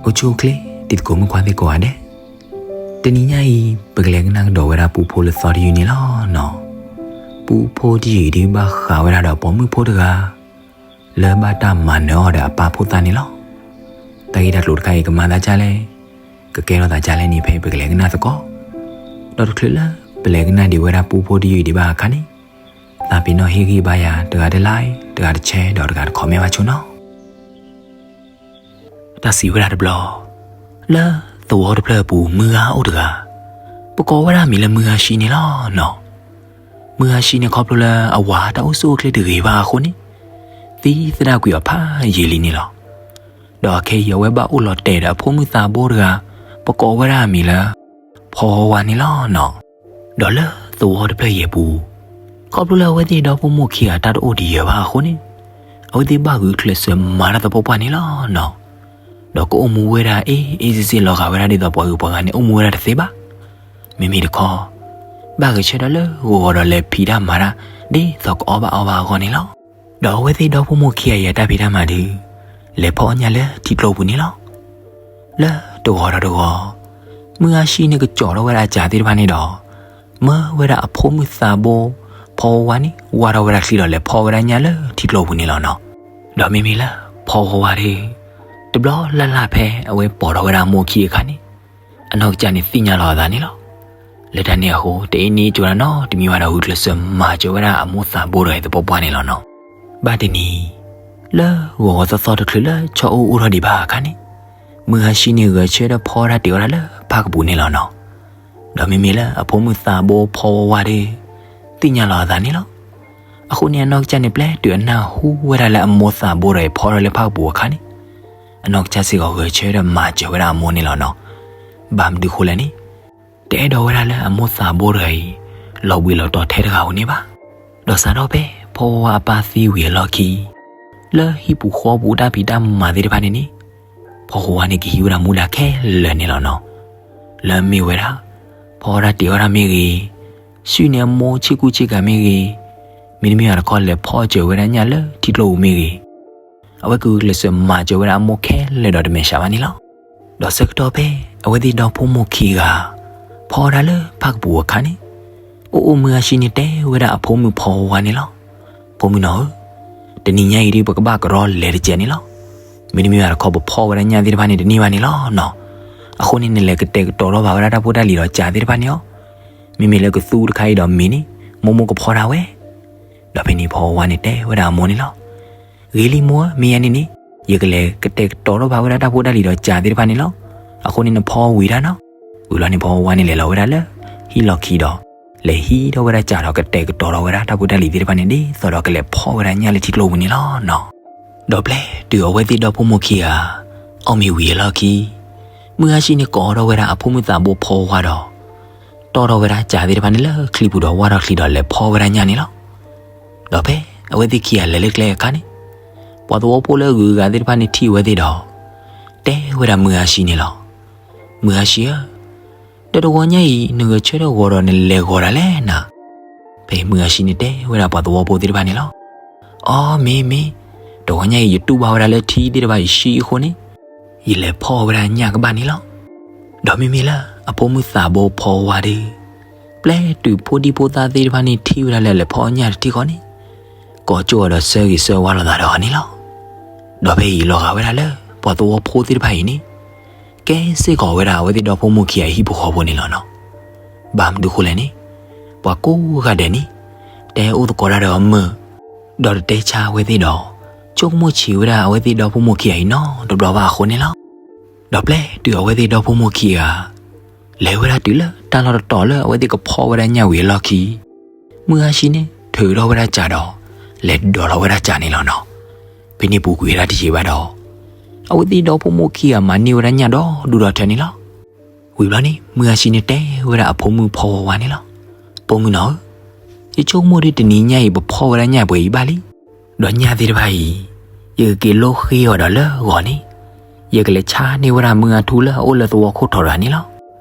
အိၣ်ဆူၣ်အိၣ်ချ့ တံၤသကိးမုၣ်ခွါသ့ၣ်ကိးဂၤဒဲး, တနံၤညါအံၤ ပကလဲၤကနၣ်ကဒီးဝဲဒၣ်ပူဖိလၢသီတယုၢ်န့ၣ်လီၤနီၤ. ပူဖိတယုၢ်အံၤဒုးဘၣ်ဃးဝဲဒၣ်ဒီးပိာ်မုၣ်ဖိတဂၤ လၢဘၣ်တၢ်မၤနၢၤအီၤဒီးအပၢ်ဖိသၣ်န့ၣ်လီၤ. တၢ်ဂ့ၢ်တၢ်ကျိၤတခါအံၤ ကမၤသးဒ်လဲၣ်, ကကဲထီၣ်သးဒ်လဲၣ်န့ၣ် ဖဲပကလဲၤကနၣ်သကိး. ဒီးတချုးလၢပလဲၤကနၣ်ဒံးဝဲဒၣ်ပူဖိတယုၢ်အံၤဒံးဘၣ်အခါန့ၣ်, သးပ့ၤနီၣ်ဟ့ၣ်ဂံၢ်ဘါယၤ တဂၤတlike, တဂၤတshare ဒီးတဂၤတcommentဘၣ်ဆိနီၤ. တၢ်စံးဝဲဒၣ်တဘျီ, လၢသဝီတဖျၢၣ်အပူၤ မုၢ်ဂၤအိၣ်တဂၤ, ပကိးဝဲဒၣ်မံၤလၢမုၢ်ဂၤၡံန့ၣ်လီၤနီၤ. မုၢ်ဂၤၡံန့ၣ် ခီဖျိလၢအဝၤတၢ်အိၣ်ဆူၣ်အိၣ်ချ့တဂ့ၤဘၣ်အဃိန့ၣ်, သံသဒၣ်ကွံာ်အီၤဖးယံာ်လံန့ၣ်လီၤ. ဒီးအခဲအံၤ အဝဲဘၣ်အိၣ်လီၤတဲာ်ဒီးအဖိမုၣ်သးဘိတဂၤ, ပကိးဝဲဒၣ်အမံၤလၢ ဖီဝါဝါန့ၣ်လီၤနီၤ. ဒီးလၢသဝီတဖျၢၣ်အံၤအပူၤ, ခီဖျိလၢအဝဲသ့ၣ်ဒီဖိမိၢ်ခံဂၤတၢ်တအိၣ်ဒံးယၢၤဘၣ်အဃိန့ၣ်, အဝဲသ့ၣ်ဘၣ်ဂုာ်ကျဲးစၢးမၤတၢ်သပှၢ်ပှၢ်န့ၣ်လီၤနီၤ. ဒီးကအိၣ်မူဝဲဒၣ်အ့ၣ်အ့ၣ်စ့စ့ လီၤဂာ်ဝဲဒၣ်ဒ်သိးပှၤဂုၤပှၤဂၤန့ၣ် အိၣ်မူဝဲဒၣ်တသ့ဘၣ်. မ့မ့ၢ်တခီ, ဘၣ်ဂဲၤဆၢထၢၣ်လၢဂီၤဂီၤဒီးလဲၤဖံးတၢ်မၤတၢ် ဒ်သိးကအီၣ်ဘၣ်အီဘၣ်အဂီၢ်န့ၣ်လီၤ. ဒီးအဝဲသ့ၣ်ဒီဖိမိၢ်ခံဂၤအံၤအတၢ်ဖံးတၢ်မၤဒုး, လဲၤဖီၣ်အီၣ်ညၣ်လၢထံကျိပူၤန့ၣ်လီၤ. လၢတဂီၤဒီးတဂီၤ, မုၢ်ဂၤၡံန့ၣ်ကကၠီထီၣ်ဝဲဒၣ်အစးသ့ၣ်တဖၣ်န့ၣ်ဒီး, မၢဝဲဒၣ်အဖိမုၣ်သးဘိ ဖီဝါဝါန့ၣ် ဝၢ်ထီၣ်ဝဲဒၣ်ချံဒီးလဲၤဖီၣ်ဝဲဒၣ်ညၣ်လၢထံကျိပူၤန့ၣ်လီၤနီၤ. ဒီးမ့မ့ၢ်လၢဖီဝါဝါဒုး, တဘျီလၢ်လၢ်ဖဲအဝဲပိာ်ထီၣ်ဝဲဒၣ်အမိၢ်ခံအခါန့ၣ်, အနီၢ်ကစၢ်န့ၣ်သ့ၣ်ညါလီၤအသးန့ၣ်လီၤ. လၢတၢ်န့ၣ်အဃိ တအ့န့ၢ်ကၠိဒၣ်နီတမံၤဘၣ်ဒီး ဂုာ်ကျဲးစၢးမၤစၢၤဝဲဒၣ်အမိၢ်သးဘိတဂၤအံၤသပှၢ်ပှၢ်န့ၣ်လီၤနီၤ. ဘၣ်တနံၤ, လၢဂီၤဂီၤသီသီတချုးလၢဆီအိၣ်အိၣ်ထီၣ်ဒံးဘၣ်အခါန့ၣ်, မုၢ်ဂၤၡံန့ၣ်ဂဲၤဆၢထၢၣ်ဖီဝဲဒၣ်တ့ၢ်ဝဲဒၣ်လၢဖၣ်ကပူၤန့ၣ်လီၤနီၤ. ဒီးမ့မ့ၢ်လၢအဖိမုၣ်သးဘိဖီဝါဝါဒုး, သ့ၣ်ညါလီၤအသးန့ၣ်လီၤ. အဃိန့ၣ်အနီၢ်ကစၢ်န့ၣ် ပျဲတုၤအနၢ်ဟူဝဲဒၣ်လၢအမိၢ်သးဘိတဂၤအံၤဖီထီၣ်လၢဖၣ်ကပူၤအခါန့ၣ်, အနီၢ်ကစၢ်စ့ၢ်ကီးဂဲၤဆၢထၢၣ်မၤစၢၤဝဲဒၣ်အမိၢ်န့ၣ်လီၤနီၤ. ဘၣ်မနုၤဃိလဲၣ်န့ၣ်, တအဲၣ်ဒိးဝဲဒၣ်လၢအမိၢ်သးဘိတဂၤအံၤ လီၤဘှံးလီၤတီၤထဲတဂၤဧိၤန့ၣ်ဘၣ်. ဒီးစးထီၣ်ဖဲဖီဝါဝါအပၢ်သံဝံၤအလီၢ်ခံ, လၢဟံၣ်ပူၤဃီပူၤတၢ်ဖံးတၢ်မၤသ့ၣ်တဖၣ်န့ၣ်န့ၣ်, ဖီဝါဝါန့ၣ်ကဟံးဝဲဒၣ်မူဒါခဲလၢာ်န့ၣ်လီၤနီၤ. လၢအမ့ၢ်ဝဲဒၣ်, ဖီဝါဝါတ့ၢ်ဝဲဒၣ်မ့ၢ်ဂ့ၤ, ဆှုၣ်န့ၢ်အမိၢ်ဆ့ကူဆ့ကၤမ့ၢ်ဂ့ၤ, မ့တမ့ၢ်ဘၣ်တခီလဲၤဖီၣ်စၢၤဝဲဒၣ်ညၣ်လၢထံကျိပူၤမ့ၢ်ဂ့ၤ, အဝဲကဂုာ်ကျဲးစၢးမၤစၢၤဝဲဒၣ်အမိၢ်ခဲလၢာ်ဒီးတမဲာ်ဆှးဘၣ်န့ၣ်လီၤ. ဒီးဆၢကတီၢ်ဖဲအဝဲသ့ၣ်ဒီဖိမိၢ်ခံဂၤ ဖီဝဲဒၣ်လၢဖၣ်ကပူၤအခါန့ၣ်, အိၣ်အိၣ်မုၢ်ဂၤၡံန့ၣ်တဲဝဲဒၣ်အဖိမုၣ်ဖီဝါဝါန့ၣ်လီၤ. ဖိမုၣ်နီၤဧၢ, တနံၤညါအံၤဒုး ပကဘၣ်ကရီလဲၤတစဲးန့ၣ်လီၤ. မ့တမ့ၢ်ဘၣ်တခီ ပဖီၣ်ဝဲဒၣ်ညၣ်သ့ၣ်တဖၣ်န့ၣ်တန့ၢ်ဘၣ်န့ၣ်လီၤနီၤ. အဃိန့ၣ် နလဲၤကတဲာ်ကတီၤထီၣ်ဘၣ်ဝဲဒၣ်တၢ်ဖိတၢ်လံၤဒီးစးသ့ၣ်တဖၣ်န့ၣ်အီၤ. မ့မ့ၢ်လၢကသူတခါအံၤဒီးမ့ၤန့ၣ် မိၢ်မိၢ်ကဖီတၢ်ဝဲ. ဒီးဖဲန့ၣ်ဖီဝါဝါန့ၣ်တဲဝဲဒၣ်အမိၢ်န့ၣ်လီၤ. ဂ့ၤလံမိၢ်ဧၢ, မ့ၢ်ယၤန့ၣ်န့ၣ်, ယကလဲၤကတဲာ်ကတီၤထီၣ်ဘၣ်ဝဲဒၣ်တၢ်ဖိတၢ်လံၤဒီးစးသ့ၣ်တဖၣ်န့ၣ်လီၤ. အဃိန့ၣ်နဖီဝံၤတၢ်နီၤ. ဝံၤလီၤန့ၣ်ဖီဝါဝါန့ၣ်လဲၤလီၤဝဲဒၣ်လၢဟံၣ်လီၢ်ခံဒီး လဲၤဟံးထီၣ်ဝဲဒၣ်စးဒီးကတဲာ်ကတီၤထီၣ်ဝဲဒၣ်တၢ်ဖိတၢ်လံၤသ့ၣ်တဖၣ်န့ၣ် ဒ်သိးဒီးကလဲၤဖီၣ်ဝဲဒၣ်ညၣ်လၢထံကျိပူၤန့ၣ်လီၤနီၤ. ဒီးပျဲတုၤအဝဲသ့ၣ်ဒီဖိမိၢ်ခံဂၤ အီၣ်မ့ၤဝံၤအလီၢ်ခံ, မုၢ်ဂၤၡံန့ၣ်ကိးထီၣ်ဝဲဒၣ်အဖိမုၣ်သးဘိဖီဝါဝါဒီး တီၣ်ထီၣ်ဝဲဒၣ်စးသ့ၣ်တဖၣ်န့ၣ်လၢချံပူၤဒီးဝၢ်ထီၣ်ချံဒီးလဲၤဖီၣ်ဝဲဒၣ်ညၣ်န့ၣ်လီၤ. ဒီးဖဲအဝဲသ့ၣ်ခံဂၤလဲၤလၢကျဲအခါန့ၣ်, ပှၤသဝီဖိလၢအဂုၤအဂၤသ့ၣ်တဖၣ်န့ၣ်ထံၣ်ဝဲသ့ၣ်ဒီး တဲဝဲဒၣ်မုၢ်ဂၤၡံန့ၣ်လီၤ. မုၢ်ဂၤၡံဧၢ, ဒီးတဂီၤညါအံၤ နဂဲၤဆၢထၢၣ်ဂီၤဒီးနလဲၤဂီၤဒၣ်လဲၣ်နၤ. ဖဲမုၢ်ဂၤၡံန့ၣ်တဲဝဲဒၣ်ပှၤသဝီဖိသ့ၣ်တဖၣ်န့ၣ်လီၤ. အိ မ့ၢ်မ့ၢ်, တဂီၤညါအံၤ ယတူၢ်ဘၣ်ဝဲဒၣ်လၢထံသ့ၣ်တဖၣ်အံၤဆှံအဃိန့ၣ်, ယလဲၤဖီၣ်ဝဲဒၣ်ညၣ်ကဘၣ်န့ၣ်လီၤ. ဒီးမ့မ့ၢ်လၢအဖိမုၣ်သးဘိဖီဝါဝါဒုး, ပျဲတုၤဖိဒံဖိသၣ်သ့ၣ်တဖၣ်န့ၣ်ထံၣ်ဝဲဒၣ်လၢအလဲၤဖီၣ်ညၣ်တထံၣ်ဃီန့ၣ်, ကိးကၠိအီၤဒီးဆၢဂ့ၤဆၢဝါလိာ်သးဒီးအီၤန့ၣ်လီၤ. ဒီးဖဲအံၤလီၤဂာ်ဝဲဒၣ်လၢ ပှၤသဝီဖိသ့ၣ်တဖၣ်အံၤန့ၣ်, ကဲစ့ၢ်ကီးဝဲဒၣ်အဝဲသ့ၣ်ဒီဖိမိၢ်ခံဂၤအဟံၣ်ဖိဃီဖိန့ၣ်လီၤနီၤ. ဘၣ်မနုၤဃိလဲၣ်န့ၣ်, ပှၤကိးဂၤဒဲးန့ၣ်, တဲအိၣ်သကိးတၢ်ဒီးအမုာ်, ဒီးတတဲဆါအဝဲသ့ၣ်ဒီး, ဆိကမိၣ်ဆံးဝဲဒၣ်အဝဲသ့ၣ်ဒီဖိမိၢ်ခံဂၤအံၤနီတဘျီဘၣ်အဃိန့ၣ်လီၤ. ဒီးပျဲတုၤအဝဲသ့ၣ်ဒီဖိမိၢ်ခံဂၤ လဲၤဝဲဒၣ်တုၤလၢတၢ်လီၢ်တတီၤလၢအဝဲသ့ၣ်ကဖီၣ်ဝဲဒၣ်ညၣ်ဝံၤအလီၢ်ခံ, မုၢ်ဂၤၡံန့ၣ် ထုးထီၣ်ဝဲဒၣ်စးဒီး လဲၤဒိးလီၤဝဲဒၣ်စးန့ၣ်လီၤနီၤ. ဖဲန့ၣ်ပူၤကွံာ်ဝဲဒၣ်တယံာ်ဘၣ်ဒီး, အဝဲသ့ၣ်ဒီဖိမိၢ်ခံဂၤမၤန့ၢ်ဝဲဒၣ်ညၣ်ဒီဒူၣ်ဒီထၢန့ၣ်လီၤ. ဝံၤဘျီန့ၣ် မုၢ်ဂၤၡံန့ၣ်တဲဝဲဒၣ်အဖိမုၣ်ဖီဝါဝါန့ၣ်လီၤ. ဖိမုၣ်နီၤဧၢ, ယဆိကမိၣ်ဒီးတနံၤညါအံၤ ပဖီၣ်ဝဲဒၣ်ညၣ်ပှဲၤအံၤဘၣ်လံ. ဒီးညၣ်သ့ၣ်တဖၣ်အံၤ, ယကက့ၤလိဃ့အီၤဒီးလၢဂီၤန့ၣ်, ယကလဲၤဆါန့ၢ်ဝဲဒၣ်မုၢ်ဂၤထူလၢအအိၣ်လၢသဝီခိၣ်ထီးတဂၤန့ၣ်လီၤ.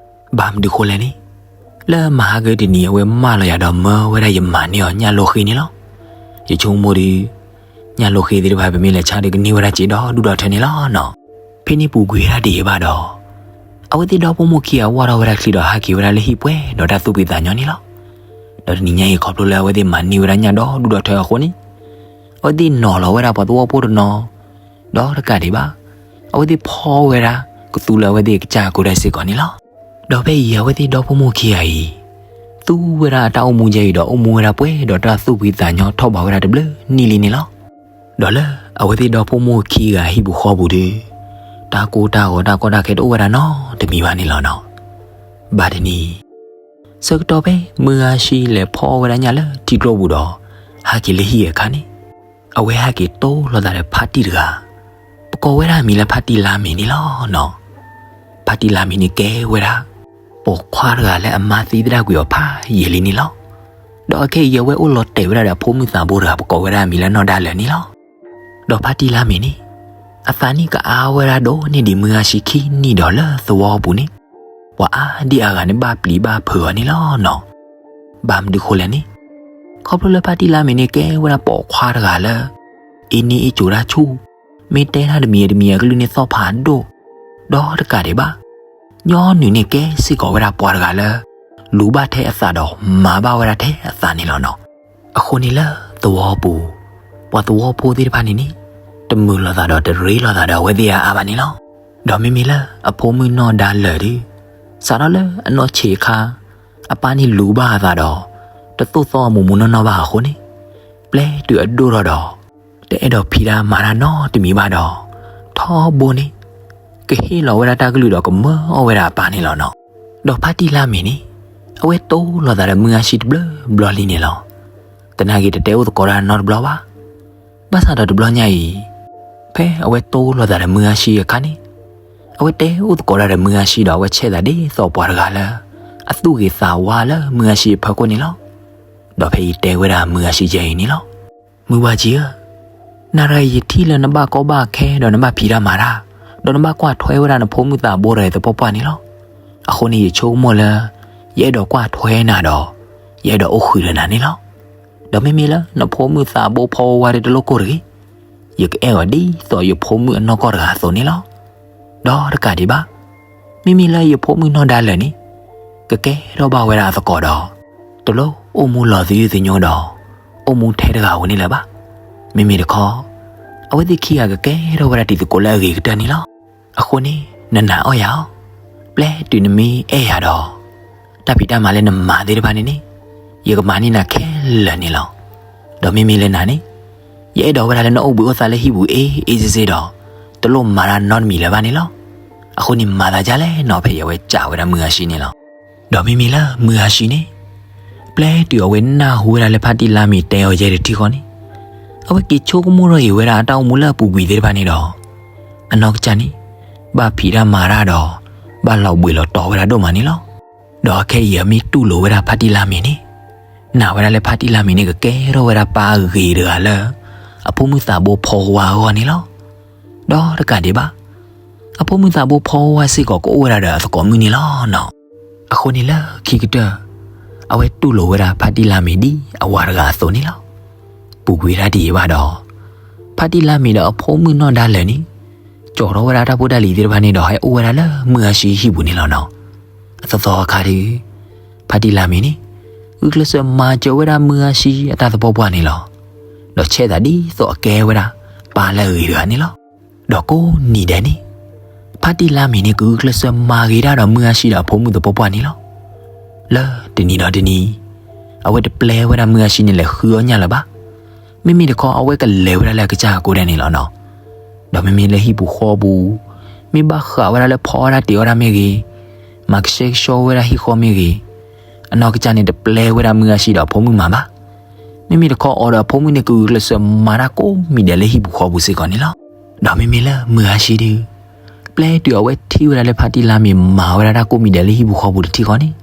ဘၣ်မနုၤဃိလဲၣ်န့ၣ်, လၢမဟါကတနံၤအဝဲမၢလီၤယၤဒီးမၢဝဲဒၣ်ယမၤန့ၢ်အီၤညၣ်လိဃ့န့ၣ်လီၤ. ယဆိကမိၣ်ဒီး, ညၣ်လိဃ့သ့ၣ်တဖၣ်ပမ့ၢ်လဲၤဆါဒီးကန့ၢ်ဝဲဒၣ်စ့ဒီဒူၣ်ဒီထၢန့ၣ်လီၤနီၤ. ဖဲန့ၣ်ပူၤကွံာ်ဝဲဒၣ်တယံာ်ဘၣ်ဒီး အဝဲသ့ၣ်ဒီဖိမိၢ်ခံဂၤဝၢ်ထီၣ်ဝဲဒၣ်ချံဒီးဟးက့ၤဝဲဒၣ်လၢဟံၣ်ပှဲၤဒီးတၢ်သူၣ်ဖှံသးညီန့ၣ်လီၤ. ဒီးတနံၤညါအံၤခီဖျိလၢအဝဲသ့ၣ်မၤန့ၢ်ဝဲဒၣ်ညၣ်ဒီဒူၣ်ဒီထၢအဃိန့ၣ် အဝဲသ့ၣ်နီၤလီၤဝဲဒၣ်ပှၤသဝီဖိတနီၤ ဒီးတကးဒံးဘၣ် အဝဲသ့ၣ်ဖီဝဲဒၣ်ကသူလၢအဝဲသ့ၣ်ကစၢ်အကိးဒဲးစ့ၢ်ကီးန့ၣ်လီၤ. ဒီးဖဲအံၤအဝဲသ့ၣ်ဒီဖိမိၢ်ခံဂၤအံၤ သူဝဲဒၣ်အတၢ်အိၣ်မူယဲအံၤဒီးအိၣ်မူဝဲဒၣ်ပှဲၤဒီးတၢ်သူၣ်ဖှံသးညီထီၣ်ဘးဝဲဒၣ်တဘျုးနံၣ်လံန့ၣ်လီၤ. ဒီးလၢအဝဲသ့ၣ်ဒီဖိမိၢ်ခံဂၤဟံၣ်ပူၤဃီပူၤဒီး တၢ်ကိၢ်တၢ်ဂီၤတၢ်ကီတၢ်ခဲတအိၣ်ဝဲဒၣ်နီတမံၤဘၣ်န့ၣ်လီၤနီၤ. ဘၣ်တနံၤ ဆၢကတီၢ်ဖဲမုၢ်ဂၤဆံလဲၤဖီဝဲဒၣ်ညၣ်လၢထံကျိပူၤဒီး ဟဲက့ၤလၢဟံၣ်အခါန့ၣ် အဝဲဟဲက့ၤတိၢ်လိာ်သးဒီးဖါတံၢ်တဂၤ ပကိးဝဲဒၣ်အမံၤလၢဖါတံၢ်လါမ့ၤန့ၣ်လီၤနီၤ. ဖါတံၢ်လါမ့ၤန့ၣ်ကဲဝဲဒၣ် ပိာ်ခွါတဂၤလၢအမါသံသဒၣ်ကွံာ်အီၤဖးယံာ်လံန့ၣ်လီၤ. ဒီးအခဲအံၤအဝဲအိၣ်လီၤတဲာ်ဝဲဒၣ်ဒီးအဖိမုၣ်သးဘိတဂၤ ပကိးဝဲဒၣ်အမံၤလၢနီၢ်ဒါလၢာ်န့ၣ်လီၤ. ဒီးဖါတံၢ်လါမ့ၤန့ၣ် အသးနံၣ်ကအါဝဲဒၣ်ဒိၣ်န့ၢ်ဒံးမုၢ်ဂၤဆံခံနံၣ်ဒီးလၢသဝီပူၤန့ၣ် ပှၤအါဒံအါဂၤန့ၣ်ဘၣ်ပျံၤဘၣ်ဖုးအီၤန့ၣ်လီၤနီၤ. ဘၣ်မနုၤဃိလဲၣ်န့ၣ် ခီဖျိလၢဖါတံၢ်လါမ့ၤန့ၣ် ကဲဝဲဒၣ်ပိာ်ခွါတဂၤလၢ အ့န့အ့ကိၤတၢ်ဆူၣ်, မ့ၢ်တဲတၢ်တမံၤတမံၤအကလုၢ်န့ၣ်သီၣ်ဖးဒိၣ်, ဒီးတကးဒံးဘၣ် ညီနုၢ်န့ၣ်ကဲစ့ၢ်ကီးဝဲဒၣ်ပှၤတဂၤလၢ လူၤဘၣ်ထဲအသးဒီးမၤဘၣ်ဝဲဒၣ်ထဲအသးန့ၣ်လီၤနီၤ. အဃိန့ၣ်လၢသဝီပူၤ ပှၤသဝီဖိသ့ၣ်တဖၣ်န့ၣ်န့ၣ် တမုာ်လိာ်သးဒီးတရ့လိာ်သးဒီးအဝဲသ့ၣ်အါအါဘၣ်န့ၣ်လီၤ. ဒီးမ့မ့ၢ်လၢအဖိမုၣ်နီၢ်ဒါလၢာ်ဒီး စးထီၣ်လၢအနီၢ်ဆံးအခါ အပၢ်န့ၣ်လူၤဘၣ်အသးဒီး တသိၣ်သီအမူးမူးနီၢ်နီၢ်ဘၣ်အဃိန့ၣ် ပျဲတုၤအဒိၣ်ထီၣ်ဒီး တအဲၣ်ဒိးဖံးတၢ်မၤတၢ်နီတမံၤဘၣ်ဒီး ထီဘိန့ၣ် ကဟ့ၣ်လီၤဝဲဒၣ်တၢ်ကလုၢ်ဒီးကမၢအီၣ်ဝဲဒၣ်အပၢ်န့ၣ်လီၤနီၤ. ဒီးဖါတံၢ်လါမ့ၤန့ၣ် အဝဲတိၢ်လိာ်သးဒီးမုၢ်ဂၤဆံတဘျီဘျီလံန့ၣ်လီၤ. သနာ်က့တတဲအိၣ်သကိးတၢ်နီတဘျီဘၣ်. ဘၣ်ဆၣ်ဒီးတဘျီညါအံၤ ဖဲအဝဲတိၢ်လိာ်သးဒီးမုၢ်ဂၤဆံအခါန့ၣ် အဝဲတဲအိၣ်သကိးတၢ်ဒီးမုၢ်ဂၤဆံဒီး အဝဲဆဲးသးဒ်သိးပှၤတဂၤလၢ အသူၣ်ဂ့ၤသးဝါလၢမုၢ်ဂၤဆံအဖီခိၣ်န့ၣ်လီၤ. ဒီးဖဲအံၤတဲဝဲဒၣ်မုၢ်ဂၤဆံယဲအံၤန့ၣ်လီၤ. မုၢ်ဘၣ်ကံဧၢ, နၤတဂၤအံၤယထံၣ်လၢနဘၣ်ကီဘၣ်ခဲဒီးနဘၣ်ဖံးတၢ်မၤတၢ်, ဒီးနဘၣ်ကွၢ်ထွဲဝဲဒၣ်နဖိမုၣ်သးဘိတဂၤအံၤသပှၢ်ပှၢ်န့ၣ်လီၤ. အဃိန့ၣ်ယဆိကမိၣ်လၢ ယအဲၣ်ဒိးကွၢ်ထွဲနၤဒီး ယအဲၣ်ဒိးအိၣ်ဃုာ်ဒီးနၤန့ၣ်လီၤ. ဒီးမ့မ့ၢ်လၢနဖိမုၣ်သးဘိဖီဝါဝါဒီးတလိၣ်ကိၢ်တဂ့ၤ, ယကအဲၣ်အီၤဒ်သိးယဖိမုၣ်အနီၢ်ကီၢ်တဂၤအသိးန့ၣ်လီၤ. ဒီးတကးဒံးဘၣ် မ့မ့ၢ်လၢယဖိမုၣ်နီၢ်ဒါလၢာ်န့ၣ် ကကဲထီၣ်ဘၣ်ဝဲဒၣ်အသကိးဒီး တလိၣ်အိၣ်မူလီၤသယုၢ်သညိဒီး အိၣ်မူထဲတဂၤဧိၤန့ၣ်လၢၤဘၣ်. မ့မ့ၢ်တခီ အဝဲသ့ၣ်ခံဂၤကကဲထီၣ်ဝဲဒၣ်တံၤသကိးလၢအဂ့ၤကတၢၢ်န့ၣ်လီၤ. အဃိန့ၣ် နနာ်အီၣ်ယၤအီၤ, ပျဲတုၤနမ့ၢ်အဲၣ်ယၤဒီး တၢ်ဖံးတၢ်မၤလၢနမၤသ့ၣ်တဖၣ်န့ၣ်န့ၣ် ယကမၤန့ၢ်နၤခဲလၢာ်န့ၣ်လီၤ. ဒီးမ့မ့ၢ်လၢနၤန့ၣ် ယအဲၣ်ဒိးဝဲဒၣ်လၢနအိၣ်ဘှံးအိၣ်သါလၢဟံၣ်ပူၤအ့ၣ်အ့ၣ်စ့စ့ဒီး တလိၣ်မၤတၢ်နီတမံၤလၢၤဘၣ်န့ၣ်လီၤ. အဃိန့ၣ်မၤသးဒ်လဲၣ်နီၤ ဖဲအံၤအဝဲစံးဝဲဒၣ်မုၢ်ဂၤဆံန့ၣ်လီၤ. ဒီးမ့မ့ၢ်လၢမုၢ်ဂၤဆံန့ၣ် ပျဲတုၤအဝဲနၢ်ဟူဝဲဒၣ်လၢဖါတံၢ်လါမ့ၤတဲအီၤယဲၢ်တထံၣ်ဃီန့ၣ် အဝဲက့ၤဆိကမိၣ်ထီၣ်က့ၤဝဲဒၣ်အတၢ်အိၣ်မူလၢအပူၤကွံာ်သ့ၣ်တဖၣ်န့ၣ်ဒီး အနီၢ်ကစၢ်န့ၣ် ဘၣ်ဖံးတၢ်မၤတၢ်ဒီး ဘၣ်လီၤဘှံးလီၤတီၤဝဲဒၣ်ဒိၣ်မးန့ၣ်လီၤ. ဒီးအခဲအံၤအမ့ၢ်တူၢ်လိာ်ဝဲဒၣ်ဖါတံၢ်လါမ့ၤန့ၣ် နာ်ဝဲဒၣ်လၢဖါတံၢ်လါမ့ၤန့ၣ် ကကဲထီၣ်ဝဲဒၣ်ပၢ်ဂ့ၤတဂၤလၢ အဖိမုၣ်သးဘိဖီဝါအဂီၢ်န့ၣ်လီၤ. ဒီးတကးဒံးဘၣ် အဖိမုၣ်သးဘိဖီဝါစ့ၢ်ကီးကအိၣ်ဝဲဒၣ်ဒီးအသကိးမုၣ်န့ၣ်လီၤနီၤ. အဃိန့ၣ်လၢခံကတၢၢ် အဝဲတူၢ်လိာ်ဝဲဒၣ်ဖါတံၢ်လါမ့ၤဒ်အဝၤတဂၤအသိးန့ၣ်လီၤ. ပူၤကွံာ်တၢ်တယံာ်ဘၣ်ဒီး ဖါတံၢ်လါမ့ၤဒီးအဖိမုၣ်နီၢ်ဒါလၢာ်န့ၣ် ကၠီထီၣ်ဝဲဒၣ်တၢ်ဖိတၢ်လံၤသ့ၣ်တဖၣ်န့ၣ်ဒီး ဟဲအိၣ်ဝဲဒၣ်လၢမုၢ်ဂၤဆံဟံၣ်ပူၤန့ၣ်လီၤနီၤ. အသီသီအခါဒီး ဖါတံၢ်လါမ့ၤန့ၣ် ဂုာ်ကျဲးစၢးမၤစၢၤဝဲဒၣ်မုၢ်ဂၤဆံအတၢ်သပှၢ်ပှၢ်န့ၣ်လီၤ. ဒီးဆဲးသးဒ်သိးအကဲဝဲဒၣ် ပၢ်လၢအဂ့ၤတဂၤန့ၣ်လီၤ. ဒီးကိးနံၤဒဲးန့ၣ် ဖါတံၢ်လါမ့ၤန့ၣ် ကဂုာ်ကျဲးစၢးမၤဂ့ၤတၢ်ဒီးမုၢ်ဂၤဆံဒီးအဖိမုၣ်သပှၢ်ပှၢ်န့ၣ်လီၤ. လၢတနံၤဒီးတနံၤ အဝဲတပျဲဝဲဒၣ်မုၢ်ဂၤဆံန့ၣ်လဲၤဃုအီၣ်ညၣ်လၢၤဘၣ်. မ့မ့ၢ်တခီ အဝဲကလဲၤဝဲဒၣ်လၢအကစၢ်အကိးဒဲးန့ၣ်လီၤနီၤ. ဒီးမ့မ့ၢ်လၢဟံၣ်ပူၤဃီပူၤ မ့ၢ်ဘၣ်ဃးဝဲဒၣ်လၢဖီအီၣ်တၢ်တ့အီၣ်တၢ်မ့ၢ်ဂ့ၤ, မၤကဆှဲကဆှီဝဲဒၣ်ဟံၣ်ဃီမ့ၢ်ဂ့ၤ, အနီၢ်ကစၢ်န့ၣ်တပျဲဝဲဒၣ်မုၢ်ဂၤဆံဒီးအဖိမုၣ်မၤဘၣ်. မ့မ့ၢ်တခီအီၤဒီးအဖိမုၣ်န့ၣ် ကဂုာ်ကျဲးစၢးမၤတၢ်ကိးမံၤဒဲးလၢဟံၣ်ပူၤဃီပူၤစ့ၢ်ကီးန့ၣ်လီၤ. ဒီးမ့မ့ၢ်လၢမုၢ်ဂၤဆံဒီး ပျဲတုၤအဝဲထံၣ်ဝဲဒၣ်လၢဖါတံၢ်လါမ့ၤမၤဝဲဒၣ်တၢ်ကိးမံၤဒဲးလၢဟံၣ်ပူၤဃီပူၤတထံၣ်ဃီန့ၣ်,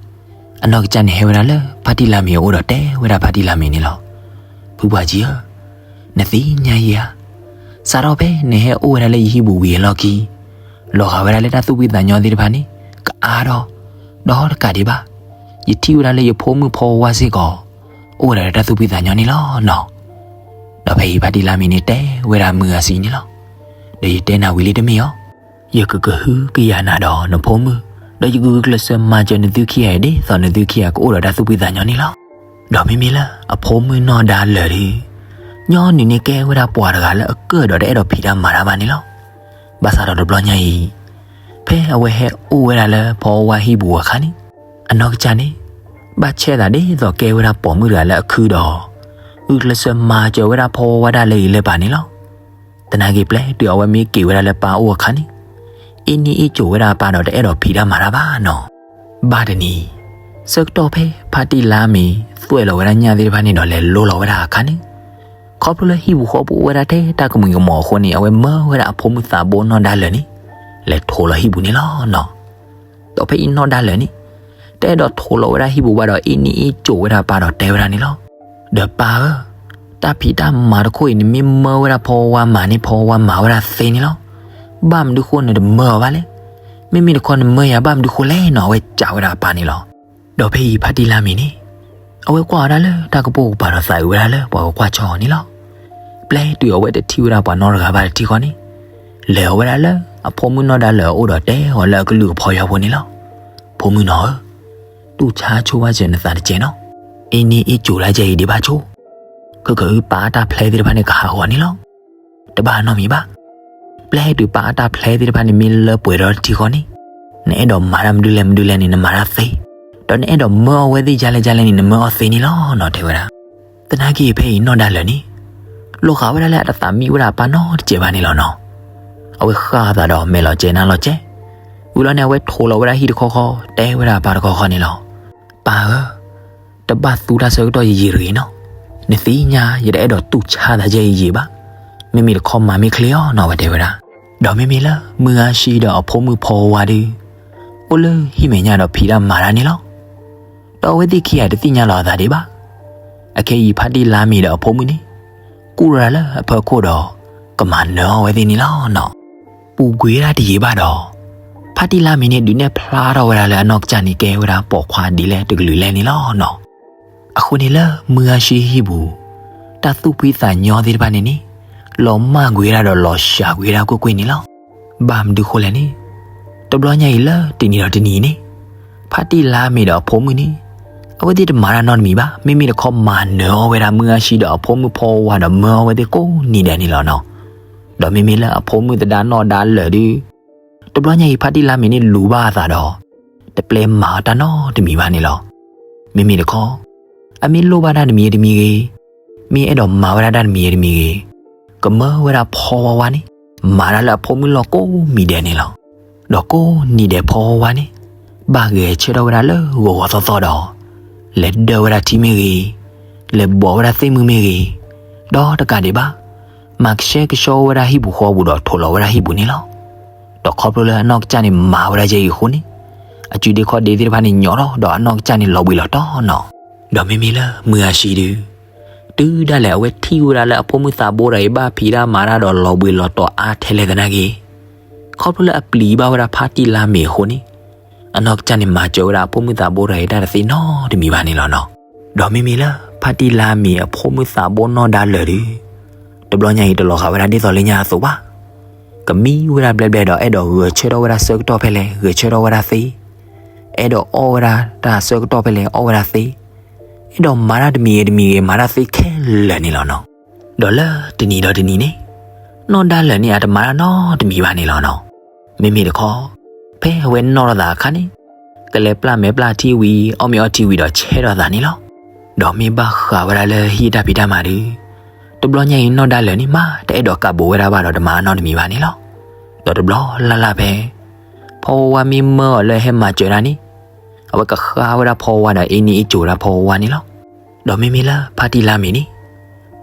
အနီၢ်ကစၢ်န့ၣ်ဟဲဝဲဒၣ်လၢဖါတံၢ်လါမ့ၤအအိၣ်ဒီးတဲဝဲဒၣ်ဖါတံၢ်လါမ့ၤန့ၣ်လီၤ. ဖုပှၢ်ကံဧၢ, နသ့ၣ်ညါယၤဧါ, စးထီၣ်ဖဲနဟဲအိၣ်ဝဲဒၣ်လၢယဟံၣ်ပူၤဝံၤအလီၢ်ခံ လီၤဂာ်ဝဲဒၣ်လၢတၢ်သူၣ်ဖှံသးညီသ့ၣ်တဖၣ်န့ၣ် ကအါထီၣ်, ဒီးတကးဒံးဘၣ်, ယထံၣ်ဝဲဒၣ်လၢယဖိမုၣ်ဖီဝါစ့ၢ်ကီး အိၣ်ဝဲဒၣ်လၢတၢ်သူၣ်ဖှံသးညီန့ၣ်လီၤနီၤ. ဒီးဖဲအံၤဖါတံၢ်လါမ့ၤန့ၣ်တဲဝဲဒၣ်မုၢ်ဂၤဆံန့ၣ်လီၤ. ဒီးယတဲနၤဝံၤလံတမ့ၢ်ဧါ. ယကကဟုကယာ်နၤဒီးနဖိမုၣ်, ဒီးယကဂုာ်ကျဲးစၢးမၤစၢၤနသုခံဂၤအံၤ ဒ်သိးနသုခံဂၤကအိၣ်ဒီးတၢ်သူၣ်ဖှံသးညီန့ၣ်လီၤ. ဒီးမ့မ့ၢ်လၢအဖိမုၣ်နီၢ်ဒါလၢာ်ဒီး, ညီနုၢ်န့ၣ်ကဲဝဲဒၣ်ပှၤတဂၤလၢအကၢၣ်ဒီးတအဲၣ်ဒိးဖံးတၢ်မၤတၢ်ဘၣ်န့ၣ်လီၤ. ဘၣ်ဆၣ်ဒီးတဘျီညါအံၤ, ဖဲအဝဲဟဲအိၣ်ဝဲဒၣ်လၢဖီဝါဟံၣ်ပူၤအခါန့ၣ်, အနီၢ်ကစၢ်န့ၣ် ဘၣ်ဆဲးသးဒ်သိးကဲဝဲဒၣ်ပိာ်မုၣ်တဂၤလၢအခုဒီး, ဂုာ်ကျဲးစၢးမၤစၢၤဝဲဒၣ်ဖီဝါဒၣ်လၢအံၤလၢပၢ်န့ၣ်လီၤ. သနာ်က့ပျဲတုၤအဝဲမ့ၢ်က့ၤဝဲဒၣ်လၢပၢ်အိၣ်အခါန့ၣ်, အ့ၣ်န့ၢ်အ့ၣ်ကိၤဝဲဒၣ်အပၢ်ဒီးတအဲၣ်ဒိးဖံးတၢ်မၤတၢ်ဘၣ်နီၤ. ဘၣ်တနံၤ, ဆၢကတီၢ်ဖဲဖါတံၢ်လါမ့ၢ်သွဲၣ်လီၤဝဲဒၣ်ညၣ်သ့ၣ်တဖၣ်န့ၣ်ဒီးလဲၤလိလီၤဝဲဒၣ်အခါန့ၣ်, ခီဖျိလၢဟံၣ်ပူၤဃီပူၤအိၣ်ဝဲဒၣ်ထဲတၢ်ကမုာ်ကမီၤအဃိန့ၣ် အဝဲမၢဝဲဒၣ်အဖိမုၣ်သးဘိနီၢ်ဒါလၢာ်န့ၣ်, လဲၤထိးလီၤဟံၣ်ပူၤန့ၣ်လီၤနီၤ. ဒီးဖဲအံၤနီၢ်ဒါလၢာ်န့ၣ်, တအဲၣ်ဒိးထိးလီၤဝဲဒၣ်ဟံၣ်ပူၤဘၣ်ဒီး အ့ၣ်န့ၢ်အ့ၣ်ကိၤဝဲဒၣ်အပၢ်ဒီးတဲဝဲဒၣ်န့ၣ်လီၤ. ဒီးပၢ်ဧၢ, တၢ်ဖံးတၢ်မၤတခိၣ်အံၤ နမ့ၢ်မၢဝဲဒၣ်ဖီဝါမၤန့ၣ် ဖီဝါမၤဝဲဒၣ်သ့န့ၣ်လီၤ. ဘၣ်မနုၤဃိနတမၢအီၤဘၣ်လဲၣ်. မ့မ့ၢ်တခီနမၢယၤဘၣ်မနုၤဃိလဲၣ်နီၤ အဝဲစံးဝဲဒၣ်အပၢ်န့ၣ်လီၤ. ဒီးဖဲအံၤဖါတံၢ်လါမ့ၢ်န့ၣ်, အဝဲကွၢ်အီၤဒၣ်လၢတၢ်ကပိာ်ကပၤဒီးသးအုးဝဲဒၣ်လၢပှၤကကွၢ်ဆီအီၤန့ၣ်လီၤ. ပျဲတုၤအဝဲတထံၣ်ဝဲဒၣ်ပှၤနီတဂၤဘၣ်တထံၣ်ဃီန့ၣ်, လဲၤအီၤဝဲဒၣ်လၢအဖိမုၣ်နီၢ်ဒါလၢာ်အအိၣ်ဒီးတဲအီၤလၢအကလုၢ်ကဖီယွၤဖိန့ၣ်လီၤ. ဖိမုၣ်နီၤဧၢ, တူၢ်ဆါဆိဘၣ်စၢၤနသးတကဲးနီၤ. အ့ၣ်န့ၢ်အ့ၣ်ကိၤလၢကဲအံၤဒံးဘၣ်ဆိ, ခဲကနံၣ်အံၤပၢ်အတၢ်ဖျဲသ့ၣ်တဖၣ်န့ၣ်ကဟးဂီၤန့ၣ်လီၤ. တဘၣ်နီတမံၤဘၣ်. ပျဲတုၤပၢ်အတၢ်ဖျဲသ့ၣ်တဖၣ်န့ၣ်မ့ၢ်လၢပှဲၤဒီးတထံၣ်ဃီန့ၣ်, နအဲၣ်ဒိးမၤတၢ်မနုၤလဲၣ်မနုၤလဲၣ်န့ၣ် နမၤတၢ်သ့, ဒီးနအဲၣ်ဒိးမၢအီၤဝဲသ့ၣ်ဒ်လဲၣ်ဒ်လဲၣ်န့ၣ် နမၢအီၤသ့န့ၣ်လီၤနီၤ တဲဝဲဒၣ်. သနာ်က့ဖဲအံၤနီၢ်ဒါလၢာ်န့ၣ်, လိၣ်ဃာ်ဝဲဒၣ်လၢအတသးမံဝဲဒၣ်အပၢ်နီတစဲးဘၣ်န့ၣ်လီၤနီၤ. အဝဲဃၣ်အသးဒီးမဲာ်လီၤကဲနါလီၤကဲ, ဝံၤလီၤန့ၣ် အဝဲထိးလီၤဝဲဒၣ်ဟံၣ်တခီဃီ တဲဝဲဒၣ်အပၢ်တခီဃီန့ၣ်လီၤ. ပၢ်ဧၢ, တဘၣ်သူတၢ်ဆၢကတီၢ်ယံာ်ယံာ်တဂ့ၤနီၤ. နသ့ၣ်ညါယတအဲၣ်ဒိးတူၢ်ဆါသးကဲအံၤယံာ်ဘၣ်. မ့မ့ၢ်တခီမၤမ့ၢ်ချ့အီၤနီၤ အဝဲတဲဝဲဒၣ်. ဒီးမ့မ့ၢ်လၢမုၢ်ဂၤရှံဒီးအဖိမုၣ်ဖီဝါဒုး, အိၣ်လၢဟံၣ်မဲာ်ညါဒီးဖံးတၢ်မၤတၢ်န့ၣ်လီၤ. ဒီးအဝဲသ့ၣ်ခံဂၤတသ့ၣ်ညါလီၤအသးဒံးဘၣ်. အခဲအံၤဖါတံၢ်လါမ့ၢ်ဒီးအဖိမုၣ်န့ၣ်, ကူၣ်ထီၣ်တၢ်လၢအဖီခိၣ်ဒီး, ကမၤနၢၤအီၤဝဲသ့ၣ်န့ၣ်လီၤနီၤ. ပူၤကွံာ်ဝဲဒၣ်တယံာ်ဘၣ်ဒီး, ဖါတံၢ်လါမ့ၢ်န့ၣ် ဒုးနဲၣ်ဖျါထီၣ်ဝဲဒၣ်လၢအနီၢ်ကစၢ်န့ၣ်ကဲဝဲဒၣ်ပိာ်ခွါဒ်လဲၣ်တကလုာ်လဲၣ်န့ၣ်လီၤနီၤ. အဃိန့ၣ်လၢမုၢ်ဂၤရှံဟံၣ်ပူၤ, တၢ်သူၣ်ဖှံသးညီသ့ၣ်တဖၣ်န့ၣ်န့ၣ်, လီၤမၢ်ကွံာ်ဝဲဒၣ်ဒီးလီၤစှၤကွံာ်ဝဲဒၣ်ကွ့ၢ်ကွ့ၢ်န့ၣ်လီၤ. ဘၣ်မနုၤဃိလဲၣ်န့ၣ်, တဘျီညါအံၤလၢတနံၤဒီးတနံၤန့ၣ်, ဖါတံၢ်လါမ့ၢ်ဒီးအဖိမုၣ်န့ၣ်, အဝဲသ့ၣ်တမၤတၢ်နီတမံၤဘၣ်. မ့မ့ၢ်တခီမၤနၢၤအီၤဝဲဒၣ်မုၢ်ဂၤရှံဒီးအဖိမုၣ်ဖီဝါဒီးမၢအီၤဝဲသ့ၣ်ကိးနံၤဒဲးန့ၣ်လီၤနီၤ. ဒီးမ့မ့ၢ်လၢအဖိမုၣ်သဒါနီၢ်ဒါလၢာ်ဒုး, တဘျီညါအံၤဖါတံၢ်လါမ့ၢ်န့ၣ်လူၤဘၣ်အသးဒီး, တပျဲမၤအီၤတၢ်နီတမံၤဘၣ်န့ၣ်လီၤ. မ့မ့ၢ်တခီ, အမ့ၢ်လိၣ်ဘၣ်တၢ်တမံၤတမံၤဂ့ၤ, မ့ၢ်အဲၣ်ဒိးမၤဝဲဒၣ်တၢ်တမံၤတမံၤဂ့ၤ, ကမၢဝဲဒၣ်ဖီဝါဝါန့ၣ်, မၤတၢ်လၢအဖိမုၣ်လီၢ်ကိးမံၤဒဲးန့ၣ်လီၤ. ဒီးကိးနံၤဒဲးဖီဝါဝါန့ၣ်, ဘၣ်ဂဲၤဆၢထၢၣ်ဝဲဒၣ်လၢဂီၤဂီၤသီသီဒီး, လဲၤဒၢဝဲဒၣ်ထံမ့ၢ်ဂ့ၤ, လဲၤဘိးဝဲဒၣ်သ့ၣ်မုၢ်မ့ၢ်ဂ့ၤ, ဒီးတကးဒံးဘၣ်, မၤကဆှဲကဆှီဝဲဒၣ်ဟံၣ်ပူၤဃီပူၤဒီးထိးလီၤဝဲဒၣ်ဟံၣ်ပူၤန့ၣ်လီၤ. ဒီးခီဖျိလၢအနီၢ်ကစၢ်န့ၣ်မၤဝဲဒၣ်ယဲအံၤအဃိန့ၣ်, အစုဒ့ခီၣ်ဒ့သ့ၣ်တဖၣ်န့ၣ်ညီထီၣ် ဒီးအနီၢ်ကစၢ်န့ၣ်လီၤဘှံးလီၤတီၤနီၤ. ဒီးမ့မ့ၢ်လၢမုၢ်ဂၤရှံဒုး, တုၤဒၣ်လဲာ်အဝဲထံၣ်ဝဲဒၣ်လၢအဖိမုၣ်သးဘိဒီးအံၤဘၣ်ဖံးတၢ်မၤတၢ်ဒီးလီၤဘှံးလီၤတီၤအါထဲလဲၣ်သနာ်က့, ခီဖျိလၢအပျံၤဘၣ်ဝဲဒၣ်ဖါတံၢ်လါမ့ၢ်အဃိန့ၣ်, အနီၢ်ကစၢ်န့ၣ်မၤစၢၤဝဲဒၣ်အဖိမုၣ်သးဘိဒီးအံၤတၢ်တသ့နီတမံၤဘၣ်န့ၣ်လီၤနီၤ. ဒီးမ့မ့ၢ်လၢဖါတံၢ်လါမ့ၢ်အဖိမုၣ်သးဘိနီၢ်ဒါလၢာ်ဒုး, တဘျီညါအံၤတလီၤဃာ်ဝဲဒၣ်ဒ်သိးလၢညါအသိးဘၣ်. ကမံဝဲဒၣ်ဘျဲၣ်ဘျဲၣ်ဒီးအဲၣ်ဒိးဂဲၤဆၢထၢၣ်ဝဲဒၣ်ဆၢကတီၢ်ဖဲလဲၣ် ဂဲၤဆၢထၢၣ်ဝဲဒၣ်သ့, အဲၣ်ဒိးအီၣ်ဝဲဒၣ်တၢ်ဆၢကတီၢ်ဖဲလဲၣ် အီၣ်ဝဲဒၣ်သ့, အဲၣ်ဒိးမၤတၢ်တမံၤဂ့ၤတမံၤဂ့ၤ မၤတၢ်သ့ခဲလၢာ်န့ၣ်လီၤနီၤ. ဒီးလၢတနံၤဒီးတနံၤန့ၣ်, နီၢ်ဒါလၢာ်န့ၣ်အတမၤတၢ်နီတမံၤဘၣ်န့ၣ်လီၤနီၤ. မ့မ့ၢ်တခီ, ဖဲအဝဲနီၢ်ထီၣ်သးအခါန့ၣ်, ကလဲၤပျၢ်မဲာ်ပျၢ်ထံဝံၤ အီၣ်မ့ၤအီထံဝံၤဒီးဆဲးထီၣ်သးန့ၣ်လီၤ. ဒီးမ့ၢ်ဘၣ်ဃးဝဲဒၣ်လၢဟံၣ်တၢ်ဖံးတၢ်မၤဒုး, တဘျီညါအံၤနီၢ်ဒါလၢာ်န့ၣ်မး တအဲၣ်ဒိးကးဘိးဝဲဒၣ်ဘၣ်ဒီးတမၤနီတမံၤဘၣ်န့ၣ်လီၤ. ဒီးတဘျီလၢ်လၢ်ဖဲ ဖီဝါမ့ၢ်မၢအီၤလၢဟဲမၤစၢၤတၢ်န့ၣ်, အဝဲကဃါဝဲဒၣ်ဖီဝါဒီးအ့ၣ်န့ၢ်အ့ၣ်ကိၤဝဲဒၣ်ဖီဝါန့ၣ်လီၤ. ဒီးမ့မ့ၢ်လၢဖါတံၢ်လါမ့ၢ်န့ၣ်,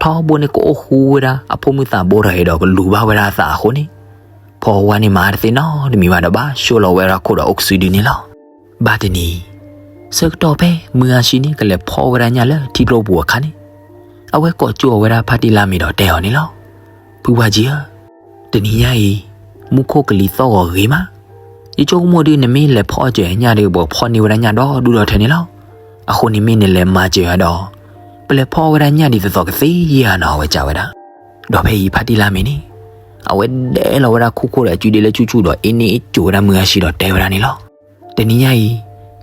ထီဘိန့ၣ်ကအိၣ်ဃူဝဲဒၣ်အဖိမုၣ်သးဘိတဂၤအံၤဒီးကလူၤဘၣ်ဝဲဒၣ်အသးအဃိန့ၣ်, ဖီဝါန့ၣ်မၤတသ့နီတမံၤဘၣ်ဒီးဘၣ်ဆိလီၤဝဲဒၣ်ခိၣ်ဒီးအိၣ်ကစုဒုန့ၣ်လီၤ. ဘၣ်တနံၤ, ဆၢကတီၢ်ဖဲမုၢ်ဂၤဆံန့ၣ်ကလဲၤဖီၣ်ဝဲဒၣ်ညၣ်လၢထံကျိပူၤအခါန့ၣ်, အဝဲကိးကၠိအီၤဝဲဒၣ်ဖါတံၢ်လါမ့ၢ်ဒီးတဲအီၤန့ၣ်လီၤ. ဖုဝါကၠံဧၢ, တနံၤညါအံၤ, မူခိၣ်ကလံၤသီၣ်ဂီၤဂ့ၤမး, ယဆိကမိၣ်ဒုးနမ့ၢ်လဲၤဖီၣ်အီၣ်စၢၤညၣ်ဒီး ပကဖီၣ်န့ၢ်ဝဲဒၣ်ညၣ်ဒီဒူၣ်ဒီထၢန့ၣ်လီၤ. အဃိန့ၣ်မ့ၢ်နလဲၤမၤစၢၤယၤဒီး, ပလဲၤဖီၣ်ဝဲဒၣ်ညၣ်ဒ်သိးသိးကသ့ဧါနီၤ အဝဲစံးဝဲဒၣ်. ဒီးဖဲအံၤဖါတံၢ်လါမ့ၢ်န့ၣ်, အဝဲဒဲလီၤဝဲဒၣ်ခိၣ်ခိၣ်ဒီးအစုဒ့လၢဆူၣ်ဆူၣ်ဒီး အ့န့အ့ကိၤဝဲဒၣ်မုၢ်ဂၤဆံဒီးတဲဝဲဒၣ်န့ၣ်လီၤ. တနံၤညါအံၤ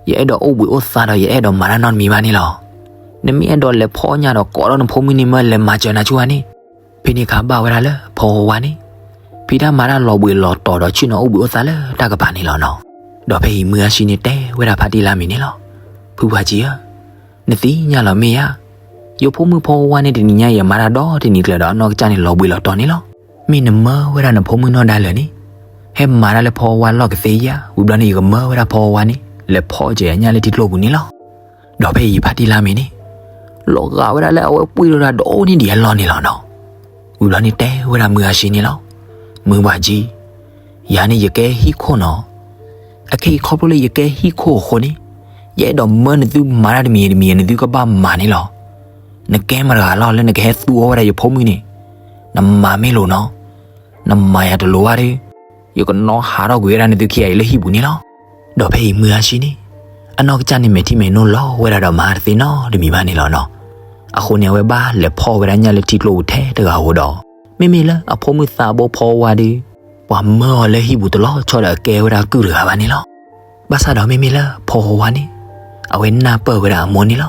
ယအဲၣ်ဒိးအိၣ်ဘှံးအိၣ်သါဒီး ယအဲၣ်ဒိးမၤတၢ်နီတမံၤဘၣ်န့ၣ်လီၤ. နမ့ၢ်အဲၣ်ဒိးလဲၤဖီၣ်ညၣ်ဒီးကိးထီၣ်နဖိမုၣ်န့ၣ် မၢလဲၤမၤစၢၤနၤဆူၣ်ဧါန့ၣ်. ဖဲန့ၣ်အခါဘၣ်ဝဲဒၣ်လၢဖီဝါန့ၣ် ဖံးတၢ်မၤတၢ်လီၤဘှံးလီၤတီၤဒီး ဆ့ၣ်နီၤအိၣ်ဘှံးအိၣ်သါလၢတၢ်ကပၤန့ၣ်လီၤနီၤ. ဒီးဖဲအံၤမုၢ်ဂၤဆံန့ၣ်တဲဝဲဒၣ်ဖါတံၢ်လါမ့ၤန့ၣ်လီၤ. ဖုပှၤကံဧၢ, နသ့ၣ်ညါလီၤမ့ၢ်ဧါ. ယဖိမုၣ်ဖီဝါန့ၣ် တနံၤညါအံၤ အမၤတၢ်ဒီတနံၤကျၢၤဒီး အနီၢ်ကစၢ်န့ၣ်လီၤဘှံးလီၤတီၤန့ၣ်လီၤ. မ့ၢ်နမၢဝဲဒၣ်နဖိမုၣ်နီၢ်ဒါလၢာ်န့ၣ် ဟဲမၤတၢ်လၢဖီဝါလီၢ်ကသ့ဧါ. ဝံၤဘျီန့ၣ် ယကမၢဝဲဒၣ်ဖီဝါန့ၣ် လဲၤဖီၣ်စၢၤညၣ်လၢထံကျိပူၤန့ၣ်လီၤ. ဒီးဖဲအံၤဖါတံၢ်လါမ့ၤန့ၣ် လီၤဂာ်ဝဲဒၣ်လၢအဝဲပှ့ၤထီၣ်တၢ်ဒိၣ်န့ၢ်ဒံးအလီၢ်န့ၣ်လီၤနီၤ. ဝံၤဘျီန့ၣ်တဲဝဲဒၣ်မုၢ်ဂၤဆံန့ၣ်လီၤ. မုၢ်ပှၢ်ကံ, ယၤန့ၣ်ယကဲဟံၣ်ခိၣ်နီၤ. အခဲအံၤခီဖျိလၢယကဲဟံၣ်ခိၣ်အဃိန့ၣ် ယအဲၣ်ဒိးမၢနသုမၤတၢ်တမံၤတမံၤ နသုကဘၣ်မၤန့ၣ်လီၤ. နကဲမတၤတဂၤလီၤလၢနကဟဲသူအီၣ်ဝဲဒၣ်ယဖိမုၣ်န့ၣ်, နမၤမ့ၢ်လိာ်နီၤ. နမၤယၤတလိၤဘၣ်ဒီး ယကနီၣ်ဟးထီၣ်ကွံာ်ဝဲဒၣ်နသုခံဂၤအံၤလၢဟံၣ်ပူၤန့ၣ်လီၤ. ဒီးဖဲအံၤမုၢ်ဂၤဆံန့ၣ် အနီၢ်ကစၢ်န့ၣ်မဲာ်ထံမဲာ်နိလီၤဝဲဒၣ်ဒီးမၤတသ့နီတမံၤဘၣ်န့ၣ်လီၤနီၤ. အဃိန့ၣ် အဝဲဘၣ်လဲၤဖီၣ်ဝဲဒၣ်ညၣ်လၢထံကျိပူၤထဲတဂၤဧိၤဒီး မ့မ့ၢ်လၢအဖိမုၣ်သးဘိဖီဝါဒီး ပှၤမၢအီၤလၢဟံၣ်ပူၤတလီၤဆီဒီးအကဲဝဲဒၣ်ကုၢ်တဂၤဘၣ်န့ၣ်လီၤ. ဘၣ်ဆၣ်ဒီးမ့မ့ၢ်လၢဖီဝါန့ၣ် အဝဲနၢ်ပၢၢ်ဝဲဒၣ်အမိၢ်န့ၣ်လီၤ.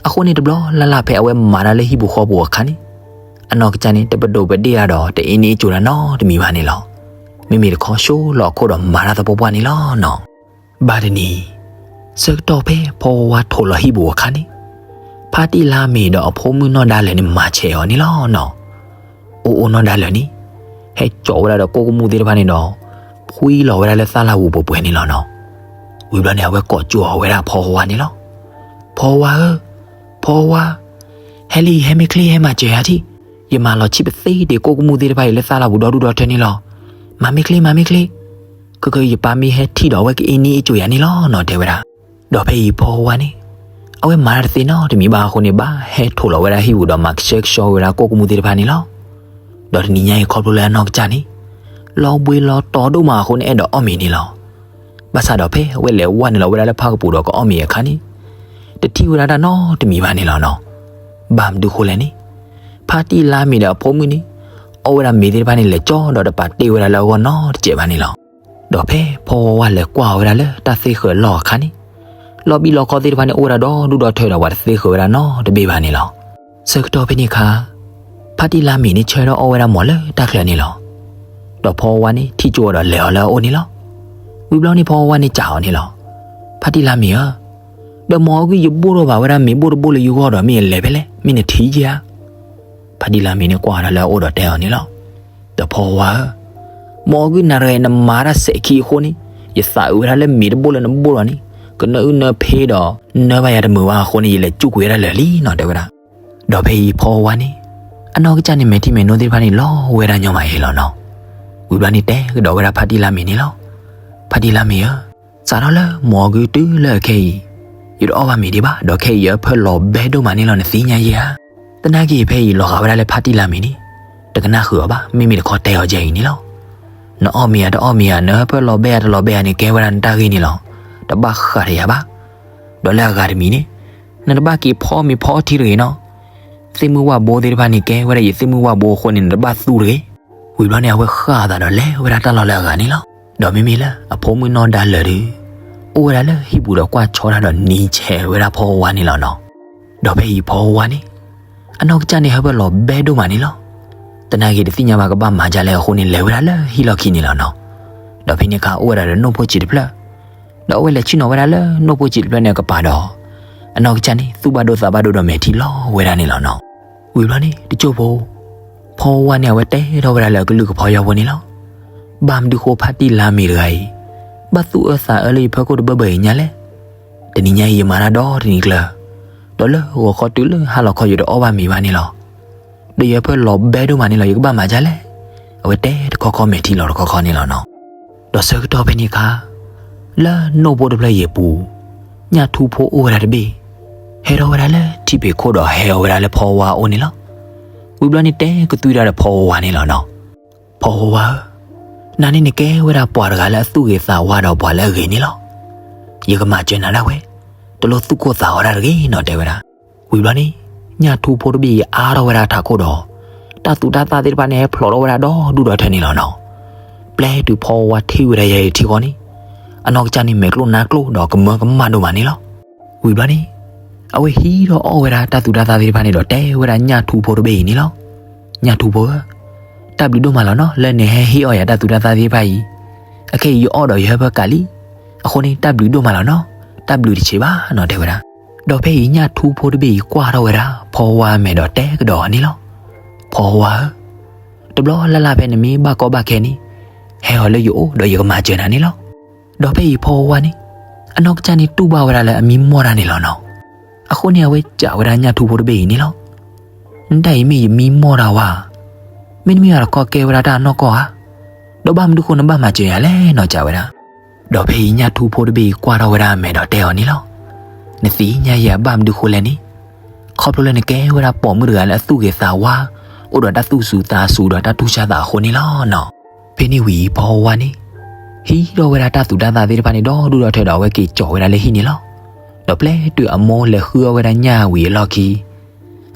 အဃိန့ၣ်တဘျီလၢ်လၢ်ဖဲအဝဲမၤတၢ်လၢဟံၣ်ပူၤဃီပူၤအခါန့ၣ် အနီၢ်ကစၢ်န့ၣ် တပဒိၣ်ပဒ့ၣ်အါဒီး တအ့န့အ့ကၠိၤတၢ်နီတမံၤဘၣ်န့ၣ်လီၤ. မ့မ့ၢ်တခီဆှိလီၤအခိၣ်ဒီးမၤတၢ်သပှၢ်ပှၢ်န့ၣ်လီၤနီၤ. ဘၣ်တနံၤ ဆၢကတီၢ်ဖဲဖီဝါထိးလီၤဟံၣ်ပူၤအခါန့ၣ် ဖါတံၢ်လါမ့ၤဒီးအဖိမုၣ်နီၢ်ဒါလၢာ်န့ၣ် မၤဆဲးအီၤန့ၣ်လီၤနီၤ. အိၣ်အိၣ်နီၢ်ဒါလၢာ်န့ၣ် ဟဲကၠီဝဲဒၣ်ဒီးကိၣ်ကမူၣ်သ့ၣ်တဖၣ်န့ၣ်ဒီး ဖှံလီၤဝဲဒၣ်လၢသၣ်လၢ်ပူၤပှဲၤပှဲၤန့ၣ်လီၤနီၤ. ဝံၤဘျီန့ၣ် အဝဲကိးကၠိအီၤဝဲဒၣ်ဖီဝါန့ၣ်လီၤ. ဖီဝါဧၢ, ဖီဝါ, ဟဲလံ ဟဲမ့ၢ်ချ့ ဟဲမၤစၢၤယၤထံၣ်, ယမၤလီၤဆံၣ်ပသ့ဒံးကိၣ်ကမူၣ်သ့ၣ်တဖၣ်အံၤလၢသၣ်လၢ်ပူၤဒီဒူၣ်ဒီထၢန့ၣ်လီၤ. မၤမ့ၢ်ချ့ မၤမ့ၢ်ချ့, ခဲကယပၢ်မ့ၢ်ဟဲထံၣ်ဒီး အဝဲကအ့န့အ့ကၠိၤယၤန့ၣ်လီၤနီၤ တဲဝဲဒၣ်. ဒီးဖဲအံၤဖီဝါန့ၣ် အဝဲမၤတၢ်တသ့နီတမံၤဘၣ်အဃိန့ၣ် ဘၣ်ဟဲထိးလီၤဝဲဒၣ်ဟံၣ်ပူၤဒီးမၤကဆှဲကဆှီဝဲဒၣ်ကိၣ်ကမူၣ်သ့ၣ်တဖၣ်န့ၣ်လီၤ. ဒီးတနံၤညါအံၤခီဖျိလၢအနီၢ်ကစၢ်န့ၣ် လီၤဘှံးလီၤတီၤဒိၣ်မးအဃိန့ၣ် အဲၣ်ဒိးအီၣ်မ့ၤန့ၣ်လီၤ. ဘၣ်ဆၣ်ဒီးဖဲအဝဲလဲၤဝဲနုာ်လီၤဝဲဒၣ်လၢဖၣ်ကပူၤဒီးကအီၣ်မ့ၤအခါန့ၣ် တထံၣ်ဝဲဒၣ်တၢ်နီတမံၤဘၣ်န့ၣ်လီၤနီၤ. ဘၣ်မနုၤဃိလဲၣ်န့ၣ် ဖါတံၢ်လါမ့ၤဒီးအဖိမုၣ်န့ၣ် အီၣ်ဝဲဒၣ်မ့ၤသ့ၣ်တဖၣ်န့ၣ် လဲၤကၠီဒီးတပာ်တ့ၢ်ဝဲဒၣ်လၢအဂီၢ်နီတစဲးဘၣ်န့ၣ်လီၤ. ဒီးဖဲဖီဝါဝါလဲၤကွၢ်ဝဲဒၣ်လၢတၢ်သ့ၣ်ဃၢၤလီၢ်အခါန့ၣ် လီၤဘံၣ်လီၤခီသ့ၣ်တဖၣ်န့ၣ် အိၣ်ဝဲဒၣ်ဒီဒူၣ်ဒီထၢဒီး ပှၤတသ့ဃၢၤဝဲဒၣ်နီတဘ့ၣ်ဘၣ်န့ၣ်လီၤ. ဆၢကတီၢ်ဖဲန့ၣ်အခါ ဖါတံၢ်လါမ့ၤန့ၣ် ဆၢထၢၣ်အီၣ်ဝဲဒၣ်မီၤလၢတၢ်ချၢန့ၣ်လီၤ. ဒီးဖီဝါဝါန့ၣ် ထံၣ်ကၠိအီၤဒီးလဲၤအီၤလၢအအိၣ်န့ၣ်လီၤ. ဝံၤဘျီန့ၣ် ဖီဝါဝါန့ၣ် စံးအီၤန့ၣ်လီၤ. ဖါတံၢ်လါမ့ၤဧၢ, ဒီးမီၤအဂံၢ်ယဘိၣ်ထီၣ်ဘၣ်ဝဲဒၣ်မ့ၤဘိၣ်တဘိၣ်လၢယဂီၢ်ဒီး မ့ၢ်ယလဲၤဖဲလဲၣ်, မ့ၢ်နထံၣ်ဧါ. ဖါတံၢ်လါမ့ၤန့ၣ် ကွၢ်ဝဲဒၣ်လၢအအိၣ်ဒီးတဲအီၤန့ၣ်လီၤ. ဒီးဖီဝါဧၢ, မီၤအဂံၢ်နၤတဂၤအံၤ နမၤတၢ်စဲးခံအဃိန့ၣ် ယသးအုးဝဲဒၣ်လၢမ့ၤတဘိၣ်လၢနဘိၣ်လီၤန့ၣ် ကနၢအုၣ်နၢဖ့ဒီး နၢဘၣ်ယၤတမုာ်ဘၣ်အဃိန့ၣ် ယလဲၤစူၢ်ကွံာ်ဝဲဒၣ်လၢာ်လံနီၤ တဲဝဲဒၣ်. ဒီးဖဲအံၤဖီဝါဝါန့ၣ် အနီၢ်ကစၢ်န့ၣ် မဲာ်ထံမဲာ်နိသ့ၣ်တဖၣ်န့ၣ် လီၤဝဲဒၣ်ညီမးအံၤလီၤနီၤ. ဝံၤဘျီန့ၣ် တဲကဒီးဝဲဒၣ်ဖါတံၢ်လါမ့ၤန့ၣ်လီၤ. ဖါတံၢ်လါမ့ၤဧၢ, စးထီၣ်လၢမီၤအဂုၢ်တုၤလၢအခဲအံၤ ယတအီၣ်ဘၣ်မ့ၤဒံးဘၣ်, ဒီးခဲအံၤယဟၢဖၢလီၤဘဲဒိၣ်မးန့ၣ်လီၤ နသ့ၣ်ညါယဲဧါ. သနာ်က့ဖဲအံၤလီၤဂာ်ဝဲဒၣ်လၢဖါတံၢ်လါမ့ၤန့ၣ် တကနၣ်ဃုာ်အီၤဘၣ်, မ့မ့ၢ်တခီတဲအီၤဒ်အံၤန့ၣ်လီၤ. နအီၣ်မ့ၤဧါတအီၣ်မ့ၤဧါ, နဟၢဖၢလီၤဘဲဧါတလီၤဘဲဧါန့ၣ် ကဲဝဲဒၣ်နတၢ်ဂ့ၢ်န့ၣ်လီၤ. တဘၣ်ဃးဒီးယၤဘၣ်. ဒီးလၢအဂၤတမံၤန့ၣ် နတဘၣ်က့ၤဖီမ့ၤဖီထံတဂ့ၤနီၤ. သ့ၣ်မုၢ်ဝၣ်ဘိသ့ၣ်တဖၣ်န့ၣ် ကဲဝဲဒၣ်ယသ့ၣ်မုၢ်ဝၣ်ဘိအဃိန့ၣ် နတဘၣ်သူတဂ့ၤ. ဝံၤဘျီန့ၣ် အဝဲဃၣ်အသးဒီးလဲၤဝဲဒၣ်တၢ်လီၢ်လၢအဂၤန့ၣ်လီၤ. ဒီးမ့မ့ၢ်လၢအဖိမုၣ်နီၢ်ဒါလၢာ်ဒီး အိၣ်ဝဲဒၣ်လၢဟံၣ်ပူၤဒီးကွၢ်ဆီတၢ်ဒီးနံၤဆဲးဝဲဒၣ်ဖီဝါန့ၣ်လီၤနီၤ. ဒီးဖဲအံၤဖီဝါန့ၣ် အနီၢ်ကစၢ်န့ၣ်ဟၢဖၢလီၤဘဲဒိၣ်မးန့ၣ်လီၤ. သနာ်က့တသ့ၣ်ညါဘၣ်ကဘၣ်မၤဒ်လဲၣ်အဃိန့ၣ် လဲၤဝဲဒၣ်လၢဟံၣ်လီၢ်ခံန့ၣ်လီၤနီၤ. ဒီးဖဲန့ၣ်အခါအိၣ်ဝဲဒၣ်ဒီးနိၣ်ဖိစံးတဖျၢၣ်, ဒီးအဝဲလဲၤဆ့ၣ်နီၤဝဲဒၣ်လၢနိၣ်ဖိစံးတဖျၢၣ်န့ၣ်အကပၤဒီး အနီၢ်ကစၢ်န့ၣ် သူၣ်ဘၣ်ဒိသးဘၣ်ဒိဒီးမဲာ်ထံလီၤဝဲဒၣ်န့ၣ်လီၤနီၤ. ဝံၤဘျီန့ၣ် တစိၢ်ဖိ ဖီဝါန့ၣ် အဝဲတဲထီၣ်ဝဲဒၣ်လၢအကလုၢ်ကဖီယီဖိန့ၣ်လီၤ. ဘၣ်မနုၤဃိဖါတံၢ်လါမ့ၤတဂၤအံၤ ဘၣ်သူၣ်အၢသးအၢလၢယဖၢခိၣ်တဘၢဘၢအံၤညါလဲၣ်. တနံၤညါအံၤယမၤတၢ်ဒီတနံၤကျၢၤ, ဒီးလၢဂီၤခီတုၤလၢဟါလီၤခီယတအီၣ်ဘၣ်မ့ၤဘၣ်န့ၣ်လီၤ. ဒီးယဟၢဖၢလီၤဘဲဒိၣ်မးန့ၣ်လီၤ, ယကဘၣ်မၤဒ်လဲၣ်. အဝဲတဲတခီခီမဲာ်ထံလီၤတခီခီန့ၣ်လီၤနီၤ. ဒီးဆၢကတီၢ်ဖဲန့ၣ်အခါ လၢနိၣ်ဖိတဖျၢၣ်ယံၤပူၤ ညၣ်ထူဖိအိၣ်ဝဲဒၣ်တဘ့ၣ် ဟဲထီၣ်ဝဲဒၣ်လၢထံဖံးခိၣ်ဒီးဟဲအီၤဝဲဒၣ်လၢဖီဝါအအိၣ်န့ၣ်လီၤ. ဝံၤဘျီန့ၣ်တဲကသွံဒၣ်ဒီးဖီဝါန့ၣ်လီၤနီၤ. ဖီဝါဧၢ, နၤန့ၣ်နကဲဝဲဒၣ်ပှၤတဂၤလၢအသူၣ်ဂ့ၤသးဝါဒီးပှၤလၢအဂ့ၤန့ၣ်လီၤ. ယကမၤစၢၤနၤဒၣ်ဝဲ, တလိၣ်သူၣ်ကိၢ်သးဂီၤတၢ်တဂ့ၤနီၤ တဲဝဲဒၣ်. ဝံၤဘျီန့ၣ် ညၣ်ထူဖိတဘ့ၣ်အံၤအါထီၣ်ဝဲဒၣ်ထးခိၣ်ဒီး တၢ်သူၣ်တၢ်သၣ်သ့ၣ်တဖၣ်န့ၣ် ဟဲဖျိးထီၣ်ဝဲဒၣ်ဒီဒူၣ်ဒီထၢန့ၣ်လီၤနီၤ. ပျဲတုၤဖီဝါထံၣ်ဝဲဒၣ်ယဲအံၤထံဃီန့ၣ်, အနီၢ်ကစၢ်န့ၣ်မဲာ်ကျိၣ်နါကျိၣ်ဒီးကမၢကမၣ်ဒိၣ်မးန့ၣ်လီၤ. ဝံၤဘျီန့ၣ် အဝဲဟံးထီၣ်အီၣ်ဝဲဒၣ်တၢ်သူၣ်တၢ်သၣ်သ့ၣ်တဖၣ်န့ၣ်ဒီးတဲဝဲဒၣ်ညၣ်ထူဖိတဘ့ၣ်အံၤန့ၣ်လီၤ. ညၣ်ထူဖိဧၢ, တၢ်ဘျုးဒိၣ်မးလီၤနီၤ လၢနဟဲဟ့ၣ်အီၣ်ယၤတၢ်သူၣ်တၢ်သၣ်သ့ၣ်တဖၣ်အံၤ, အခဲအံၤယအီၣ်ဒီးယဟၢဖၢကၤလံ. အဃိန့ၣ် တၢ်ဘျုးဒိၣ်မးလီၤနီၤ, တၢ်ဘျုးတဆံးဘၣ်နီၤ တဲဝဲဒၣ်. ဒီးဖဲအံၤညၣ်ထူဖိတဘ့ၣ်အံၤကွၢ်ထီၣ်ဝဲဒၣ် ဖီဝါအမဲာ်ဒီးတဲကဒီးအီၤန့ၣ်လီၤ. ဖီဝါဧၢ, တဘျီလၢ်လၢ်ဖဲနမ့ၢ်ဘၣ်ကီဘၣ်ခဲန့ၣ်, ဟဲအီၤလၢယအိၣ်ဒီးယကမၤစၢၤနၤန့ၣ်လီၤ. ဒီးဖဲအံၤဖီဝါန့ၣ် အနီၢ်ကစၢ်န့ၣ်တူၢ်ဘၣ်ဝဲဒၣ်လၢအမံမီၢ်တၢ်န့ၣ်လီၤနီၤ. အဃိန့ၣ် အဝဲစံးဝဲဒၣ်ညၣ်ထူဖိတဘ့ၣ်အံၤန့ၣ်လီၤ. နတၢ်အံၤမ့ၢ်ယမံမီၢ်တၢ်ဝဲ, မ့တမ့ၢ်ဘၣ်တခီကဲဝဲဒၣ်တၢ်နီၢ်ကီၢ်ဧါ, ဒီးဘၣ်မနုၤဃိနဘၣ်မၤစၢၤယၤလဲၣ်နီၤ စံးဝဲဒၣ်. ဒီးဖဲအံၤညၣ်ထူဖိတဘ့ၣ်အံၤကွၢ်ထီၣ်ဝဲဒၣ်အမဲာ်ဒီးတဲအီၤန့ၣ်လီၤ. နသ့ၣ်ညါယၤဘၣ်မနုၤဃိလဲၣ်န့ၣ်, ခီဖျိလၢနကဲဝဲဒၣ်ပိာ်မုၣ်တဂၤလၢအသူၣ်ဂ့ၤသးဝါ, အိၣ်ဒီးတၢ်သူၣ်စူၤသးစူၤဒီးတၢ်တူၢ်ဆါသးအဃိန့ၣ်လီၤနီၤ. ဖဲန့ၣ်ဝံၤဖီဝါန့ၣ် ဟံးထီၣ်ဝဲဒၣ်တၢ်သူၣ်တၢ်သၣ်သ့ၣ်တဖၣ်န့ၣ်ဒီဒူၣ်ဒီထၢဒီးအဝဲက့ၤကၠီၤဝဲဒၣ်လၢဟံၣ်န့ၣ်လီၤ. ဒီးပျဲတုၤအမိၢ်လဲၤဃုအီၣ်ဝဲဒၣ်ညၣ်ဝံၤအလီၢ်ခံ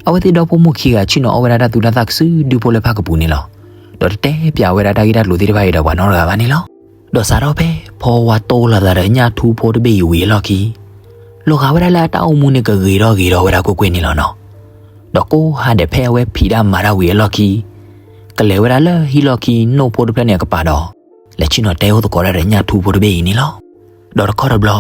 အဝဲသ့ၣ်ဒီဖိမိၢ်ခံဂၤဆ့ၣ်နီၤအီၣ်ဝဲဒၣ်တၢ်သူၣ်တၢ်သၣ်ကစုဒုဖိလၢဖၣ်ကပူၤန့ၣ်လီၤ. ဒီးတတဲပၠးဝဲဒၣ်တၢ်ဂ့ၢ်တၢ်ကျိၤသ့ၣ်တဖၣ်အံၤဒီးပှၤနီတဂၤဘၣ်န့ၣ်လီၤ. ဒီးစးထီၣ်ဖဲဖီဝါတိၢ်လိာ်သးဒီးညၣ်ထူဖိတဘ့ၣ်အံၤဝံၤအလီၢ်ခံ လီၤဂာ်ဝဲဒၣ်လၢအတၢ်အိၣ်မူန့ၣ်ကဂ့ၤထီၣ်ဂ့ၤထီၣ်ဝဲဒၣ်ကွ့ၢ်ကွ့ၢ်န့ၣ်လီၤနီၤ. ဒီးကိးဟါဒဲးဖဲအဝဲဖံးတၢ်မၤတၢ်ဝံၤအလီၢ်ခံ ကလဲၤဝဲဒၣ်လၢဟံၣ်လီၢ်ခံနိၣ်ဖိတဖျၢၣ်န့ၣ်အကပၤဒီး လဲၤဆ့ၣ်နီၤတဲအိၣ်သကိးတၢ်ဒီးညၣ်ထူဖိတဘ့ၣ်အံၤန့ၣ်လီၤ. ဒီးတခီတဘျီ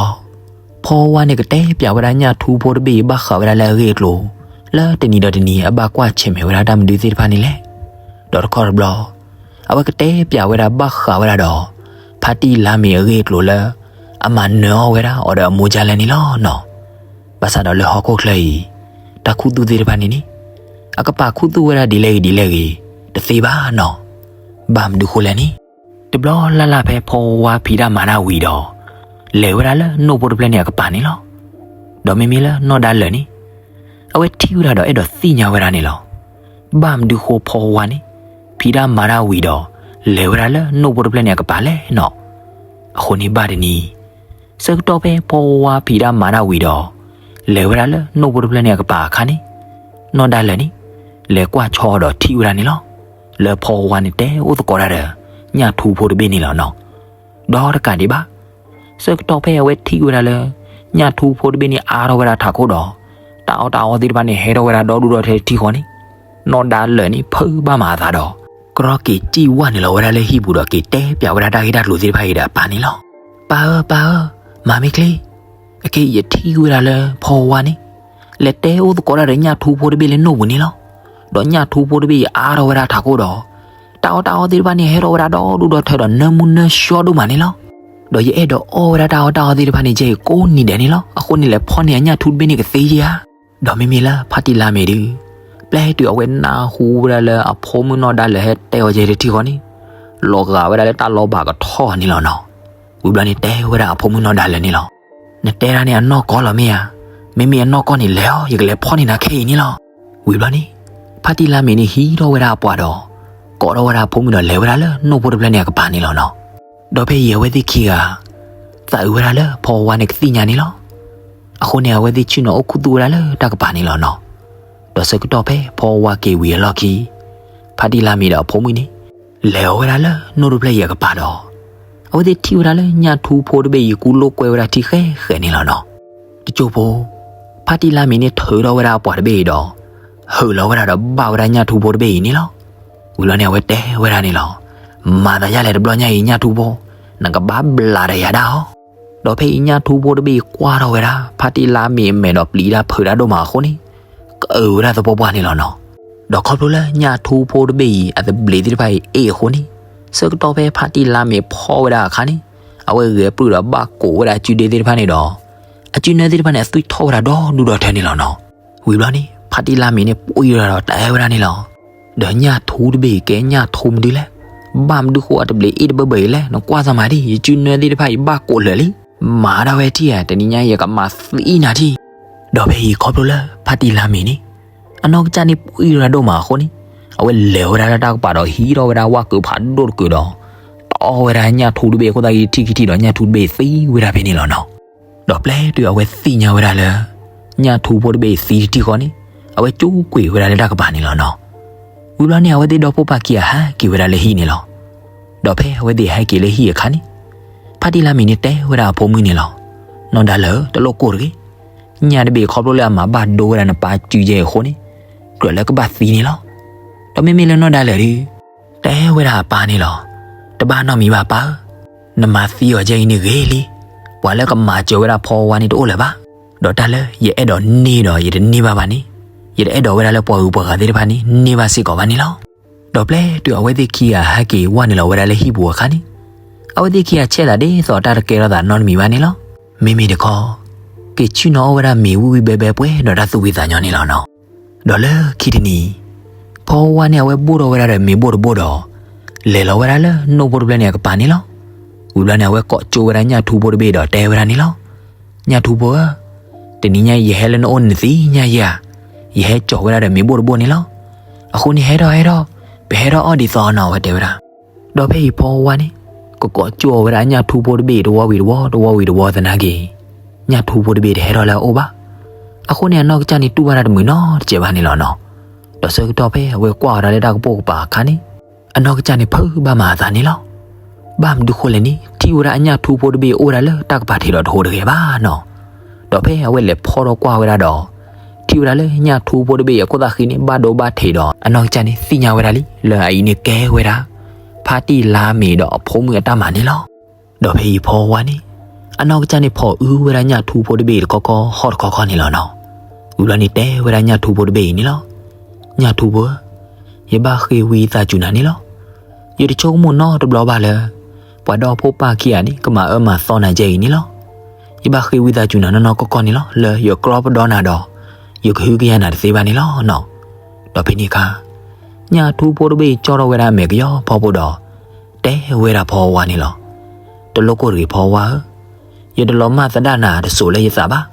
ဖီဝါန့ၣ်ကတဲပၠးဝဲဒၣ်ညၣ်ထူဖိတဘ့ၣ်အံၤဘၣ်ဃးဝဲဒၣ်လၢအဂ့ၢ်အကျိၤ လၢတနံၤဒီးတနံၤအဘၣ်ကွၢ်ဆၢၣ်မဲာ်ဝဲဒၣ်တၢ်မနုၤသ့ၣ်တဖၣ်န့ၣ်လဲၣ်. ဒီးတခီတဘျီ အဝဲကတဲပၠးဝဲဒၣ်ဘၣ်ဃးဝဲဒၣ်ဒီး ဖါတံၢ်လါမ့ၤအဂ့ၢ်အကျိၤလၢ အမၤနၢၤအီၣ်ဝဲဒၣ်အီၤဒီးအမိၢ်ဒ်လဲၣ်န့ၣ်လီၤနီၤ. ဘၣ်ဆၣ်ဒီးလၢဟီၣ်ခိၣ်ချၢအံၤ တၢ်ခူသူၣ်သ့ၣ်တဖၣ်န့ၣ်န့ၣ် အကပာ်ခူသူၣ်ဝဲဒၣ်ဒ်လဲၣ်ဂ့ၤဒ်လဲၣ်ဂ့ၤ တသ့ဘၣ်နီၤ. ဘၣ်မနုၤဃိလဲၣ်န့ၣ် တဘျီလၢ်လၢ်ဖဲဖီဝါဖံးတၢ်မၤတၢ်ဝံၤဒီး လဲၤဝဲဒၣ်လၢနိၣ်ဖိတဖျၢၣ်န့ၣ်အကပၤန့ၣ်လီၤ. ဒီးမ့မ့ၢ်လၢနီၢ်ဒါလၢာ်န့ၣ် အဝဲထံၣ်ဝဲဒၣ်ဒီးအဲၣ်ဒိးသ့ၣ်ညါဝဲဒၣ်န့ၣ်လီၤ. ဘၣ်မနုၤဃိဖီဝါန့ၣ် ဖံးတၢ်မၤတၢ်ဝံၤဒီး လဲၤဝဲဒၣ်လၢနိၣ်ဖိတဖျၢၣ်န့ၣ်အကပၤလဲၣ်နီၤ. အဃိန့ၣ်ဘၣ်တနံၤ ဆၢကတီၢ်ဖဲဖီဝါဖံးတၢ်မၤတၢ်ဝံၤဒီး လဲၤဝဲဒၣ်လၢနိၣ်ဖိတဖျၢၣ်န့ၣ်အကပၤအခါန့ၣ် နီၢ်ဒါလၢာ်န့ၣ် လဲၤကွၢ်ဆီဒီးထံၣ်ဝဲဒၣ်န့ၣ်လီၤ. လၢဖီဝါန့ၣ်တဲအိၣ်သကိးတၢ်ဒီး ညၣ်ထူဖိတဘ့ၣ်န့ၣ်လီၤနီၤ. ဒီးတကးဒံးဘၣ် ဆၢကတီၢ်ဖဲအဝဲထံၣ်ဝဲဒၣ်လၢ ညၣ်ထူဖိတဘ့ၣ်န့ၣ်အါထီၣ်ဝဲဒၣ်ထးခိၣ်ဒီး တၢ်အီၣ်တၢ်အီသ့ၣ်တဖၣ်န့ၣ် ဟဲထီၣ်ဝဲဒၣ်ဒီဒူၣ်ဒီထၢထံဃီန့ၣ် နီၢ်ဒါလၢာ်န့ၣ်ဖုးဘၣ်မးအသးဒီး ကရီက့ၤစံၣ်ဝဲနုာ်လီၤဝဲဒၣ်လၢဟံၣ်ပူၤဒီးက့ၤတဲပၠးဝဲဒၣ်တၢ်ဂ့ၢ်တၢ်ကျိၤသ့ၣ်တဖၣ်အံၤဒီးအပၢ်န့ၣ်လီၤ. ပၢ်ဧၢ ပၢ်ဧၢ, မၤမ့ၢ်ချ့, အခဲအံၤယထံၣ်ဝဲဒၣ်လၢဖီဝါန့ၣ် လဲၤတဲအိၣ်သကိးတၢ်ဒီးညၣ်ထူဖိတဘ့ၣ်လၢနိၣ်ပူၤန့ၣ်လီၤ. ဒီးညၣ်ထူဖိတဘ့ၣ်အါထီၣ်ဝဲဒၣ်ထးခိၣ်ဒီး တၢ်အီၣ်တၢ်အီသ့ၣ်တဖၣ်န့ၣ် ဟဲထီၣ်ဝဲဒၣ်ဒီဒူၣ်ဒီထၢဒီးနၢမူနၢဆှီဒိၣ်မးန့ၣ်လီၤ. ဒီးယအဲၣ်ဒိးအီၣ်ဝဲဒၣ်တၢ်အီၣ်တၢ်အီသ့ၣ်တဖၣ်န့ၣ် ကဲအံၤကိးနံၤဒဲးန့ၣ်လီၤ. အဃိန့ၣ် လဲၤဖီန့ၢ်အညၣ်ထူတဘ့ၣ်န့ၣ်ကသ့ဧါ. ဒီးမ့မ့ၢ်လၢဖါတံၢ်လါမ့ၤဒုး ပျဲတုၤအဝဲနၢ်ဟူဝဲဒၣ်လၢအဖိမုၣ်နီၢ်ဒါလၢာ်ဟဲတဲအီၤကဲတထံၣ်ဃီန့ၣ် လီၤဂာ်ဝဲဒၣ်လၢတၢ်လီၤဘၣ်ကထီၣ်န့ၣ်လီၤနီၤ. ဝံၤဘျီန့ၣ်တဲဝဲဒၣ်အဖိမုၣ်နီၢ်ဒါလၢာ်န့ၣ်လီၤ. နတဲဒၣ်န့ၣ်အနီၢ်ကီၢ်လီၤမ့ၢ်ဧါ. မ့မ့ၢ်အနီၢ်ကီၢ်န့ၣ်လဲၤအီၤ ယကလဲၤဖီန့ၢ်နၤခဲအံၤန့ၣ်လီၤ. ဝံၤဘျီန့ၣ် ဖါတံၢ်လါမ့ၤန့ၣ်ဟံးထီၣ်ဝဲဒၣ်အပှၤဒီး ကိးထီၣ်ဝဲဒၣ်အဖိမုၣ်ဒီးလဲၤဝဲဒၣ်လၢနိၣ်ဖိတဖျၢၣ်န့ၣ်အကပၤန့ၣ်လီၤနီၤ. ဒီးဖဲအံၤအဝဲသ့ၣ်ခံဂၤ သးအုးဝဲဒၣ်လၢဖီဝါန့ၣ်ကသ့ၣ်ညါန့ၣ်လီၤ. အဃိန့ၣ် အဝဲသ့ၣ်ဆ့ၣ်နီၤအိၣ်ခူသူၣ်ဝဲဒၣ်လၢတၢ်ကပၤန့ၣ်လီၤနီၤ. ဒီးဆၢကတီၢ်ဖဲဖီဝါက့ၤဝံၤအလီၢ်ခံ ဖါတံၢ်လါမ့ၤဒီးအဖိမုၣ်န့ၣ် လဲၤအီၤဝဲဒၣ်လၢနိၣ်တဖျၢၣ်အံၤအကပၤဒီး အဝဲသ့ၣ်ထံၣ်ဝဲဒၣ်လၢညၣ်ထူဖိတဘ့ၣ်အံၤ ကူလိာ်ကွဲဝဲဒၣ်ထံဃဲဃဲန့ၣ်လီၤနီၤ. တစိၢ်ဖိ ဖါတံၢ်လါမ့ၤန့ၣ်ထုးထီၣ်ဝဲဒၣ်အပှၤတဘ့ၣ်အံၤဒီး ဟုးလီၤဝဲဒၣ်ဒီးဘၣ်ဝဲဒၣ်ညၣ်ထူဖိတဘ့ၣ်အံၤန့ၣ်လီၤ. ဝံၤလီၤန့ၣ် အဝဲတဲဝဲဒၣ်န့ၣ်လီၤ. မၤသးဒ်လဲၣ်တဘျီညါအံၤ ညၣ်ထူဖိ, နကဘၣ်ဘျးဒီးယၤဒၣ်အီၤ. ဒီးဖဲအံၤညၣ်ထူဖိတဘ့ၣ်အံၤကွၢ်ထီၣ်ဝဲဒၣ် ဖါတံၢ်လါမ့ၤအမဲာ်ဒီးပျံၤတၢ်ဖုးတၢ်ဒိၣ်မးအဃိန့ၣ် ကအုးဝဲဒၣ်သပှၢ်ပှၢ်န့ၣ်လီၤနီၤ. ဒီးခီဖျိလၢညၣ်ထူဖိတဘ့ၣ်အံၤ အသဘျ့းသ့ၣ်တဖၣ်အံၤအ့ၣ်အဃိန့ၣ် ဆၢကတီၢ်ဖဲဖါတံၢ်လါမ့ၤဖီၣ်ဝဲဒၣ်အခါန့ၣ် အဝဲဂဲၤပြုၢ်ဒီးဘၣ်ကိးဝဲဒၣ်အစုဒ့သ့ၣ်တဖၣ်န့ၣ်ဒီး အစုနၢသ့ၣ်တဖၣ်န့ၣ် အသွံၣ်ထီၣ်ဝဲဒၣ်ဒီဒူၣ်ဒီထၢန့ၣ်လီၤနီၤ. ဝံၤဘျီန့ၣ် ဖါတံၢ်လါမ့ၤန့ၣ် ပှံၢ်ဝဲဒၣ်ဒီးတဲဝဲဒၣ်န့ၣ်လီၤ. ဒီးညၣ်ထူတဘ့ၣ်အံၤကဲညၣ်ထူမနုၤလဲၣ်. ဘၣ်မနုၤဃိအတဘျ့းအ့ၣ်တဘၢဘၢအံၤလဲၣ်. နကွၢ်သးမးဒံး ယစုနၢသ့ၣ်တဖၣ်အံၤဘၣ်ကိးလၢာ်လံ. မၤဒၣ်ဝဲထံၣ်ဧါ, တနံၤညါယကမၤသံနၤထံၣ်. ဒီးဖဲအံၤခီဖျိလၢဖါတံၢ်လါမ့ၤန့ၣ် အနီၢ်ကစၢ်န့ၣ်ပှံၢ်ဝဲဒၣ်ဒိၣ်မးအဃိန့ၣ် အဝဲလဲၤဝဲဒၣ်လၢတၢ်ကပၤဒီးဟံးထီၣ်ဝဲဒၣ်ဝၣ်ကုးဖးဒိၣ်တကုးဒီး တအီၣ်ဝဲဒၣ်ညၣ်ထူတဘ့ၣ်အဃိသတးက့ၤထံၣ်ခံထံၣ်ဒီးညၣ်ထူတဘ့ၣ်သံဝဲဒၣ်ဖဲန့ၣ်လီၤနီၤ. ဒီးပျဲတုၤအဝဲသ့ၣ်ညါဝဲဒၣ်လၢ ညၣ်ထူဖိတဘ့ၣ်အံၤသံတထံၣ်ဃီန့ၣ် အဝဲကၠိကွံာ်ဝဲဒၣ်လၢတၢ်ကပၤန့ၣ်လီၤနီၤ. ဝံၤဘျီန့ၣ် အဝဲသ့ၣ်ဒီဖိပၢ်ခံဂၤဟဲက့ၤဝဲဒၣ်လၢဟံၣ်န့ၣ်လီၤ. ဒီးဖဲအဝဲသ့ၣ်ဟဲက့ၤလၢဟံၣ်အခါန့ၣ်, ဖါတံၢ်လါမ့ၤန့ၣ်တဲဝဲဒၣ်အဖိမုၣ်န့ၣ်လီၤ. နီၢ်ဒါလၢာ်ဧၢ, တလိၣ်ကိၢ်တဂ့ၤ. ညၣ်တဘ့ၣ်ခီဖျိလၢအမၤဘၣ်ဒိဝဲဒၣ်နပၢ်စုကဲအံၤအဃိန့ၣ်, ကြၢးလၢကဘၣ်သံန့ၣ်လီၤ. ဒီးမ့မ့ၢ်လၢနီၢ်ဒါလၢာ်ဒီး တဲဝဲဒၣ်အပၢ်န့ၣ်လီၤ. တဘၣ်နီတမံၤဘၣ်ပၢ်ဧၢ, နမၤသံအီၤကဲအံၤန့ၣ်ဂ့ၤလံ. ပှၤလၢကမၤစၢၤဝဲဒၣ်ဖီဝါန့ၣ်တအိၣ်လၢၤဘၣ်. ဒီးတၢ်လၢယအဲၣ်ဒိးန့ၢ်ဒီးယတန့ၢ်ဘၣ်ဘၣ်န့ၣ်, ယတအဲၣ်ဒိးဝဲဒၣ်လၢပှၤဂုၤပှၤဂၤသ့ၣ်တဖၣ်န့ၣ် န့ၢ်ဘၣ်စ့ၢ်ကီးဘၣ်န့ၣ်လီၤ. ဒီးပျဲတုၤအဝဲသ့ၣ်ခံဂၤဟဲက့ၤဝဲနုာ်လီၤဝဲဒၣ်လၢဟံၣ်ပူၤအခါန့ၣ်, အဝဲသ့ၣ်ခံဂၤဆဲးသးဒ်သိးတၢ်တကဲထီၣ်သးနီတမံၤဘၣ်န့ၣ်လီၤ. မ့မ့ၢ်တခီ, က့ၤဆ့ၣ်နီၤအီၣ်ဝဲဒၣ်မ့ၤဝံၣ်ဝံၣ်ဘဲဘဲပှဲၤဒီးတၢ်သူၣ်ဖှံသးညီန့ၣ်လီၤနီၤ. ဒီးလၢခံတနံၤ, ဖီဝါန့ၣ်အဝဲဘိၣ်ထီၣ်ဝဲဒၣ်ဒီးမ့ၤဘိၣ်တဘိၣ်ဒီး, လဲၤလီၤဝဲဒၣ်လၢနိၣ်ဖိတဖျၢၣ်န့ၣ်အကပၤန့ၣ်လီၤ. ဝံၤဘျီန့ၣ် အဝဲကိးကၠိဝဲဒၣ်ညၣ်ထူဖိတဘ့ၣ်ဒီးတဲဝဲဒၣ်န့ၣ်လီၤ. ညၣ်ထူဖိဧၢ, တနံၤညါအံၤယဟဲလၢနအိၣ်န့ၣ်နသ့ၣ်ညါယၤ, ယဟဲကၠီၤဝဲဒၣ်ဒီးမ့ၤဘိၣ်တဘိၣ်န့ၣ်လီၤ. အဃိန့ၣ်ဟဲထီၣ်ဟဲထီၣ်, ပဟဲထီၣ်အီၣ်ဒ်သိးနီၤ အဝဲတဲဝဲဒၣ်. ဒီးဖဲအံၤဖီဝါန့ၣ်, ကကိးကၠိအီၤဝဲဒၣ်ညၣ်ထူဖိတဘ့ၣ်တဝီဝံၤတဝီ, တဝီဝံၤတဝီသနာ်က့, ညၣ်ထူဖိတဘ့ၣ်တဟဲထီၣ်လၢအအိၣ်ဘၣ်. အဃိန့ၣ် အနီၢ်ကစၢ်န့ၣ်တူၢ်ဘၣ်တၢ်တမုာ်နီတစဲးဘၣ်န့ၣ်လီၤနီၤ. ဒီးဆၢကတီၢ်ဖဲအဝဲကွၢ်ဝဲဒၣ်လၢတၢ်ကပိာ်ကပၤအခါန့ၣ်, အနီၢ်ကစၢ်န့ၣ်ဖုးဘၣ်မၤအသးန့ၣ်လီၤ. ဘၣ်မနုၤဃိလဲၣ်န့ၣ် ထံၣ်ဝဲဒၣ်အညၣ်ထူဖိတဘ့ၣ်အိၣ်ဝဲဒၣ်လၢတၢ်ကပၤထံးဒီးတဟူးတဂဲၤဘၣ်နီၤ. ဒီးဖဲအဝဲလဲၤဖီၣ်ထီၣ်ကွၢ်ဝဲဒၣ်ဒီး, ထံၣ်ဝဲဒၣ်လၢညၣ်ထူဖိတဘ့ၣ်အခိၣ်သၣ်ဃံန့ၣ် ဘၣ်ဒိဘၣ်ထံးဒီး အနီၢ်ကစၢ်န့ၣ်သ့ၣ်ညါဝဲဒၣ်လံ လၢအအံၤန့ၣ်ကဲဝဲဒၣ် ဖါတံၢ်လါမ့ၤဒီးအဖိမုၣ်အတၢ်မၤန့ၣ်လီၤ. ဒီးဖဲအံၤဖီဝါန့ၣ်, အနီၢ်ကစၢ်န့ၣ်ဖီၣ်အုဝဲဒၣ်ညၣ်ထူဖိတဘ့ၣ်တခီခီ ဟီၣ်တခီခီန့ၣ်လီၤနီၤ. ဝံၤဘျီန့ၣ်တဲဝဲဒၣ်ညၣ်ထူဖိတဘ့ၣ်အံၤန့ၣ်လီၤ. ညၣ်ထူဖိဧၢ, ယဘၣ်ဃ့ဝံသးစူၤနၤန့ၣ်လီၤ. ယတဆိကမိၣ်နီတဘျီဘၣ်လၢ ပှၤဒီဖိပၢ်ခံဂၤန့ၣ် ကမၤအၢမၤသီနၤကဲအံၤန့ၣ်လီၤ. ယဘၣ်ဃ့ဝံသးစူၤနၤနီၢ်နီၢ်ကီၢ်ကီၢ်န့ၣ်လီၤ လၢယကြီပဒီနၤဒီး ယကဟုကယာ်နၤတသ့ဘၣ်န့ၣ်လီၤနီၤ. ဒီးဖဲန့ၣ်အခါ ညၣ်ထူဖိတဘ့ၣ်ကၠီထီၣ်ဝဲဒၣ်အမဲာ်ကယီဖီဖိဒီး တဲဝဲဒၣ်ဖီဝါန့ၣ်လီၤ. တလိၣ်ကိၢ်တဂ့ၤဖီဝါဧၢ, ယတလီၤမၢ်သဒၣ်နၤတစိၤလၢယသးဘၣ်,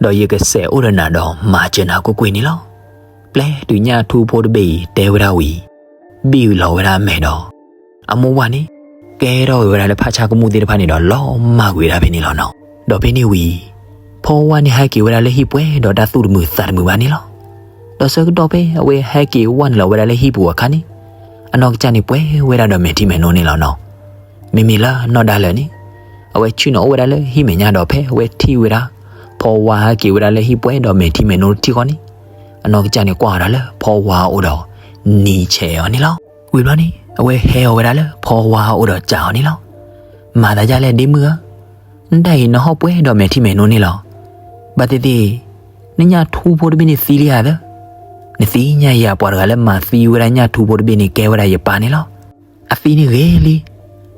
ဒီးယကစဲးအိၣ်ဒီးနၤဒီးမၤစၢၤနၤကွ့ၢ်ကွ့ၢ်န့ၣ်လီၤ. ပျဲတုၤညၣ်ထူဖိတဘ့ၣ်အံၤတဲဝဲဒၣ်ဝံၤ, ဘံၣ်လီၤဝဲဒၣ်အမဲာ်ဒီး အမိၢ်ဝၢ်န့ၣ် ကဲထီၣ်ဝဲဒၣ်လၢဖးဆါကမူၣ်သ့ၣ်တဖၣ်န့ၣ်ဒီးလီၤမၢ်ကွံာ်ဝဲဒၣ်ဖဲန့ၣ်လီၤနီၤ. ဒီးဖဲန့ၣ်ဝံၤ ဖီဝါန့ၣ်ဟဲက့ၤဝဲဒၣ်လၢဟံၣ်ပှဲၤဒီးတၢ်သူၣ်တမုာ်သးတမုာ်ဘၣ်န့ၣ်လီၤ. ဒီးဆၢကတီၢ်ဖဲအဝဲဟဲက့ၤဝဲနုာ်လီၤဝဲဒၣ်လၢဟံၣ်ပူၤအခါန့ၣ်, အနီၢ်ကစၢ်န့ၣ်ပှဲၤဝဲဒၣ်ဒီးမဲာ်ထံမဲာ်နိန့ၣ်လီၤနီၤ. မ့မ့ၢ်လၢနီၢ်ဒါလၢာ်န့ၣ်, အဝဲဆ့ၣ်နီၤအိၣ်ဝဲဒၣ်လၢဟံၣ်မဲာ်ညါဒီးဖဲအဝဲထံၣ်ဝဲဒၣ် ဖီဝါဟဲက့ၤဝဲဒၣ်လၢဟံၣ်ပှဲၤဒီးမဲာ်ထံမဲာ်နိတထံၣ်ဃီန့ၣ်, အနီၢ်ကစၢ်န့ၣ်ကွၢ်ဝဲဒၣ်လၢဖီဝါအအိၣ်ဒီး နံၤဆဲးအီၤန့ၣ်လီၤ. ဝံၤဘျီန့ၣ် အဝဲဟဲအီၤဝဲဒၣ်လၢဖီဝါအအိၣ်ဒီးစံးအီၤန့ၣ်လီၤ. မၤသးဒ်လဲၣ်ဒ့မုၣ်ဧၢ, နဒၣ်အံၤနဟီၣ်ပှဲၤဒီးမဲာ်ထံမဲာ်နိန့ၣ်လီၤ. ဘၣ်သ့ၣ်သ့ၣ်, နညၣ်ထူဖိတဘ့ၣ်န့ၣ်သံလံဧါသၢ, နသ့ၣ်ညါယၤ ပှၤတဂၤလၢမၤသံဝဲဒၣ်ညၣ်ထူဖိတဘ့ၣ်န့ၣ်ကဲဝဲဒၣ်ယပၢ်န့ၣ်လီၤ. အသံန့ၣ်ဂ့ၤလံ,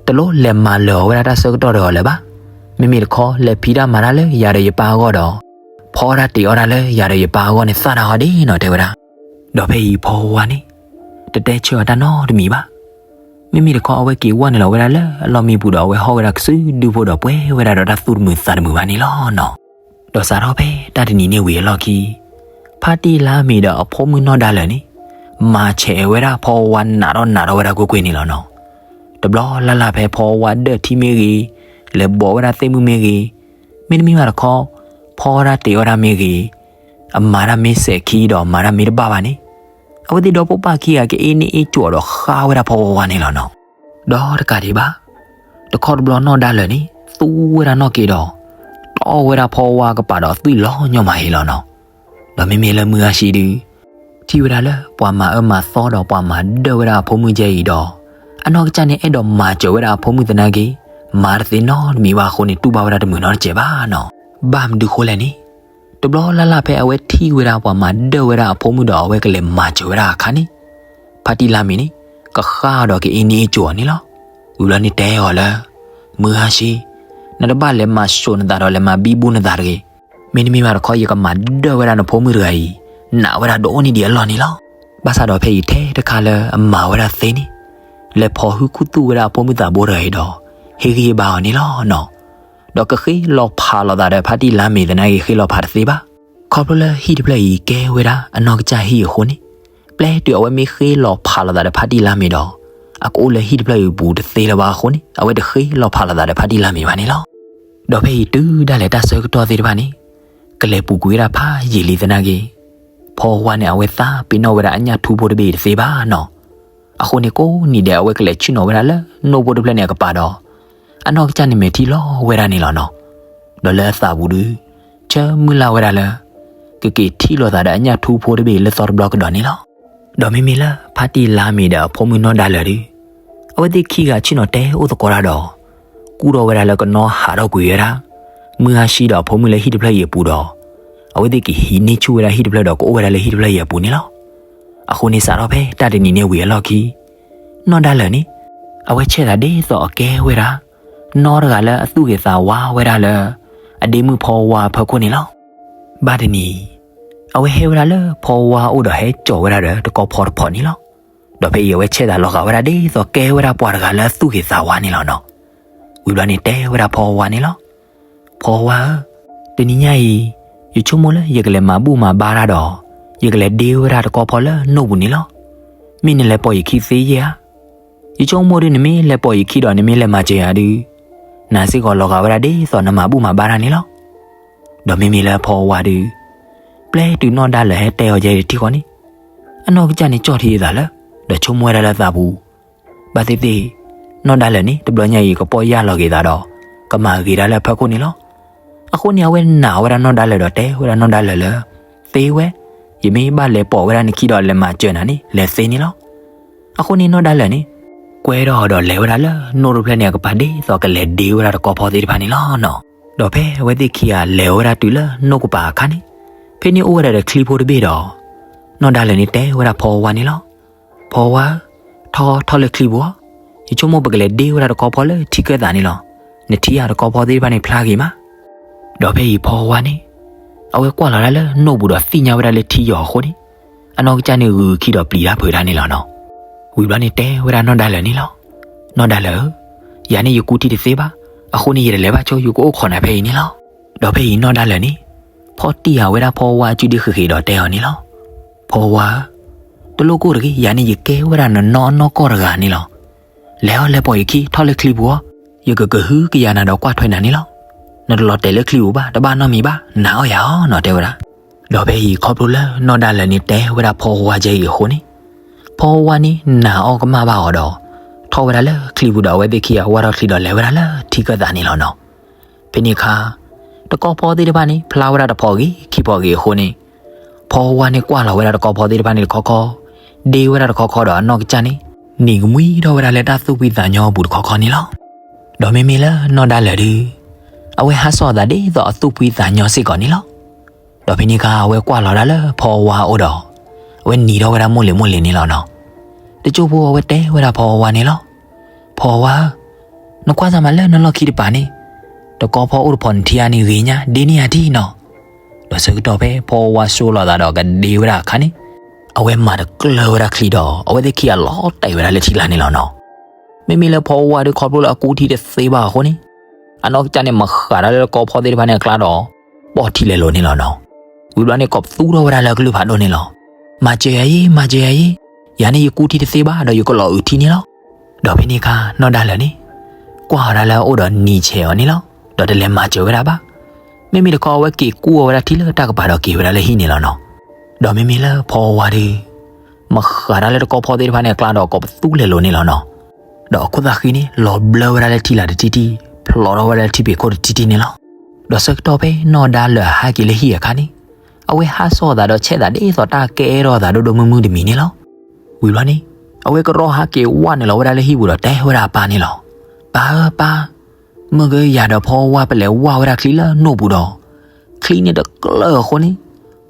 တလိၣ်လဲၤမၤလၢာ်အီၤဝဲဒၣ်တၢ်ဆၢကတီၢ်တဂ့ၤလၢၤဘၣ်. မ့မ့ၢ်တခီလဲၤဖံးတၢ်မၤတၢ်လၢယၤဒီးယပၢ်အဂီၢ်ဒီး ဖီတၢ်တ့ၤအီၣ်တၢ်လၢယၤဒီးယပၢ်အဂီၢ်န့ၣ်သၣ်တၢ်အီၤဒ့နီၤ တဲဝဲဒၣ်. ဒီးဖဲအံၤဖီဝါန့ၣ် တတဲဆၢအီၤတၢ်နီတမံၤဘၣ်. မ့မ့ၢ်တခီအဝဲက့ၤဝဲနုာ်လီၤဝဲဒၣ်လၢအလီၢ်မံပူၤဒီး အဝဲဟီၣ်ဝဲဒၣ်ကစုဒုဖိဒီးပှဲၤဝဲဒၣ်ဒီးတၢ်သူၣ်တမုာ်သးတမုာ်ဘၣ်န့ၣ်လီၤနီၤ. ဒီးစးထီၣ်ဖဲတၢ်တနံၤန့ၣ်ဝံၤအလီၢ်ခံ, ဖါတံၢ်လါမ့ၤဒီးအဖိမုၣ်နီၢ်ဒါလၢာ်န့ၣ် မၤဆဲးဝဲဒၣ်ဖီဝါနးထီၣ်နးထီၣ်ဝဲဒၣ်ကွ့ၢ်ကွ့ၢ်န့ၣ်လီၤနီၤ. တဘျီလၢ်လၢ်ဖဲဖီဝါဒၢၣ်ထံမ့ၢ်ဂ့ၤ, လဲၤဘိးဝဲဒၣ်သ့ၣ်မုၣ်မ့ၢ်ဂ့ၤ, မ့တမ့ၢ်ဘၣ်တခီ ဖီဝဲဒၣ်တ့ၤအီၣ်တၢ်မ့ၢ်ဂ့ၤ, အမၤတၢ်မ့ၢ်စဲးခံဒီးမၤတၢ်မ့ၢ်တဘၣ်ဘၣ်န့ၣ်, အဝဲသ့ၣ်ဒီဖိပၢ်ခံဂၤကအ့န့ၢ်အ့ကၠီၤဒီးဃါဝဲဒၣ်ဖီဝါဝါန့ၣ်လီၤနီၤ. ဒီးတကးဒံးဘၣ်, တခီတဘျီနီၢ်ဒါလၢာ်န့ၣ် သူဝဲဒၣ်နီၢ်က့ဒီး တီၢ်ဝဲဒၣ်ဖီဝါကပၤဒီးသွံၣ်လီၤညီမးဟ့လီၤနီၤ. ဒီးမ့မ့ၢ်လၢမုၢ်ဂၤဆံဒု ထံၣ်ဝဲဒၣ်လၢပှၤမၤအၢမၤသီဒီးပှၤမၤဒၢၣ်ဝဲဒၣ်အဖိမုၣ်ကဲအံၤဒီး အနီၢ်ကစၢ်န့ၣ်အဲၣ်ဒိးမၤစၢၤဝဲဒၣ်အဖိမုၣ်သနာ်က့ မၤတသ့နီတမံၤဘၣ်အဃိန့ၣ် တူၢ်ဘၣ်ဝဲဒၣ်တမုာ်နီတစဲးဘၣ်နီၤ. ဘၣ်မနုၤဃိလဲၣ်န့ၣ်, တဘျီလၢ်လၢ်ဖဲအဝဲထံၣ်ဝဲဒၣ်ပှၤမၤဒၢၣ်ဝဲဒၣ်အဖိမုၣ်ဒီးအဝဲကလဲၤမၤစၢၤဝဲဒၣ်အခါန့ၣ်, ဖါတံၢ်လါမ့ၤန့ၣ် ကဃါဒီးကအ့န့ၢ်အ့ကၠီၤအီၤန့ၣ်လီၤ. ဝံၤဘျီန့ၣ်တဲအီၤလၢ မုၢ်ဂၤဆံ, နတဘၣ်လဲၤမၤစိာ်နသးဒီးလဲၤမၤဘံဘူနသးတဂ့ၤ. မ့တမ့ၢ်ဘၣ်တခီ ယကမၤဒၢၣ်ဝဲဒၣ်နဖိမုၣ်တဂၤအံၤ နးဝဲဒၣ်ဒိၣ်န့ၢ်ဒံးအလီၢ်န့ၣ်လီၤ. ဘၣ်ဆၣ်ဒီးဖဲအံၤထဲတခါလၢအမၤဝဲဒၣ်သ့န့ၣ်, လဲၤဖီၣ်ဟုခူသူၣ်ဝဲဒၣ်အဖိမုၣ်သးဘိတဂၤအံၤဒီး ဟ့ၣ်ဂံၢ်ဟ့ၣ်ဘါအီၤန့ၣ်လီၤနီၤ. ဒီးကဃ့လီၤဖးလိာ်သးဒီးဖါတံၢ်လါမ့ၤသနာ်က့ ဃ့လီၤဖးတသ့ဘၣ်. ခီဖျိလၢဟံၣ်တဖျၢၣ်အံၤကဲဝဲဒၣ်အနီၢ်ကစၢ်ဟံၣ်အဃိန့ၣ်, ပျဲတုၤအဝဲမ့ၢ်ဃ့လီၤဖးလိာ်သးဒီးဖါတံၢ်လါမ့ၤဒီး အကအိၣ်လၢဟံၣ်တဖျၢၣ်အံၤအပူၤတသ့လၢၤဘၣ်အဃိန့ၣ် အဝဲတဃ့လီၤဖးလိာ်သးဒီးဖါတံၢ်လါမ့ၤဘၣ်န့ၣ်လီၤ. ဒီးဖဲအံၤတုၤဒၣ်လဲာ်တၢ်ဆၢကတီၢ်သ့ၣ်တဖၣ်န့ၣ် ကလဲၤပူၤကွံာ်ဝဲဒၣ်ဖးယံာ်လံသနာ်က့, ဖ ဖီဝါန့ၣ် အဝဲသးပ့ၤနီၣ်ဝဲဒၣ်အညၣ်ထူဖိတဘ့ၣ်တသ့ဘၣ်နီၤ. အဃိန့ၣ်ကိးနံၤဒဲး အဝဲကလဲၤဆ့ၣ်နီၤဝဲဒၣ်လၢနိၣ်ဖိတဖျၢၣ်န့ၣ်အကပၤဒီး အနီၢ်ကစၢ်န့ၣ်မဲာ်ထံလီၤဝဲဒၣ်န့ၣ်လီၤနီၤ. ဒီးလၢအသးပူၤဒုး ဆၢမုၢ်လၢ်ဝဲဒၣ်လၢ ကက့ၤထံၣ်လိာ်သးဒီးအညၣ်ထူဖိတဘ့ၣ်လၢသီတဘျီကဒီးန့ၣ်လီၤ. ဒီးမ့မ့ၢ်လၢဖါတံၢ်လါမ့ၤဒီးအဖိမုၣ်နီၢ်ဒါလၢာ်ဒုး အဝဲသ့ၣ်ခံဂၤဆ့ၣ်နီၤတဲအိၣ်သကိးတၢ်ဒီး ကူၣ်ထီၣ်ဝဲဒၣ်လၢကနီၣ်ဟးထီၣ်ကွံာ်ဝဲဒၣ် မုၢ်အါဆံဒီးအဖိမုၣ်လၢဟံၣ်တဖျၢၣ်အံၤအပူၤဒီး အဝဲသ့ၣ်ကဟံးန့ၢ်ဆူၣ်ဝဲဒၣ်ဟံၣ်တဖျၢၣ်ဒီးကအိၣ်ဝဲဒၣ်လၢဟံၣ်တဖျၢၣ်အံၤအပူၤန့ၣ်လီၤ. အဃိန့ၣ်စးထီၣ်ဖဲတၢ်တနံၤန့ၣ်ဝံၤအလီၢ်ခံ နီၢ်ဒါလၢာ်န့ၣ် အဝဲဆဲးသးဒ်သိးအကဲဝဲဒၣ် နီၢ်တဂၤလၢအသူၣ်ဂ့ၤသးဝါဝဲဒၣ်လၢ အဒ့မုၣ်ဖီဝါအဖီခိၣ်န့ၣ်လီၤ. ဘၣ်တနံၤ အဝဲဟဲဝဲဒၣ်လၢဖီဝါအိၣ်ဒီးဟဲကၠီၤဝဲဒၣ်ဒီးတကီၢ်ဖီတဖီန့ၣ်လီၤ. ဒီးဖဲအံၤအဝဲဆဲးသးလီၤဂာ်ဝဲဒၣ်ဒ်သိးကဲဝဲဒၣ်ပှၤတဂၤလၢအသူၣ်ဂ့ၤသးဝါန့ၣ်လီၤနီၤ. ဝံၤဘျီန့ၣ်တဲဝဲဒၣ်ဖီဝါန့ၣ်လီၤ. ဖီဝါဧၢ, တနံၤညါအံၤ ယဆိကမိၣ်လၢယကလဲၤမၤဘူၣ်မၤဘါတၢ်ဒီး ယကလဲၤဒ့ဝဲဒၣ်တကီၢ်ဖီလၢနိၣ်ပူၤန့ၣ်လီၤ. မ့ၢ်နလဲၤပိာ်ယခံသ့ယဲၢ်ဧါ. ယဆိကမိၣ်ဒုးနမ့ၢ်လဲၤပိာ်ယခံဒီးနမ့ၢ်လဲၤမၤစၢၤယၤဒုး နၤစ့ၢ်ကီးလီၤဂာ်ဝဲဒၣ်ဒ်သိးနမၤဘူၣ်မၤဘါတၢ်န့ၣ်လီၤ. ဒီးမ့မ့ၢ်လၢဖီဝါဒုး ပျဲတုၤနီၢ်ဒါလၢာ်ဟဲတဲအီၤယဲအံၤတထံၣ်ဃီန့ၣ် အနီၢ်ကစၢ်န့ၣ်ကၠီၣ်ထံအသးလၢ ဒီးဆိကမိၣ်ဝဲဒၣ်လၢသးပူၤ ဘၣ်သ့ၣ်သ့ၣ် နီၢ်ဒါလၢာ်န့ၣ် တဘျီညါအံၤကပီၢ်ယၢ်လီၤက့ၤသးဒီး ကမၤဂ့ၤတၢ်လၢအဖီခိၣ်န့ၣ်လီၤ. အဃိန့ၣ် အဝဲနာ်ဝဲဒၣ်နီၢ်ဒါလၢာ်ဒီးတဲဝဲဒၣ်နီၢ်ဒါလၢာ်လၢ သ့ဝဲ, ယမ့ၢ်ဘၣ်လဲၤပိာ်ဝဲဒၣ်နခံဒီးလဲၤမၤစၢၤနၤန့ၣ် လဲၤသ့န့ၣ်လီၤ. အဃိန့ၣ်နီၢ်ဒါလၢာ်န့ၣ် ကွဲထီၣ်အီၤဒီးလဲၤဝဲဒၣ်လၢနိၣ်တဖျၢၣ်န့ၣ်အကပၤဒ်သိးကလဲၤဒ့ဝဲဒၣ်တကီၢ်ဖီသ့ၣ်တဖၣ်န့ၣ်လီၤ. ဒီးဖဲအဝဲသ့ၣ်ခံဂၤလဲၤဝဲဒၣ်တုၤလၢနိၣ်ကပၤအခါန့ၣ် ဖဲန့ၣ်အိၣ်ဝဲဒၣ်ဒီးချံဖိတဘ့ၣ်ဒီး နီၢ်ဒါလၢာ်န့ၣ်တဲဝဲဒၣ်ဖီဝါန့ၣ်လီၤ. ဖီဝါဧၢ, ထီၣ်ထီၣ်လၢချံပူၤအီၤ, ယဆိကမိၣ်ပကလဲၤဒ့ဝဲဒၣ်တကီၢ်ဖီလၢထံကၢၣ်သးန့ၣ်လီၤ. နထံၣ်ဧါတကီၢ်ဖီသ့ၣ်တဖၣ်န့ၣ်ဖျါဂ့ၤမး. ဒီးဖဲအံၤဖီဝါန့ၣ် အဝဲကွၢ်လီၤဒၣ်လၢနိၣ်ပူၤဒီးသ့ၣ်ညါဝဲဒၣ်လၢထံယီၤအဃိန့ၣ် အနီၢ်ကစၢ်န့ၣ်ဂုာ်ခံဒီးပျံၤတၢ်ဖုးတၢ်န့ၣ်လီၤနီၤ. ဝံၤဘျီန့ၣ်တဲဝဲဒၣ်နီၢ်ဒါလၢာ်န့ၣ်လီၤ. နီၢ်ဒါလၢာ်ဧၢ, ယၤန့ၣ်ယကူထံတသ့ဘၣ်, အဃိန့ၣ်ယတလဲၤဘၣ်ဆိ ယကအိၣ်ခိးနၤဖဲအံၤန့ၣ်လီၤ. ဒီးဖဲအံၤနီၢ်ဒါလၢာ်န့ၣ် ဖီၣ်တံၢ်ဃာ်ဝဲဒၣ်ဖီဝါအစုဒ့ဃ့ဃ့ဒီးတဲအီၤန့ၣ်လီၤ. ဖီဝါဧၢ, တလိၣ်ကိၢ်တဂ့ၤ, ယၤန့ၣ်ယကဲဝဲဒၣ်နနီၢ်နီၢ်ကီၢ်တဂၤန့ၣ်လီၤ. လဲၤအီၤလဲၤပိာ်ယခံ ထီၣ်လၢချံပူၤအီၤ, ယကကဟုကယာ်နၤဒီးကွၢ်ထွဲနၤန့ၣ်လီၤ. နတလီၤတဲာ်လၢချံပူၤဘၣ်, တဘၣ်နီတမံၤဘၣ်, နာ်အီၣ်ယၤအီၤနီၤ တဲဝဲဒၣ်. ဒီးဖဲအံၤခီဖျိလၢနီၢ်ဒါလၢာ်န့ၣ်တဲဝဲဒၣ်ဖီဝါကဲအံၤအဃိန့ၣ် ဖီဝါန့ၣ်နာ်အီၣ်ကမၣ်ဘၣ်အီၤဒီး ထီၣ်ဝဲဒၣ်လၢချံပူၤဒီးအဝဲသ့ၣ်ခံဂၤဝၢ်ထီၣ်ချံဒီးလဲၤဝဲဒၣ်လၢထံကၢၣ်သးန့ၣ်လီၤနီၤ. ဖဲန့ၣ်အခါ တကီၢ်ဖီသ့ၣ်တဖၣ်န့ၣ် ဖျါဝဲဒၣ်တဖီဂ့ၤခံဖီဂ့ၤအဃိန့ၣ် ဖီဝါန့ၣ်ကွၢ်လီၤဝဲဒၣ်တကီၢ်ဖီသ့ၣ်တဖၣ်န့ၣ်တခီခီ, ဒ့ဝဲဒၣ်တခီခီဒီးအနီၢ်ကစၢ်န့ၣ် နံၤကမှံထီၣ်ဝဲဒၣ်လၢတၢ်သူၣ်ဖှံသးညီအပူၤတခီခီန့ၣ်လီၤ. ဒီးမ့မ့ၢ်လၢနီၢ်ဒါလၢာ်ဒုး အဝဲဟးစီၣ်အသးဒ်သိးအသူၣ်ဖှံသးညီစ့ၢ်ကီးန့ၣ်လီၤ. ဒီးဖဲန့ၣ်အခါအဝဲကွၢ်လီၤဒၣ်လၢဖီဝါအအိၣ်ဒီး အဝဲနံၤထီၣ်ဝဲဒၣ်မိၢ်လ့ၤမိၢ်လ့ၤန့ၣ်လီၤနီၤ. တစိၢ်ဖိအဝဲတဲဝဲဒၣ်ဖီဝါန့ၣ်လီၤ. ဖီဝါဧၢ, နကွၢ်သးမးလၢနလီၢ်ခံတပၤန့ၣ် တကီၢ်ဖီအိၣ်တဖီနထံၣ်ဧါန့ၣ်ဂ့ၤညါ ဒ့န့ၢ်ဧါထံၣ်နီၤ. ဒီးဆၢကတီၢ်ဖဲဖီဝါဆိလီၤသးဒီးကဒ့ဝဲဒၣ်အခါန့ၣ် အဝဲမၤတကျၢၢ်ဝဲဒၣ်ချံဒီး အဝဲသ့ၣ်ခံဂၤလီၤတဲာ်ဝဲဒၣ်လၢထံကျါန့ၣ်လီၤနီၤ. မ့မ့ၢ်လၢဖီဝါဒုးခီဖျိလၢအကူထံတသ့ဘၣ်အဃိန့ၣ် အနီၢ်ကစၢ်န့ၣ်မၤဃးတၢ်လၢတကီၢ်ဖီသ့ၣ်တဖၣ်န့ၣ်အကျါဒီး ပိာ်ထံလဲၤလိာ်န့ၣ်လီၤနီၤ. ဝံၤဘျီန့ၣ် ကိးပသူထီၣ်ဝဲဒၣ်လၢအကလုၢ်ဖးဒိၣ်န့ၣ်လီၤ. မၤစၢၤယၤယ့, မၤစၢၤယၤယ့, ယၤန့ၣ်ယကူထံတသ့ဘၣ်ဒီးယကလီၤအုးထံန့ၣ်လီၤ. ဒီးဖဲန့ၣ်အခါ နီၢ်ဒါလၢာ်န့ၣ် ကွၢ်အီၤဒၣ်လၢအအိၣ်ဒီးနံၤဆဲးအီၤန့ၣ်လီၤ. ဒီးတလဲၤမၤစၢၤဝဲဒၣ်ဘၣ်. မ့မ့ၢ်တခီအဝဲက့ၤကူအီၤဝဲဒၣ်ထံလၢတၢ်ကပၤဒီးက့ၤဝဲဒၣ်လၢဟံၣ်န့ၣ်လီၤနီၤ. ဒီးမ့မ့ၢ်လၢဖီဝါဒုး မၤဃးတၢ်လၢတကီၢ်ဖီသ့ၣ်တဖၣ်န့ၣ်အကျါဒီး ကိးပသူလဲၤလိာ်န့ၣ်လီၤနီၤ. ဒီးအခိၣ်သၣ်ဃံန့ၣ် လီၤဘျၢဝဲဒၣ်လၢထံလာ်တထံၣ်ထံၣ်, ဖျိးထီၣ်ဝဲဒၣ်လၢထံဖံးခိၣ်တထံၣ်ထံၣ်န့ၣ်လီၤ. ဒီးဆၢကတီၢ်ဖဲနီၢ်ဒါလၢာ်ဟဲက့ၤလၢဟံၣ်အခါန့ၣ် အဝဲဟးစီၣ်အသးဒီးဆဲးသးဒ်သိးတၢ်ကဲထီၣ်အသးဒိၣ်ဒိၣ်မုၢ်မုၢ်တမံၤန့ၣ်လီၤ. ဝံၤဘျီန့ၣ် အဝဲကရီဟးက့ၤဝၢ်နုာ်လီၤဝဲဒၣ်လၢဟံၣ်ပူၤဒီးတဲဝဲဒၣ်အပၢ်န့ၣ်လီၤ. ပၢ်ဧၢပၢ်, မုၢ်ကယၤဒီးဖီဝါပလဲၤဝၢ်ဝဲဒၣ်ချံလၢနိၣ်ပူၤဒီး ချံန့ၣ်တကျၢၢ်အဃိန့ၣ်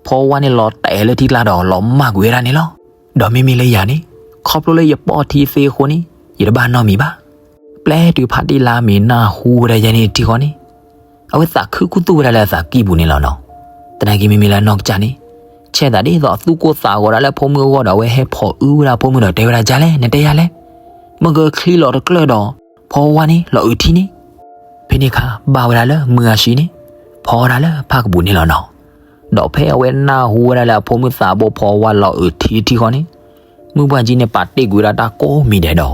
ဖီဝါန့ၣ်လီၤတဲာ်လၢထံကျါဒီးလီၤမၢ်ကွံာ်ဝဲဒၣ်န့ၣ်လီၤ. ဒီးမ့မ့ၢ်လၢယၤန့ၣ် ခီဖျိလၢယပိာ်ထံသ့အဃိန့ၣ် ယတဘၣ်နီတမံၤဘၣ်. ပျဲတုၤဖါတံၢ်လါမ့ၤနၢ်ဟူဝဲဒၣ်ယဲန့ၣ်တထံၣ်ဃီန့ၣ် အဝဲသးခုခူသူၣ်ဝဲဒၣ်လၢအသးကံၢ်ပူၤန့ၣ်လီၤနီၤ. သနာ်က့မ့မ့ၢ်လၢအနီၢ်ကစၢ်န့ၣ် ဆဲးသးဒ်သိးအသူၣ်ကိၢ်သးဂီၤဒၣ်လၢအဖိမုၣ်အဂီၢ်ဒီး အဝဲဟဲဖိးအုဝဲဒၣ်အဖိမုၣ်ဒီးတဲဝဲဒၣ် ယၤလဲၣ် နတဲယၤလဲၣ်, မုၢ်ကချံလီၤတကျၢၢ်ဒီး ဖီဝါန့ၣ်လီၤအုးထံန့ၣ်. ဖဲန့ၣ်အခါ ဘၣ်ဝဲဒၣ်လၢမုၢ်အါဆံန့ၣ် ဖီဝါဒၣ်လၢဖၣ်ကပူၤန့ၣ်လီၤနီၤ. ဒီးဖဲအဝဲနၢ်ဟူဝဲဒၣ်လၢအဖိမုၣ်သးဘိဖီဝါလီၤအုးထံတထံၣ်ဃီန့ၣ် မုၢ်ပှၢ်ကၠံန့ၣ် ပာ်တ့ၢ်ကွံာ်ဝဲဒၣ်တၢ်ကိးမံၤဒဲးဒီး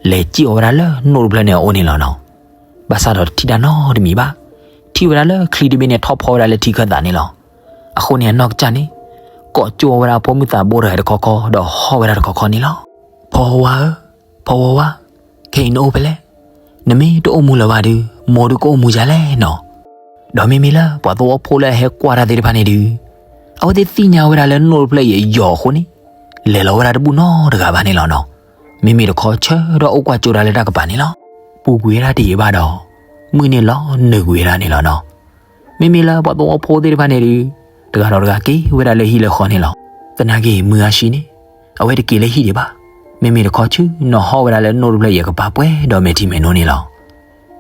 လဲၤစံၣ်အီၤဝဲဒၣ်လၢနိၣ်တဖျၢၣ်န့ၣ်အအိၣ်န့ၣ်လီၤနီၤ. ဘၣ်ဆၣ်ဒီးတထံၣ်တၢ်နီတမံၤဘၣ်. ထံၣ်ဝဲဒၣ်လၢချံတဘ့ၣ်န့ၣ်ထီၣ်ဖီဝဲဒၣ်လၢထံခၢၣ်သးန့ၣ်လီၤ. အဃိန့ၣ်အနီၢ်ကစၢ်န့ၣ် ကိးကၠိဝဲဒၣ်အဖိမုၣ်သးဘိတဂၤတခီခီ ဒီးဟီၣ်ဝဲဒၣ်တခီခီန့ၣ်လီၤ. ဖီဝါဧၢ, ဖီဝါဝါ, ခဲအံၤနအိၣ်ဖဲလဲၣ်. နမ့ၢ်တအိၣ်မူလၢၤဘၣ်ဒီး မိၢ်ဒုးကအိၣ်မူဒ်လဲၣ်နီၤ. ဒီးမ့မ့ၢ်လၢပှၤသဝီဖိလၢအဟဲကွၢ်တၢ်သ့ၣ်တဖၣ်န့ၣ်ဒီး အဝဲသ့ၣ်သ့ၣ်ညါဝဲဒၣ်လၢနိၣ်တဖျၢၣ်အံၤအယီၤအဃိန့ၣ် လဲၤလီၤဝဲဒၣ်တဘူၣ်နီတဂၤဘၣ်န့ၣ်လီၤနီၤ. မ့မ့ၢ်တခီဆၢဒီးအိၣ်ကွၢ်ကၠိတၢ်လၢတၢ်ကပၤန့ၣ်လီၤ. ပူၤကွံာ်ဝဲဒၣ်တယံာ်ဘၣ်ဒီး မုၢ်န့ၣ်လီၤနုာ်ကွံာ်ဝဲဒၣ်န့ၣ်လီၤနီၤ. မ့မ့ၢ်လၢပှၤသဝီဖိသ့ၣ်တဖၣ်န့ၣ်ဒီး တဂၤဒီးတဂၤက့ၤဝဲဒၣ်လၢဟံၣ်လၢဃီန့ၣ်လီၤ. သနာ်က့ မုၢ်အါဆံန့ၣ် အဝဲတက့ၤလၢဟံၣ်ဒံးဘၣ်. မ့မ့ၢ်တခီဆူနီၤဟီၣ်ဝဲဒၣ်လၢနိၣ်တဖျၢၣ်အံၤအကပၤပှဲၤဒီးမဲာ်ထံမဲာ်နိန့ၣ်လီၤ.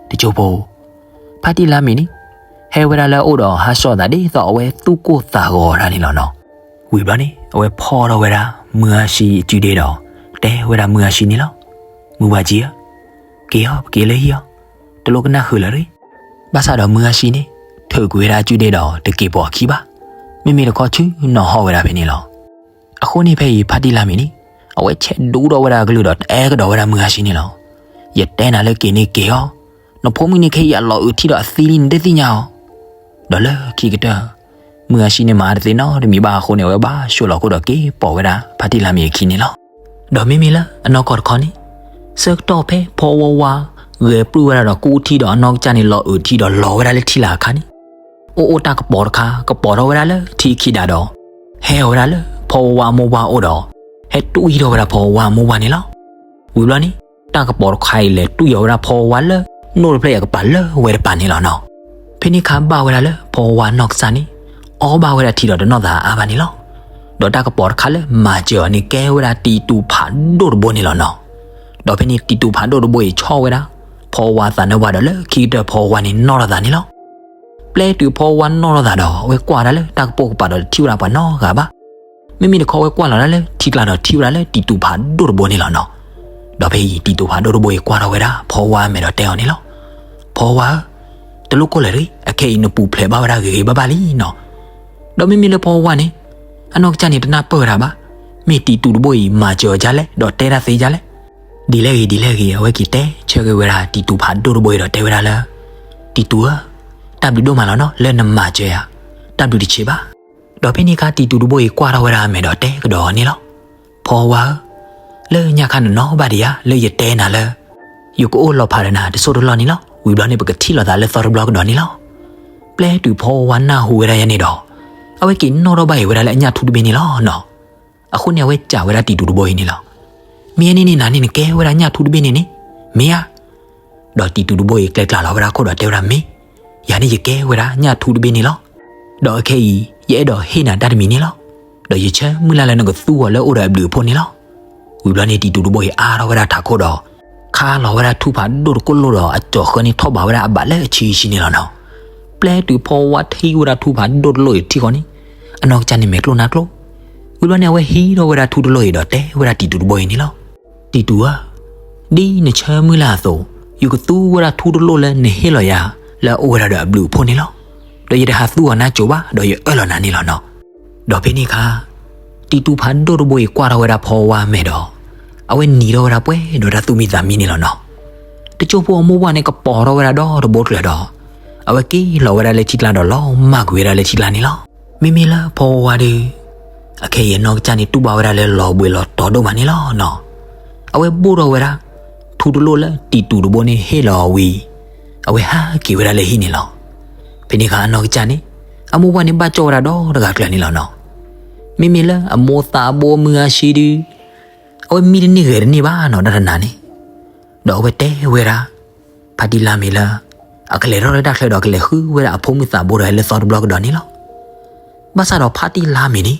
တကၠိဖိ ဖါတံၢ်လါမ့ၤန့ၣ် ဟဲဝဲဒၣ်လၢအအိၣ်ဒီးဟးဆှီၣ်သးဒ်သိးအဝဲသူၣ်ကိၢ်သးဂီၤတၢ်န့ၣ်လီၤနီၤ. ဝံၤဘျီန့ၣ် အဝဲဖီၣ်ထီၣ်ဝဲဒၣ်မုၢ်အါဆံအစုဒ့ဒီး တဲဝဲဒၣ်မုၢ်အါဆံန့ၣ်လီၤ. မုၢ်ဝၤကံဧၢ, က့ၤအီၤ ပက့ၤလၢဟံၣ်အီၤ, တလိၣ်ကနၣ်ဃုာ်လၢၤတဂ့ၤ. ဘၣ်ဆၣ်ဒီးမုၢ်အါဆံန့ၣ် ထုးကွံာ်ဝဲဒၣ်အစုဒ့ဒီးတက့ၤပိာ်အခံဘၣ်. မ့မ့ၢ်တခီဆူနီၤဟီၣ်ဝဲဒၣ်ဖဲန့ၣ်လီၤ. အဃိန့ၣ်ဖဲအံၤ ဖါတံၢ်လါမ့ၤန့ၣ် အဝဲဆဲးဒူဒီးဝဲဒၣ်အကလုၢ်ဒီးတအဲၣ်ကဒီးဝဲဒၣ်မုၢ်အါဆံန့ၣ်လီၤ. ယတဲနၤလၢက့ၤန့ၣ်က့ၤအီၤ, နဖိမုၣ်န့ၣ်ခဲအံၤအလီၤအုးထံဒီးအသံလံ နတသ့ၣ်ညါအီၤ. ဒီးလၢခံကတၢၢ် မုၢ်အါဆံန့ၣ်မၤတသ့နီတမံၤဘၣ်အဃိန့ၣ် အဝဲဘၣ်ဆိးလီၤခိၣ်ဒီးက့ၤပိာ်ဝဲဒၣ်ဖါတံၢ်လါမ့ၤအခံန့ၣ်လီၤ. ဒီးမ့မ့ၢ်လၢအနီၢ်ကီၢ်တခီန့ၣ် ဆၢကတီၢ်ဖဲဖီဝါဝါ ဂဲၤပျုၢ်ဝဲဒၣ်ဒီးကူထံဒီးအနီၢ်ကစၢ်န့ၣ်လီၤအုးထံဒီးလီၤဝဲဒၣ်လၢထံလာ်အခါန့ၣ် အိၣ်အိၣ်တၢ်ကပီၤတခါ ကပီၤထီၣ်ဝဲဒၣ်လၢထံခံဒါဒီး ဟဲအီၤဝဲဒၣ်လၢဖီဝါဝါအမိၢ်ပှၢ်အိၣ်ဒီး ဟဲတွံၢ်ထီၣ်ဝဲဒၣ်ဖီဝါဝါအမိၢ်ပှၢ်န့ၣ်လီၤ. ဝံၤဘျီန့ၣ် တၢ်ကပီၤတခါအံၤလဲၤတွံၢ်အီၤဝဲဒၣ်ဖီဝါဝါလၢ နိၣ်တဖျၢၣ်အံၤအကပၤလၢဝဲတပၤန့ၣ်လီၤနီၤ. ဖဲန့ၣ်အခါဘၣ်ဝဲဒၣ်လၢဖီဝါဝါအနီၢ်ကစၢ်န့ၣ် အီၣ်ဘၣ်ဝဲဒၣ်ထံဒီးတနီၣ်သးအါဘၣ်န့ၣ်လီၤ. ဒီးတၢ်ကပီၤတခါလၢမၤစၢၤအီၤန့ၣ် ကဲဝဲဒၣ်တံတူဖးဒိၣ်တဘိန့ၣ်လီၤနီၤ. ဒီးဖဲန့ၣ်တံတူဖးဒိၣ်တဘိအံၤဆီၣ်ဝဲဒၣ် ဖီဝါသးနါပှၢ်ဒီးလၢခံကတၢၢ်ဖီဝါန့ၣ်နီၣ်ထီၣ်သးန့ၣ်လီၤ. ပျဲတုၤဖီဝါနီၣ်ထီၣ်သးဒီး အဝဲကွၢ်ဒၣ်လၢတၢ်ကပိာ်ကပၤဒီးတထံၣ်ဝဲဒၣ်ပှၤနီတဂၤဘၣ်. မ့မ့ၢ်တခီဝဲကွၢ်လီၤဒၣ်လၢထံကျါဒီးထံၣ်ဝဲဒၣ်လၢတံတူဖးဒိၣ်တဘိန့ၣ်လီၤနီၤ. ဒီးဖဲအံၤတံတူဖးဒိၣ်တဘိအံၤကွၢ်ထီၣ်ဝဲဒၣ်ဖီဝါအမဲာ်ဒီးတဲအီၤန့ၣ်လီၤ. ဖီဝါဧၢ, တလိၣ်ကိၢ်လၢၤတဂ့ၤ, အခဲအံၤနပူၤဖျဲးဘၣ်ဝဲဒၣ်ဂ့ၤဂ့ၤဘၣ်ဘၣ်လံနီၤ. ဒီးမ့မ့ၢ်လၢဖီဝါန့ၣ် အနီၢ်ကစၢ်န့ၣ်တနၢ်ပၢၢ်ဝဲဒၣ်ဘၣ်. မ့ၢ်တံတူတဘိအံၤမၤစၢၤအီၤဒ်လဲၣ် ဒီးတဲဒၣ်သ့ဒ်လဲၣ်. ဒ်လဲၣ်ဂ့ၤဒ်လဲၣ်ဂ့ၤ အဝဲက့ၤတဲဆၢက့ၤဝဲဒၣ်တံတူဖးဒိၣ်တဘိအံၤဒီးတဲဝဲဒၣ်လၢ တံတူဧၢ, တၢ်ဘျုးဒိၣ်မးလီၤနီၤ လၢနမၤစၢၤယၤ, တၢ်ဘျုးတဆံးဘၣ်. ဒီးဖဲန့ၣ်အခါတံတူတဘိအံၤကွၢ်ထီၣ်ဝဲဒၣ်အမဲာ်ဒီးတဲကဒီးအီၤန့ၣ်လီၤ. ဖီဝါဧၢ, လၢညါခါနနီၣ်ဘၣ်ဒံးဧါ လၢယတဲနၤလၢ ယကအိၣ်လီၤဖးဒီးနၤတစိၢ်တလီၢ်န့ၣ်လီၤ. ဝံၤဘျီန့ၣ်ပကထံၣ်လိာ်သးလၢသီတဘျီကဒီးန့ၣ်လီၤ. ပျဲတုၤဖီဝါနၢ်ဟူဝဲဒၣ်ယၤန့ၣ်ဒီး အဝဲက့ၤနီၣ်ထီၣ်ဘၣ်အံၤဝဲဒၣ်လၢအညၣ်ထူတဘ့ၣ်န့ၣ်လီၤနီၤ. အဃိန့ၣ်အဝဲစံးဝဲဒၣ်တံတူတဘိအံၤန့ၣ်လီၤ. မ့ၢ်အန့ၣ်န့ၣ် နၤန့ၣ်နကဲဝဲဒၣ်ညၣ်ထူတဘ့ၣ်န့ၣ်န့ၣ် မ့ၢ်ဧါ. ဒီးတံတူတဘိအံၤကျဲကျါလီၤဝဲဒၣ်ခိၣ်ဒီးတဲဝဲဒၣ်မ့ၢ်, ယၤန့ၣ်ယကဲဝဲဒၣ်ညၣ်ထူတဘ့ၣ်န့ၣ်လီၤ. ဒီးအခဲအံၤ ယအဲၣ်ဒိးဟ့ၣ်နၤတၢ်တမံၤန့ၣ်လီၤ. ဒီးယဆၢမုၢ်လၢ်လၢနကသူအီၤလၢအအိၣ်ဒီးအဘျုးအဖှိၣ်န့ၣ်လီၤ. ဝံၤဘျီန့ၣ်တံတူတဘိအံၤအါထီၣ်ဝဲဒၣ်ထးခိၣ်ဒီး ခါလီၤဝဲဒၣ်ထူဖးဒိၣ်တကိၢ်လိၣ်ဒီး အကၠီၤဃၢန့ၢ်ထီၣ်ဘးဝဲဒၣ်အဘၣ်လၢအဆံဆံန့ၣ်လီၤနီၤ. ပျဲတုၤဖီဝါထံၣ်ဝဲဒၣ်ထူဖးဒိၣ်တလိၣ်အံၤတထံၣ်ဃီန့ၣ် အနီၢ်ကစၢ်န့ၣ်မဲာ်ကျိၣ်နါကျိၣ်. ဝံၤဘျီန့ၣ်အဝဲဟံးထီၣ်ဝဲဒၣ်ထူတလိၣ်အံၤဒီးတဲဝဲဒၣ်တံတူတဘိအံၤန့ၣ်လီၤ. တံတူဧၢ, ဒ်နဆၢမုၢ်လၢ်အသိး ယကသူဝဲဒၣ်ထူတလိၣ်လၢနဟ့ၣ်လီၤယၤ လၢအအိၣ်ဝဲဒၣ်ဒီးအဘျုးအဖှိၣ်န့ၣ်လီၤ. ဒီးယတဟးသူအီၤနါစိၤဘၣ် ဒီးယအၢၣ်လီၤနၤန့ၣ်လီၤနီၤ. ဒီးဖဲန့ၣ်အခါ တံတူဖးဒိၣ်တဘိအံၤကွၢ်ထီၣ်ဝဲဒၣ်ဖီဝါအမဲာ်ဒီး အဝဲနံၤထီၣ်ဝဲဒၣ်ပှဲၤဒီးတၢ်သူၣ်မံသးမံန့ၣ်လီၤနီၤ. တစိၢ်ဖိအမိၢ်ပှၢ်န့ၣ်ကပီၤထီၣ်ဝဲဒၣ်ဒီတဘိကျၢၤဒီး အဝဲက့ၤလီၤဝဲဒၣ်လၢထံကျါဒီးလီၤမၢ်ကွံာ်ဝဲဒၣ်လၢထံကျါန့ၣ်လီၤ. မ့မ့ၢ်လၢဖီဝါဒီး အခဲအံၤအနီၢ်ကစၢ်န့ၣ်တူၢ်ဘၣ်ဝဲဒၣ်လၢလီၤဘှံးလီၤတီၤဒိၣ်မးန့ၣ်လီၤနီၤ. အဝဲဘိၣ်ထီၣ်ဝဲဒၣ် ထူတလိၣ်လၢတံတူတဘိန့ၣ်ဟ့ၣ်လီၤအီၤဝံၤ အဝဲဟးက့ၤဝဲဒၣ်လၢဟံၣ်န့ၣ်လီၤ. ဖဲန့ၣ်အခါအနီၢ်ကစၢ်န့ၣ် အမိၢ်ပှၢ်န့ၣ်ဘၣ်ကၠီၣ်ဝဲဒၣ်ဒီတဂၤကျၢၤန့ၣ်လီၤနီၤ. မ့မ့ၢ်လၢအမိၢ်သးဘိမုၢ်အါဆံဒု အဝဲမံတန့ၢ်ဂဲၤတန့ၢ်ဘၣ်နီၤ တၢ်တနၤန့ၣ် ဒီးအဝဲတဲဝဲဒၣ် ဖါတံၢ်လါမ့ၤလၢ အကလဲၤထီၣ်လၢတၢ်ချၢဒီးကလဲၤဃုဝဲဒၣ်အဖိမုၣ်သးဘိတဂၤလၢသီတဘျီကဒီးန့ၣ်လီၤ. ဘၣ်ဆၣ်ဒီးဖါတံၢ်လါမ့ၤန့ၣ်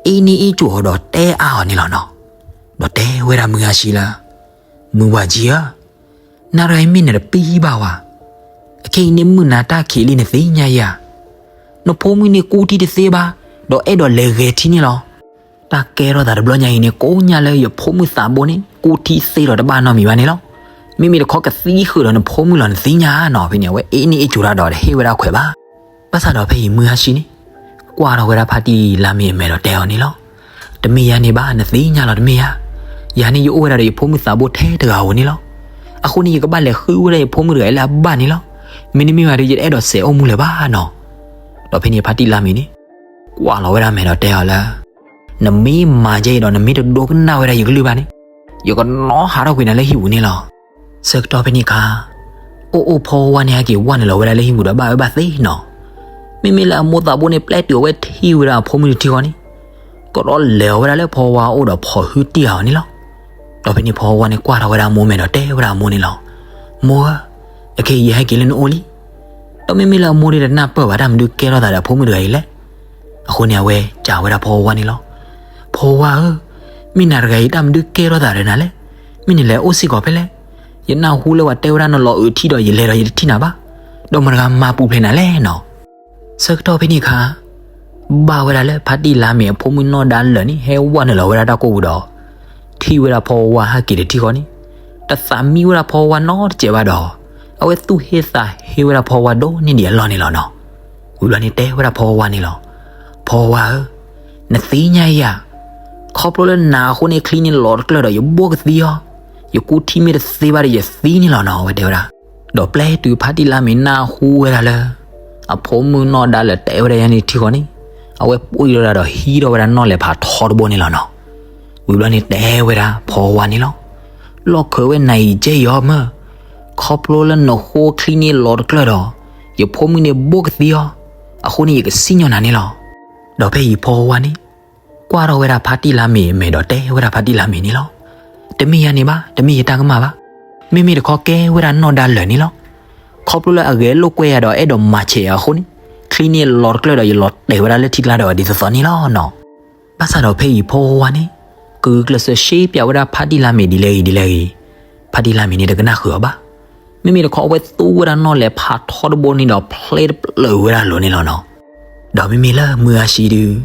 အ့န့ၢ်အ့ကၠိၤအီၤဒီးတဲအါအီၤန့ၣ်လီၤနီၤ. ဒီးတဲဝဲဒၣ်မုၢ်အါဆံလၢ မုၢ်ဝၤကံဧၢ, နၤတဂၤအံၤမ့ၢ်နတပံဘၣ်ဝဲ, အခဲအံၤန့ၣ်မုၢ်နၤတၢ်ခံးလံနသ့ၣ်ညါဧါ. နဖိမုၣ်န့ၣ်ကူထံတသ့ဘၣ်, ဒီးအဲၣ်ဒိးလဲၤဂဲၤထံန့ၣ်လီၤ. တၢ်ကဲထီၣ်သးတဘျီညါအံၤန့ၣ် ကိးညါလၢယဖိမုၣ်သးဘိန့ၣ် ကူထံသ့ဒီးတဘၣ်နီတမံၤဘၣ်န့ၣ်လီၤ. မ့မ့ၢ်တခီကသံဃုာ်ဒီးနဖိမုၣ်လီၤနသ့ၣ်ညါနီၤ. ဖဲန့ၣ် အဝဲအ့န့ၢ်အ့ကၠိၤတၢ်ဒီးတဟ့ၣ်ဝဲဒၣ်ခွဲးဘၣ်. ဘၣ်ဆၣ်ဒီးဖဲအံၤမုၢ်အါဆံန့ၣ် ကွၢ်ထီၣ်ဝဲဒၣ်ဖါတံၢ်လါမ့ၤအမဲာ်ဒီးတဲအီၤန့ၣ်လီၤ. တမ့ၢ်ယၤန့ၣ်ဘၣ် နသ့ၣ်ညါလီၤတမ့ၢ်ဧါ. ယၤန့ၣ်ယအိၣ်ဝဲဒၣ်ဒီးယဖိမုၣ်သးဘိထဲတဂၤဧိၤန့ၣ်လီၤ. အဃိန့ၣ် ယကဘၣ်လဲၤဃုဝဲဒၣ်ယဖိမုၣ်တဂၤအံၤလၢအဘၣ်န့ၣ်လီၤ. မ့တမ့ၢ်ဘၣ်ဒီး ယတအဲၣ်ဒိးစဲးအိၣ်မူလၢၤဘၣ်နီၤ. ဒီးဖဲန့ၣ်ဖါတံၢ်လါမ့ၤန့ၣ် ကွၢ်လီၤဝဲဒၣ်မဲာ်ဒီးတဲအီၤလၢ နမ့ၢ်မၤကဲအံၤဒီး နမ့ၢ်တဒိကနၣ်ဝဲဒၣ်ယကလုၢ်ဘၣ်န့ၣ်, ယကနီၣ်ဟးထီၣ်ကွံာ်နၤလၢဟံၣ်ပူၤန့ၣ်လီၤ. ဆၢကတီၢ်ဖဲန့ၣ်အခါ, အိၣ်အိၣ်ဖီဝါန့ၣ် ဟဲက့ၤဝၢ်နုာ်လီၤဝဲဒၣ်လၢဟံၣ်ပူၤဒီးဘၣ်အၢဘၣ်သီနီၤ. မ့မ့ၢ်လၢအမိၢ်သးဘိန့ၣ် ပျဲတုၤအဝဲထံၣ်ဝဲဒၣ်အဖိမုၣ်တထံၣ်ဃီန့ၣ်, ကဒီးလဲၤအီၤဝဲဒၣ်လၢဖီဝါအအိၣ်ဒီးဖီၣ်ဟုတံၢ်ဃာ်အီၤန့ၣ်လီၤ. ဒီးဖဲန့ၣ်ဖီဝါန့ၣ် ကွၢ်ထီၣ်ဝဲဒၣ်အမိၢ်မဲာ်ဒီးတဲဝဲဒၣ်အမိၢ်န့ၣ်လီၤ. မိၢ်ဧၢ, အခဲအံၤယဟဲက့ၤလၢနအိၣ်လံ. ဒီးမ့မ့ၢ်လၢအမိၢ်ဒ်တနၢ်ပၢၢ်ဘၣ် တၢ်မနုၤကဲထီၣ်သးဒီးအဖိမုၣ်တဂၤအံၤလဲၣ်. အဃိန့ၣ်အဝဲစံးဝဲဒၣ်ဖီဝါန့ၣ်လီၤ. ဖီဝါဧၢ, မ့ၢ်နၤတဂၤအံၤတၢ်မနုၤကဲထီၣ်သးဒီးနၤလဲၣ်. မ့ၢ်နလဲၤအိၣ်စ့ၢ်ကီးဖဲလဲၣ်. ယနၢ်ဟူလၢပှၤတဲဝဲဒၣ်နလီၤအုးထံဒီးယလဲၤဒီးယတထံၣ်နၤဘၣ်. ဒီးမတၤတဂၤမၤပူၤဖျဲးနၤလဲၣ်နီၤ. ဆၢကတီၢ်ဖဲန့ၣ်အခါ, ဘၣ်ဝဲဒၣ်လၢဖါတံၢ်လါမ့ၤအဖိမုၣ်နီၢ်ဒါလၢာ်န့ၣ် ဟဲဝၢ်နုာ်လီၤဝဲဒၣ်တၢ်ကိၢ်ပူၤဒီး ထံၣ်ဝဲဒၣ်ဖီဝါဟဲက့ၤတထံၣ်ဃီန့ၣ်, တသးမံဝဲဒၣ်ဖီဝါနီတစဲးဘၣ်ဒီး အဝဲသူၣ်ဟ့သးဟ့ဝဲဒၣ်ဖီဝါဒိၣ်န့ၢ်ဒံးအလီၢ်န့ၣ်လီၤနီၤ. ဝံၤဘျီန့ၣ်တဲဝဲဒၣ်ဖီဝါန့ၣ်လီၤ. ဖီဝါဧၢ, နသ့ၣ်ညါဧါ, ခီဖျိလၢနၤအဃိန့ၣ် ချံန့ၣ်လီၤတကျၢၢ်ဒီးယဘိၣ်ကသံအီၤ, ယကူထံမ့ၢ်တသ့ဘၣ်ဒီးယသံန့ၣ်လီၤနီၤ အဝဲတဲဝဲဒၣ်. ဒီးပျဲတုၤဖါတံၢ်လါမ့ၤနၢ်ဟူဝဲဒၣ်လၢ အဖိမုၣ်နီၢ်ဒါလၢာ်တဲဝဲဒၣ်ယၤန့ၣ်ထံၣ်ဃီန့ၣ်, အဝဲပှံၢ်ထီၣ်ဝဲဒၣ်ဒီးဟံးထီၣ်ဝဲဒၣ်နီၣ်လဲၤဖးထီတဘိန့ၣ်လီၤနီၤ. ဝံၤဘျီန့ၣ်တဲဝဲဒၣ်ဖီဝါန့ၣ်လီၤ. လီၢ်ခၢးဝဲနၤအံၤကဲအံၤအီၤမၢ, ခီဖျိလၢနဃိချံန့ၣ်လီၤတကျၢၢ်ဒီး ယဖိမုၣ်န့ၣ်ဘိၣ်ကသံအီၤ, အဃိန့ၣ်ယကစံၣ်ညီၣ်နၤန့ၣ်လီၤ. ဒီးဖဲအံၤဖီဝါန့ၣ် ကွၢ်ထီၣ်ဝဲဒၣ်ဖါတံၢ်လါမ့ၤအမဲာ်ဒီးတဲဝဲဒၣ်ဖါတံၢ်လါမ့ၤန့ၣ်လီၤ. တမ့ၢ်ယၤန့ၣ်ဘၣ်, တမ့ၢ်ယတၢ်ကမၣ်ဘၣ်. မ့မ့ၢ်တခီကဲဝဲဒၣ်နီၢ်ဒါလၢာ်န့ၣ်လီၤ. ခီဖျိလၢအဂဲၤလိာ်ကွဲယၤဒီးအဲၣ်ဒိးမၤဆဲးယၤအဃိန့ၣ်, ချံန့ၣ်လီၤတကျၢၢ်ဒီးယလီၤတဲာ်ဝဲဒၣ်လၢထံကျါဒီးအီၤဒ်သိးသိးန့ၣ်လီၤနီၤ. ဘၣ်ဆၣ်ဒီးဖဲအံၤဖီဝါန့ၣ် ကဂုာ်ကျဲးစၢးရှဲပၠးဝဲဒၣ်ဖါတံၢ်လါမ့ၤဒ်လဲၣ်ဂ့ၤဒ်လဲၣ်ဂ့ၤ, ဖါတံၢ်လါမ့ၤန့ၣ်တကနၣ်ဃုာ်အီၤဘၣ်. မ့မ့ၢ်တခီအဝဲသူဝဲဒၣ်နီၣ်လဲၤဖးထီတဘိန့ၣ်ဒီးဖျ့တပျၢၤဝဲဒၣ်လိၤန့ၣ်လီၤနီၤ. ဒီးမ့မ့ၢ်လၢမုၢ်ဂၤဆံးဒုး,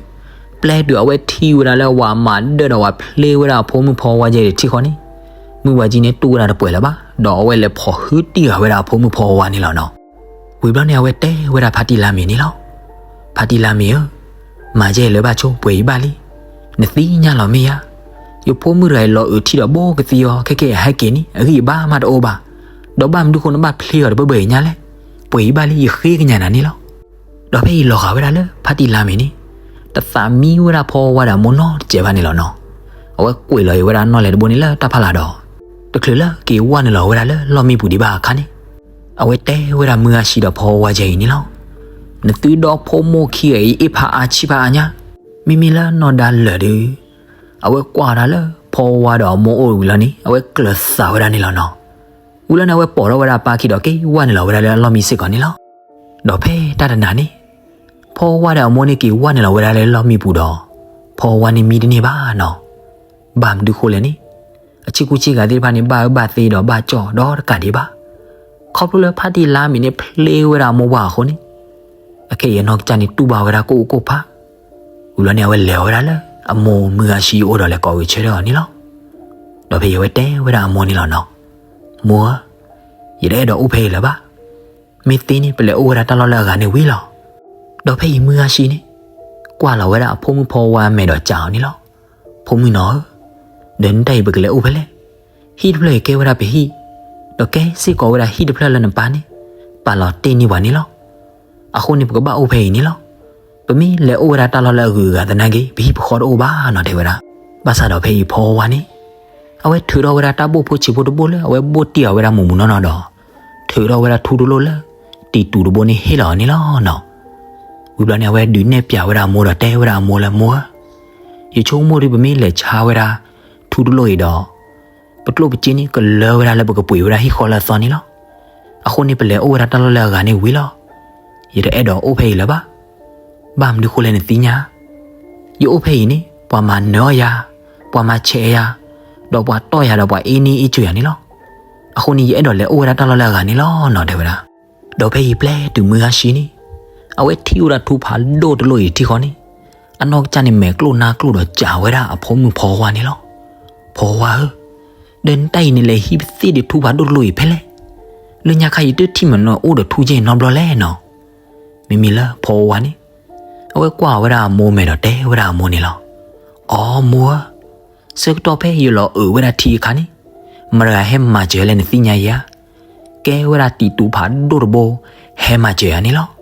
ပျဲတုၤအဝဲထံၣ်ဝဲဒၣ်လၢပှၤမၤဒၢၣ်ဒီးပှၤဖျ့ဝဲဒၣ်အဖိမုၣ်ဖီဝါယဲအံၤတထံၣ်ဃီန့ၣ်, မုၢ်ဝၤကံန့ၣ်တူၢ်ဝဲဒၣ်တပှဲၤလၢၤဘၣ်, ဒီးအဝဲလဲၤဖီၣ်ဟုတံၢ်ဃာ်ဝဲဒၣ်အဖိမုၣ်ဖီဝါန့ၣ်လီၤနီၤ. ဝံၤဘျီန့ၣ်အဝဲတဲဝဲဒၣ်ဖါတံၢ်လါမ့ၤန့ၣ်လီၤ. ဖါတံၢ်လါမ့ၤဧၢ, မၤယဲအံၤလၢၤဘၣ်ဆိ ပှဲၤအံၤဘၣ်လံ. နသ့ၣ်ညါလီၤမ့ၢ်ဧါ, ယဖိမုၣ်တဂၤအံၤလီၤအုးထံဒီးဘိၣ်ကသံအီၤ ခဲကဲအဟဲက့ၤန့ၣ် အဂံၢ်အဘါမးတအိၣ်ဘၣ်. ဒီးဘၣ်မနုၤဃိနဘၣ်ဖျ့အီၤတဘၢဘၢအံၤညါလဲၣ်. ပှဲၤအံၤဘၣ်လံ ယဃ့ကညးနၤန့ၣ်လီၤ. ဒီးဖဲအံၤလီၤဂာ်ဝဲဒၣ်လၢဖါတံၢ်လါမ့ၤန့ၣ်, တသးမံဝဲဒၣ်ဖီဝါဒီးအမိၢ်နီတစဲးဘၣ်န့ၣ်လီၤနီၤ. အဝဲကွံာ်လီၤအံၤဝဲဒၣ်နီၣ်လဲၤတဘိန့ၣ်လၢတၢ်ဖးလာ်ဒီး တချုးလၢက့ၤဝၢ်နုာ်လီၤဝဲဒၣ်လၢလီၢ်မံပူၤဒံးဘၣ်အခါန့ၣ်, အဝဲတဲဝဲဒၣ်မုၢ်ဂၤဆံးဒီးဖီဝါယဲအံၤန့ၣ်လီၤ. နသုဒီဖိမိၢ်ခံဂၤအံၤ အ့ၣ်ဖးအါဆံးဖးအါညါ, မ့မ့ၢ်လၢနီၢ်ဒါလၢာ်ဒုး, အဝဲကွၢ်ဝဲဒၣ်လၢဖီဝါဒီးအမိၢ်အိၣ်ဝံၤလီၤန့ၣ် အဝဲကျၢၤသးဝဲဒၣ်န့ၣ်လီၤနီၤ. ဝံၤလီၤန့ၣ် အဝဲပိာ်ထီၣ်ဝဲဒၣ်ပၢ်ခံဒီးက့ၤဝၢ်နုာ်လီၤဝဲဒၣ်လၢလီၢ်မံစ့ၢ်ကီးန့ၣ်လီၤ. ဒီးဖဲတၢ်တနၤန့ၣ်, ဖီဝါဒီးအမိၢ်န့ၣ်က့ၤဝၢ်နုာ်လီၤဝဲဒၣ်လၢလီၢ်မံပူၤဒီး, ဖီဝါန့ၣ်မံတန့ၢ်ဘၣ်နီၤ. ဘၣ်မနုၤဃိလဲၣ်န့ၣ်, အဆ့ကူဆ့ဂၤသ့ၣ်တဖၣ်န့ၣ် ဘၣ်အၢဘၣ်သီဒီးဘၣ်ကၠီၣ်ဒီတကးဒံးဘၣ်. ခီဖျိလၢဖါတံၢ်လါမ့ၤန့ၣ် ဖျ့ဝဲဒၣ်အမိၢ်ပှၢ်အဃိန့ၣ်, အခဲအံၤအနီၢ်ကစၢ်န့ၣ်တူၢ်ဘၣ်ဝဲဒၣ်ကိၣ်အိၣ်ကိၣ်ဖး. ဝံၤလီၤန့ၣ် အဝဲလဲၤဝဲဒၣ်လၢအမိၢ်မုၢ်ဂၤဆံးအအိၣ်ဒီးလဲၤကိးဂဲၤဆၢထၢၣ်အီၤန့ၣ်လီၤ. ဒီးဖဲအံၤအဝဲတဲဝဲဒၣ်အမိၢ်န့ၣ်လီၤနီၤ. မိၢ်ဧၢ, ယတအဲၣ်ဒိးအိၣ်ဖဲအံၤလၢၤဘၣ်. မ့ၢ်သ့န့ၣ် ပလဲၤအိၣ်ဝဲဒၣ်တၢ်လီၢ်လၢအဂၤန့ၣ်ဝံၤလီၤ. ဒီးဖဲအံၤမုၢ်ဂၤဆံးန့ၣ် ကွၢ်လီၤဝဲဒၣ်အဖိမုၣ်ဖီဝါအမဲာ်ဒီးစံးအီၤန့ၣ်လီၤ. ဖိမုၣ်နီၤဧၢ, ဒီးနတၢ်အံၤပကလဲၤအိၣ်ဖဲလဲၣ်. ဟံၣ်တဖျၢၣ်အံၤကဲဝဲဒၣ်ပဟံၣ်, ဒီးကဲစ့ၢ်ကီးဝဲဒၣ်ဟံၣ်တဖျၢၣ်လၢနပၢ်န့ၣ် ပာ်လီၤတ့ၢ်န့ၢ်ပှၤန့ၣ်လီၤ. အဃိန့ၣ် ပကဘၣ်အိၣ်ဖဲအံၤန့ၣ်လီၤ. ပမ့ၢ်လဲၤအိၣ်ဝဲဒၣ်တၢ်လီၢ်လၢအဂုၤအဂၤသနာ်က့ ပဟံၣ်ပဃီတအိၣ်ဘၣ်နီၤ တဲဝဲဒၣ်. ဘၣ်ဆၣ်ဒီးဖဲအံၤဖီဝါန့ၣ် အဝဲထုးထီၣ်ဝဲဒၣ်တၢ်ဘိၣ်ဖိဆံးဖိတဘိၣ်လၢအဝဲဘိၣ်တ့ၢ်အီၤဝဲဒၣ်မူးမူးနီၢ်နီၢ်ဒီး ထုးထီၣ်ဝဲဒၣ်ထူတလိၣ်လၢ တံၤတူးတဘိန့ၣ်ဟ့ၣ်လီၤအီၤန့ၣ်လီၤနီၤ. ဝံၤဘျီန့ၣ် အဝဲဒုးနဲၣ်ပၠးဝဲဒၣ်အမိၢ်ဒီးတဲဝဲဒၣ်အမိၢ်လၢ မိၢ်ဧၢ, ယဆိကမိၣ်ဒုးပမ့ၢ်လဲၤဆါဝဲဒၣ် ထူတလိၣ်အံၤဒီး ပကျိၣ်ပစ့န့ၣ် ကလၢဝဲဒၣ်လၢပကပှ့ၤဝဲဒၣ်ဟံၣ်ဃီလၢအသီန့ၣ်လီၤ. အဃိန့ၣ် ပလဲၤအိၣ်ဝဲဒၣ်တၢ်လီၢ်လၢအဂၤန့ၣ်ဝံၤလီၤ. ယတအဲၣ်ဒိးအိၣ်ဖဲအံၤလၢၤဘၣ်. ဘၣ်မနုၤဃိလဲၣ်နသ့ၣ်ညါ, ယအိၣ်ဖဲအံၤန့ၣ် ပှၤမၤနၢၤအီၣ်ယၤ, ပှၤမၤဆဲးယၤ, ဒီးပှၤတီၢ်ယၤဒီးပှၤအ့န့ၢ်အ့ၣ်စၢၤယၤန့ၣ်လီၤ. အဃိန့ၣ် ယအဲၣ်ဒိးလဲၤအိၣ်ဝဲဒၣ်တၢ်လီၢ်လၢအဂၤန့ၣ်လီၤနီၤ တဲဝဲဒၣ်. ဒီးဖဲအံၤပျဲတုၤမုၢ်ဂၤဆံးန့ၣ် အဝဲထံၣ်ဝဲဒၣ်ထူဖးဒိၣ်တလိၣ်အံၤတထံၣ်ဃီန့ၣ် အနီၢ်ကစၢ်န့ၣ် မဲာ်ကျိၣ်နါကျိၣ်ဒီးစံးဝဲဒၣ်အဖိမုၣ်ဖီဝါန့ၣ်လီၤ. ဖီဝါဧၢ, ဒီးနတၢ်အံၤန့ၣ်လဲၤဟံးပသ့ၣ်ဒီးထူဖးဒိၣ်တလိၣ်အံၤဖဲလဲၣ်. လၢညါခါအံၤတထံၣ်မနုၤအိၣ်ဒီးထူကဲအံၤနီတဘျီလဲၣ်နီၤ. မ့မ့ၢ်လၢဖီဝါန့ၣ် အဝဲကွၢ်ဝဲဒၣ်အမိၢ်မဲာ်ဒီးတဲဝဲဒၣ်အမိၢ်န့ၣ်လီၤ. အိ မိၢ်ဧၢ, ဆၢကတီၢ်ဖဲယလီၤအုးဝဲဒၣ်ထံအခါန့ၣ် မတၤဂၤဟဲမၤစၢၤလဲၣ်နသ့ၣ်ညါယၤ. ကဲဝဲဒၣ်တံၤတူးဖးဒိၣ်တဘိ ဟဲမၤစၢၤယၤန့ၣ်လီၤ.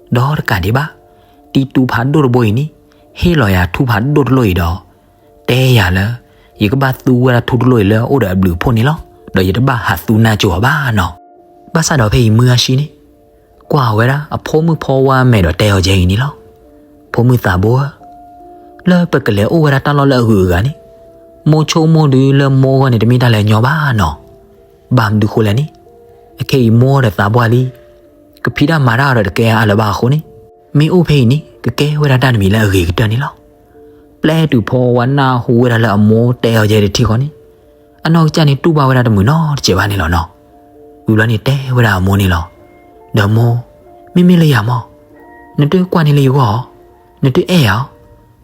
ဒီးတကးဒံးဘၣ်, တံၤတူးဖးဒိၣ်တဘိအံၤန့ၣ် ဟ့ၣ်လီၤယၤထူဖးဒိၣ်တလိၣ်အံၤဒီး တဲယၤလၢ ယကဘၣ်သူဝဲဒၣ်ထူတလိၣ်အံၤလၢအအိၣ်ဒီးအဘျုးအဖှိၣ်န့ၣ်လီၤ. ဒီးယတဘၣ်ဟးသူနၢ်ကၠိအီၤဘၣ်နီၤ. ဘၣ်ဆၣ်ဒီးဖဲအံၤမုၢ်အါဆံန့ၣ် ကွၢ်ဝဲဒၣ်အဖိမုၣ်ဖီဝါမဲာ်ဒီးတဲအီၤကဲအံၤန့ၣ်လီၤ. ဖိမုၣ်သးဘိဧၢ, လၢပကလဲၤအိၣ်ဝဲဒၣ်တၢ်လီၢ်လၢအဂုၤအဂၤန့ၣ် မိၢ်ဆိကမိၣ်ဒုလၢမိၢ်ဂီၢ်န့ၣ် တမ့ၢ်တၢ်လၢအညီဘၣ်နီၤ. ဘၣ်မနုၤဃိလဲၣ်န့ၣ်, အခဲအံၤမိၢ်ဒီးသးပှၢ်လံ ကဖံးတၢ်မၤတၢ်အီၤဒီးတကဲအါလၢၤဘၣ်အဃိန့ၣ်, မ့ၢ်အိၣ်ဖဲအံၤန့ၣ် ကကဲဝဲဒၣ်တၢ်တမံၤလၢအဂ့ၤကတၢၢ်န့ၣ်လီၤ. ပျဲတုၤဖီဝါနၢ်ဟူဝဲဒၣ်လၢအမိၢ်တဲအီၤယဲတထံၣ်ဃီန့ၣ်, အနီၢ်ကစၢ်န့ၣ်တူၢ်ဘၣ်ဝဲဒၣ်တမုာ်နီတစဲးဘၣ်န့ၣ်လီၤနီၤ. ဝံၤဘျီန့ၣ်တဲဝဲဒၣ်အမိၢ်န့ၣ်လီၤ. ဒီးမိၢ်, မ့မ့ၢ်လၢယၤမီၢ်, နတကွၢ်န့ၢ်လၢယဂီၢ်ဧါ, နတအဲၣ်ယၤဧါ,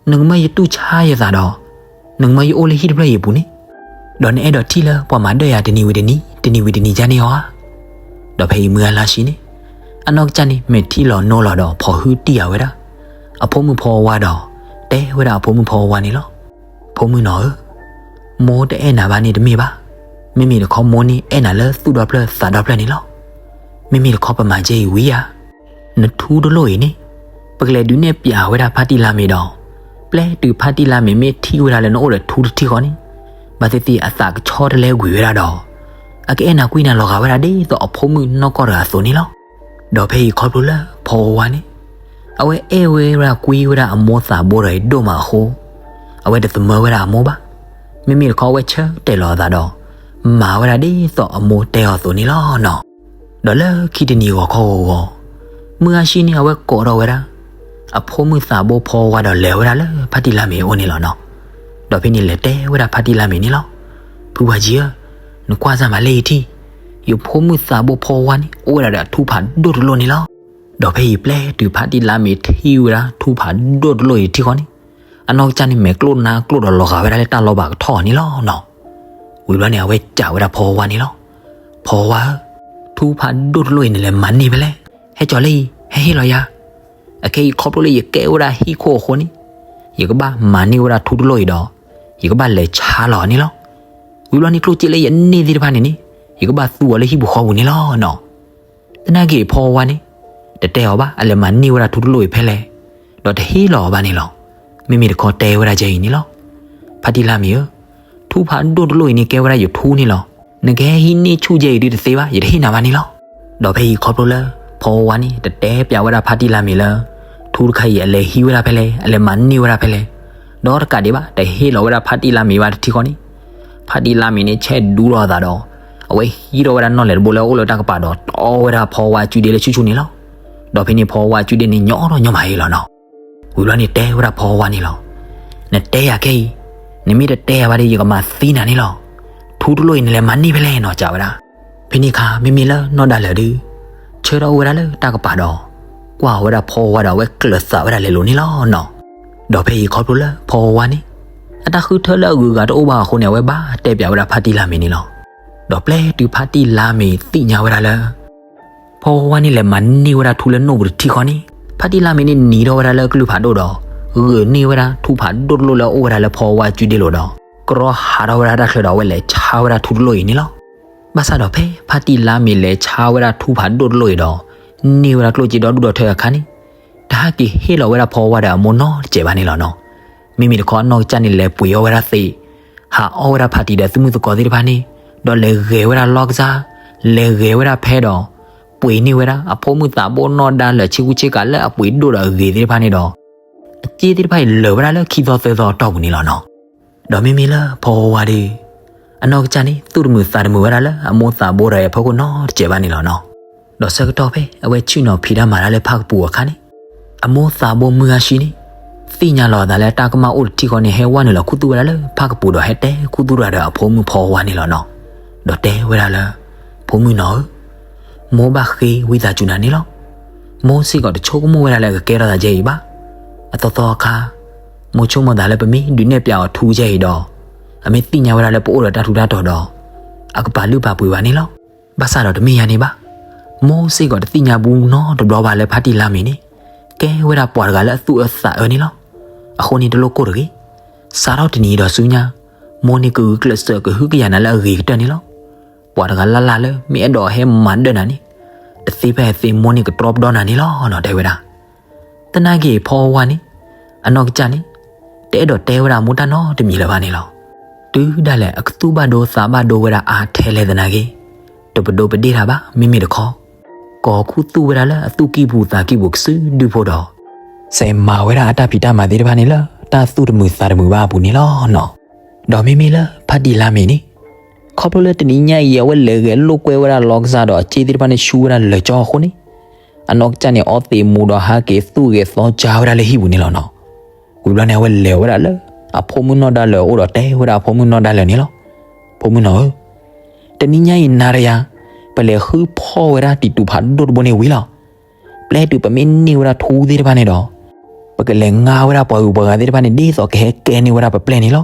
နကမၢယတူၢ်ဆါယသးဒီး နကမၢယအိၣ်လၢဟံၣ်တဖျၢၣ်အံၤအပူၤန့ၣ်, ဒီးနအဲၣ်ဒိးထံၣ်လၢပှၤမၤဒၢၣ်ယၤတနံၤဝံၤတနံၤ တနံၤဝံၤတနံၤယါန့ၣ်ဧါ. ဒီးဖဲအံၤမုၢ်အါလါဆံန့ၣ်, အနီၢ်ကစၢ်န့ၣ် မဲာ်ထံလီၤနီလီၤဒီးဖီၣ်ဟုတံၢ်ယၤဝဲဒၣ် အဖိမုၣ်ဖီဝါဒီး တဲဝဲဒၣ်အဖိမုၣ်ဖီဝါန့ၣ်လီၤ. ဖိမုၣ်နီၢ်ဧၢ, မိၢ်တအဲၣ်နၤဘၣ်န့ၣ်တမ့ၢ်ဘၣ်. မ့မ့ၢ်တခီမိၢ်န့ၣ်အဲၣ်နၤလၢသူၣ်ဒီဖျၢၣ်သးဒီဖျၢၣ်န့ၣ်လီၤ. မ့မ့ၢ်တခီပမၤကဲအံၤဝံၤဧါ. နထူတလိၣ်အံၤန့ၣ်, ပကလဲၤဒုးနဲၣ်ပျးဝဲဒၣ်ဖါတံၢ်လါမ့ၤဒီး, ပျဲတုၤဖါတံၢ်လါမ့ၤမ့ၢ်ထံၣ်ဝဲဒၣ်လၢနအိၣ်ဒီးထူတထံၣ်ဃီန့ၣ်, ဘၣ်သ့ၣ်သ့ၣ်အသးကဆီတလဲကွံာ်ဝဲဒၣ်ဒီး, အကအဲၣ်နၤကွံနၤလီၤဂာ်ဝဲဒၣ်ဒ်သိးအဖိမုၣ်နီၢ်ကီၢ်တဂၤအသိးန့ၣ်လီၤ. ဒီးဖဲအံၤခီဖျိလၢဖီဝါန့ၣ်, အဝဲအဲၣ်ဝဲဒၣ်ကွံဝဲဒၣ်အမိၢ်သးဘိဒီးအံၤဒိၣ်မးအဃိ, အဝဲတသမၢဝဲဒၣ်အမိၢ်ဘၣ်. မ့မ့ၢ်တခီအဝဲဆၢတဲာ်လီၤအသးဒီး, မၤဝဲဒၣ်ဒ်သိးအမိၢ်တဲအီၤအသိးန့ၣ်လီၤနီၤ. ဒီးလၢခံတနံၤဂီၤခီဂီၤဂီၤ, မုၢ်အါဆံန့ၣ် အဝဲကိးထီၣ်ဝဲဒၣ် အဖိမုၣ်သးဘိဖီဝါဒီးလဲၤဝဲဒၣ်လၢဖါတံၢ်လါမ့ၤအအိၣ်န့ၣ်လီၤနီၤ. ဒီးဖဲန့ၣ်လဲၤတဲဝဲဒၣ်ဖါတံၢ်လါမ့ၤန့ၣ်လီၤ. ဖုဝါကံဧၢ, နကွၢ်စၢ်မးလၢယထံၣ်, ယဖိမုၣ်သးဘိဖီဝါန့ၣ် အိၣ်ဝဲဒၣ်ဒီးအထူဖးဒိၣ်တလိၣ်န့ၣ်လီၤ. ဒီးဖဲအံၤပျဲတုၤဖါတံၢ်လါမ့ၤထံၣ်ဝဲဒၣ် ထူဖးဒိၣ်တလိၣ်အံၤတထံၣ်ဃီန့ၣ်, အနီၢ်ကစၢ်န့ၣ် မဲာ်ကျိၣ်နါကျိၣ်ဒီးလီၤဂာ်ဝဲဒၣ်လၢတၢ်လီၤဘၣ်ကထီၣ်အီၤန့ၣ်လီၤနီၤ. ဝံၤဘျီန့ၣ် အဝဲစံးဝဲဒၣ်ဖီဝါန့ၣ်လီၤ. ဖီဝါဧၢ, ထူဖးဒိၣ်တလိၣ်အံၤ နလဲၤမၤန့ၢ်ဖဲလဲၣ်. ဟဲကၠီၤလၢအံၤ, ဟဲဟ့ၣ်လီၤယၤ. အခဲအံၤခီဖျိလၢယကဲဝဲဒၣ်ဟံၣ်ခိၣ်အဃိန့ၣ်, ယကဘၣ်မၤန့ၢ်ဝဲဒၣ်ထူတလိၣ်အံၤဒီး, ယကဘၣ်လဲၤဆါလီၤအီၤန့ၣ်လီၤ. ဝံၤဘျီန့ၣ် ကျိၣ်စ့လၢယန့ၢ်သ့ၣ်တဖၣ်န့ၣ်န့ၣ်, ယကဘၣ်သူအီၤလၢဟံၣ်ပူၤဃီပူၤန့ၣ်လီၤနီၤ. သနာ်က့ဖီဝါန့ၣ် တတဲအီၤဘၣ် အလဲၤမၤန့ၢ်ဝဲဒၣ်ထူတလိၣ်အံၤဖဲလဲၣ်, ဒီးတဟ့ၣ်လီၤအီၤဘၣ်န့ၣ်လီၤ. မ့မ့ၢ်တခီတဲဝဲဒၣ်ကဲအံၤန့ၣ်လီၤ. ဖါတံၢ်လါမ့ၤဧၢ, ထူဖးဒိၣ်တလိၣ်အံၤန့ၣ်ကဲဝဲဒၣ်ယထူန့ၣ်လီၤ. နကဟဲဟံးန့ၢ်ဆူၣ်ကဲအံၤဒုးတသ့ဘၣ်, ယတဟ့ၣ်နၤဘၣ်န့ၣ်လီၤ. ဒီးဖဲအံၤခီဖျိလၢ ဖီဝါန့ၣ် တတဲပျးဝဲဒၣ်ဖါတံၢ်လါမ့ၤလၢ ထူတခါအံၤအလဲၤဟံးဝဲဒၣ်ဖဲလဲၣ်, အလဲၤမၤန့ၢ်ဝဲဒၣ်ဖဲလဲၣ်, ဒီးတကးဒံးဘၣ် တဟ့ၣ်လီၤဝဲဒၣ်ဖါတံၢ်လါမ့ၤဘၣ်တထံၣ်ဃီန့ၣ်, ဖါတံၢ်လါမ့ၤန့ၣ် ဆဲးဒူထီၣ်အသးဒီး အဝဲဟံးထီၣ်ဝဲဒၣ်နီၣ်လဲၣ်တဘိလၢအအိၣ်လၢတၢ်ကပၤဒီး တီဝဲဒၣ်ဖီဝါအစုဒ့လၢဆူၣ်ဆူၣ်န့ၣ်လီၤ. ဒီးဖဲန့ၣ်ဖီဝါအစုဒ့န့ၣ် ညီထီၣ်ညီမးအံၤလီၤနီၤ. ဝံၤဘျီန့ၣ်တဲဝဲဒၣ်ဖီဝါန့ၣ်လီၤ. နတဲယၤခဲအံၤ, နမ့ၢ်တတဲယၤဘၣ်ဒီး ယကမၤသံနၤန့ၣ်လီၤ. ထူတလိၣ်အံၤ နလဲၤမၤန့ၢ်ဖဲလဲၣ်နီၤ စံးဝဲဒၣ်. ဖဲန့ၣ်အခါ မ့မ့ၢ်လၢနီၢ်ဒါလၢာ်ဒုး ဆၢထီၣ်အိၣ်ဝဲဒၣ်လၢတၢ်ကပၤဒီး ကွၢ်ဝဲဒၣ်ဖီဝါဒီး အဝဲကျၢၤသးဝဲဒၣ်လဲၤလိၤန့ၣ်လီၤနီၤ. ဒီးဖဲအံၤခီဖျိလၢဖီဝါန့ၣ် အတၢ်ဃုထၢလၢအဂုၤအဂၤတအိၣ်ဘၣ်အဃိန့ၣ် အဝဲဘၣ်တဲပျးဝဲဒၣ်ဖါတံၢ်လါမ့ၤန့ၣ်လီၤ. ဒီးပျဲတုၤဖါတံၢ်လါမ့ၤသ့ၣ်ညါဝဲဒၣ်လၢ ဖီဝါန့ၣ်လဲၤမၤန့ၢ်ဝဲဒၣ်ထူလၢနိၣ်ပူၤတထံၣ်ဃီန့ၣ်, ဖါတံၢ်လါမ့ၤန့ၣ်နံၤထီၣ်ဝဲဒၣ်လၢကလုၢ်ဖးဒိၣ်ဒီး ဂုာ်န့ၢ်ဝဲဒၣ်ထူဖးဒိၣ်တလိၣ်လၢအအိၣ်ဝဲဒၣ်လၢဖီဝါစုဒ့လိၤဒီး ကြီဟးထီၣ်ဝဲဒၣ်တၢ်ချၢဒီး အဝဲလဲၤဆါဝဲဒၣ်ထူတလိၣ်အံၤန့ၣ်လီၤ. ဘၣ်ဆၣ်ဒီးဖဲဖါတံၢ်လါမ့ၤလဲၤဆါဝဲဒၣ်ထူဖးဒိၣ်တလိၣ်အံၤဒီး န့ၢ်ဝဲဒၣ်ကျိၣ်စ့ဒီဒူၣ်ဒီထၢအခါန့ၣ်, တဟဲက့ၤဟ့ၣ်လီၤဝဲဒၣ်ဖီဝါဒီးအမိၢ်နီတစဲးဘၣ်န့ၣ်လီၤနီၤ. မ့မ့ၢ်တခီအနီၢ်ကစၢ်န့ၣ်လဲၤပှ့ၤအီၣ်ဝဲဒၣ်သ့ၣ်, ဟးအီၣ်ဝဲဒၣ်ဖးတံၢ်ဒီးသုးမုၢ်သကိးသ့ၣ်တဖၣ်န့ၣ်, ဒီးလဲၤဂဲၤဝဲဒၣ်လီၢ်ကစၢ်, လဲၤဂဲၤဝဲဒၣ်ဖဲဒီး ပှ့ၤန့ၢ်ဝဲဒၣ်အဖိမုၣ်သးဘိနီၢ်ဒါလၢာ်ဆ့ကူဆ့ကၤလၢအပှ့ၤဒိၣ်ဒီးအဂ့ၤသ့ၣ်တဖၣ်န့ၣ်ဒီး အစ့သ့ၣ်တဖၣ်အံၤလၢာ်ဝဲဒၣ်လၢခံသီသၢသီအတီၢ်ပူၤန့ၣ်လီၤနီၤ. ဒီးမ့မ့ၢ်လၢဖီဝါဒီး အနီၢ်ကစၢ်န့ၣ် သူၣ်တမုာ်သးတမုာ်ဝဲဒၣ်လၢအမိၢ်သးဘိဒီးအဖိခိၣ်နီတစဲးဘၣ်န့ၣ်လီၤနီၤ. ဒီးဆၢကတီၢ်ဖဲအဝဲဆ့ၣ်နီၤဖံးတၢ်မၤတၢ်လၢဖၣ်ကပူၤအခါန့ၣ်, အမိၢ်သးဘိမုၢ်ဂၤဆံန့ၣ် သ့ၣ်ညါလီၤအသးလၢတၢ်ကမၣ်အိၣ်တထံၣ်ဃီန့ၣ် ဟဲဝဲနုာ်လီၤခူသူၣ်ဝဲဒၣ်လၢဖၣ်ကပူၤဒီးဟဲတဲခူသူၣ်တၢ်ဒီးအဖိမုၣ်ဖီဝါန့ၣ်လီၤနီၤ. ဒီးတဲဝဲဒၣ်လၢ ဖိမုၣ်နီၤဧၢ, မိၢ်ဘၣ်ဃ့ဝံသးစူၤနၤန့ၣ်လီၤ. မိၢ်စ့ၢ်ကီးတဆိကမိၣ်ဝဲဒၣ်လၢအကကဲထီၣ်သးကဲအံၤဘၣ်. အသီသီအခါ မိၢ်ဆိကမိၣ်သးလၢပမ့ၢ်ဒုးနဲၣ်ပျးအီၤထူကဲအံၤဒီး အမ့ၢ်သ့ၣ်ညါဝဲဒၣ်လၢပအိၣ်ဒီးတၢ်ထူးတၢ်တီၤဒီး အကပာ်လုၢ်ပာ်ပှ့ၤဘၣ်န့ၣ်လီၤ. ဘၣ်ဆၣ်ဒီးတမ့ၢ်ယၤန့ၣ်ဘၣ်. မိၢ်စ့ၢ်ကီးတသ့ၣ်ညါဘူးနီတဘျီဘၣ်လၢဖါတံၢ်လါမ့ၤန့ၣ် ကဲဝဲဒၣ်ပှၤတဂၤလၢအသူၣ်အၢသးအၢန့ၣ်လီၤ. အဃိန့ၣ်တလိၣ်ကိၢ်တဂ့ၤ. စးထီၣ်တနံၤအံၤဒီးဆူညါ မိၢ်န့ၣ်ကဂုာ်ကျဲးစၢးကဟုကယာ်နၤလၢအဂ့ၤကတၢၢ်န့ၣ်လီၤ. ပှၤတဂၤလၢ်လၢ်လၢမ့ၢ်အဲၣ်ဒိးဟဲမၤဒၢၣ်နၤန့ၣ် တသ့ဖဲအသ့ မိၢ်န့ၣ်ကတြီပဒီနၤန့ၣ်လီၤနီၤ တဲဝဲဒၣ်. သနာ်က့ဖီဝါန့ၣ် အနီၢ်ကစၢ်န့ၣ် တအဲၣ်ဒိးတဲဝဲဒၣ်အမိၢ်တၢ်နီတမံၤလၢၤဘၣ်န့ၣ်လီၤ. တုၤဒၣ်လဲာ်အကသူၣ်ဘၣ်ဒိသးဘၣ်ဒိဝဲဒၣ်အါထဲလဲၣ်သနာ်က့ တပဒိပဒ့ၣ်တၢ်ဘၣ် မ့မ့ၢ်တခီ ကိးခူသူၣ်ဝဲဒၣ်လၢအသူၣ်ကံၢ်ပူၤသးကံၢ်ပူၤကစုဒုဖိဒီး စးမၤဝဲဒၣ်အတၢ်ဖံးတၢ်မၤသ့ၣ်တဖၣ်န့ၣ်လၢတၢ်သူၣ်တမုာ်သးတမုာ်ဘၣ်အပူၤန့ၣ်လီၤနီၤ. ဒီးမ့မ့ၢ်လၢဖါတံၢ်လါမ့ၤန့ၣ် ခီဖျိလၢတနံၤညါအံၤ အဝဲလဲၤဂဲၤလိာ်ကွဲဝဲဒၣ်လီကစၢ်ဒီးအစ့သ့ၣ်တဖၣ်န့ၣ်ဆူဝဲဒၣ်လၢာ်ကၠီအဃိန့ၣ် အနီၢ်ကစၢ်န့ၣ် အီသံးမူဒီးဟးက့ၤသူၣ်ဂဲၤသီကၠါဝဲဒၣ်လၢဟံၣ်ပူၤန့ၣ်လီၤနီၤ. ဝံၤဘျီန့ၣ် အဝဲလဲၤဝဲဒၣ်လၢအဖိမုၣ်နီၢ်ဒါလၢာ်အအိၣ်ဒီးတဲဝဲဒၣ်အဖိမုၣ်နီၢ်ဒါလၢာ်န့ၣ်လီၤ. ဖိမုၣ်နီၢ်ဧၢ, တနံၤညါအံၤနၤဒီးယၤ ပလဲၤဃုဖီၣ်ဝဲဒၣ်တံာ်တူာ်ဖးဒိၣ်တဘိန့ၣ်ဝံၤလီၤ. ပျဲတုၤပမ့ၢ်န့ၢ်ဝဲဒၣ်ထူသ့ၣ်တဖၣ်န့ၣ်ဒီး ပကလဲၤငါဝဲဒၣ်ပှၤဂုၤပှၤဂၤသ့ၣ်တဖၣ်န့ၣ် ဒ်သိးကဟဲကဲန့ၢ်ဝဲဒၣ်ပပျဲၢ်န့ၣ်လီၤ.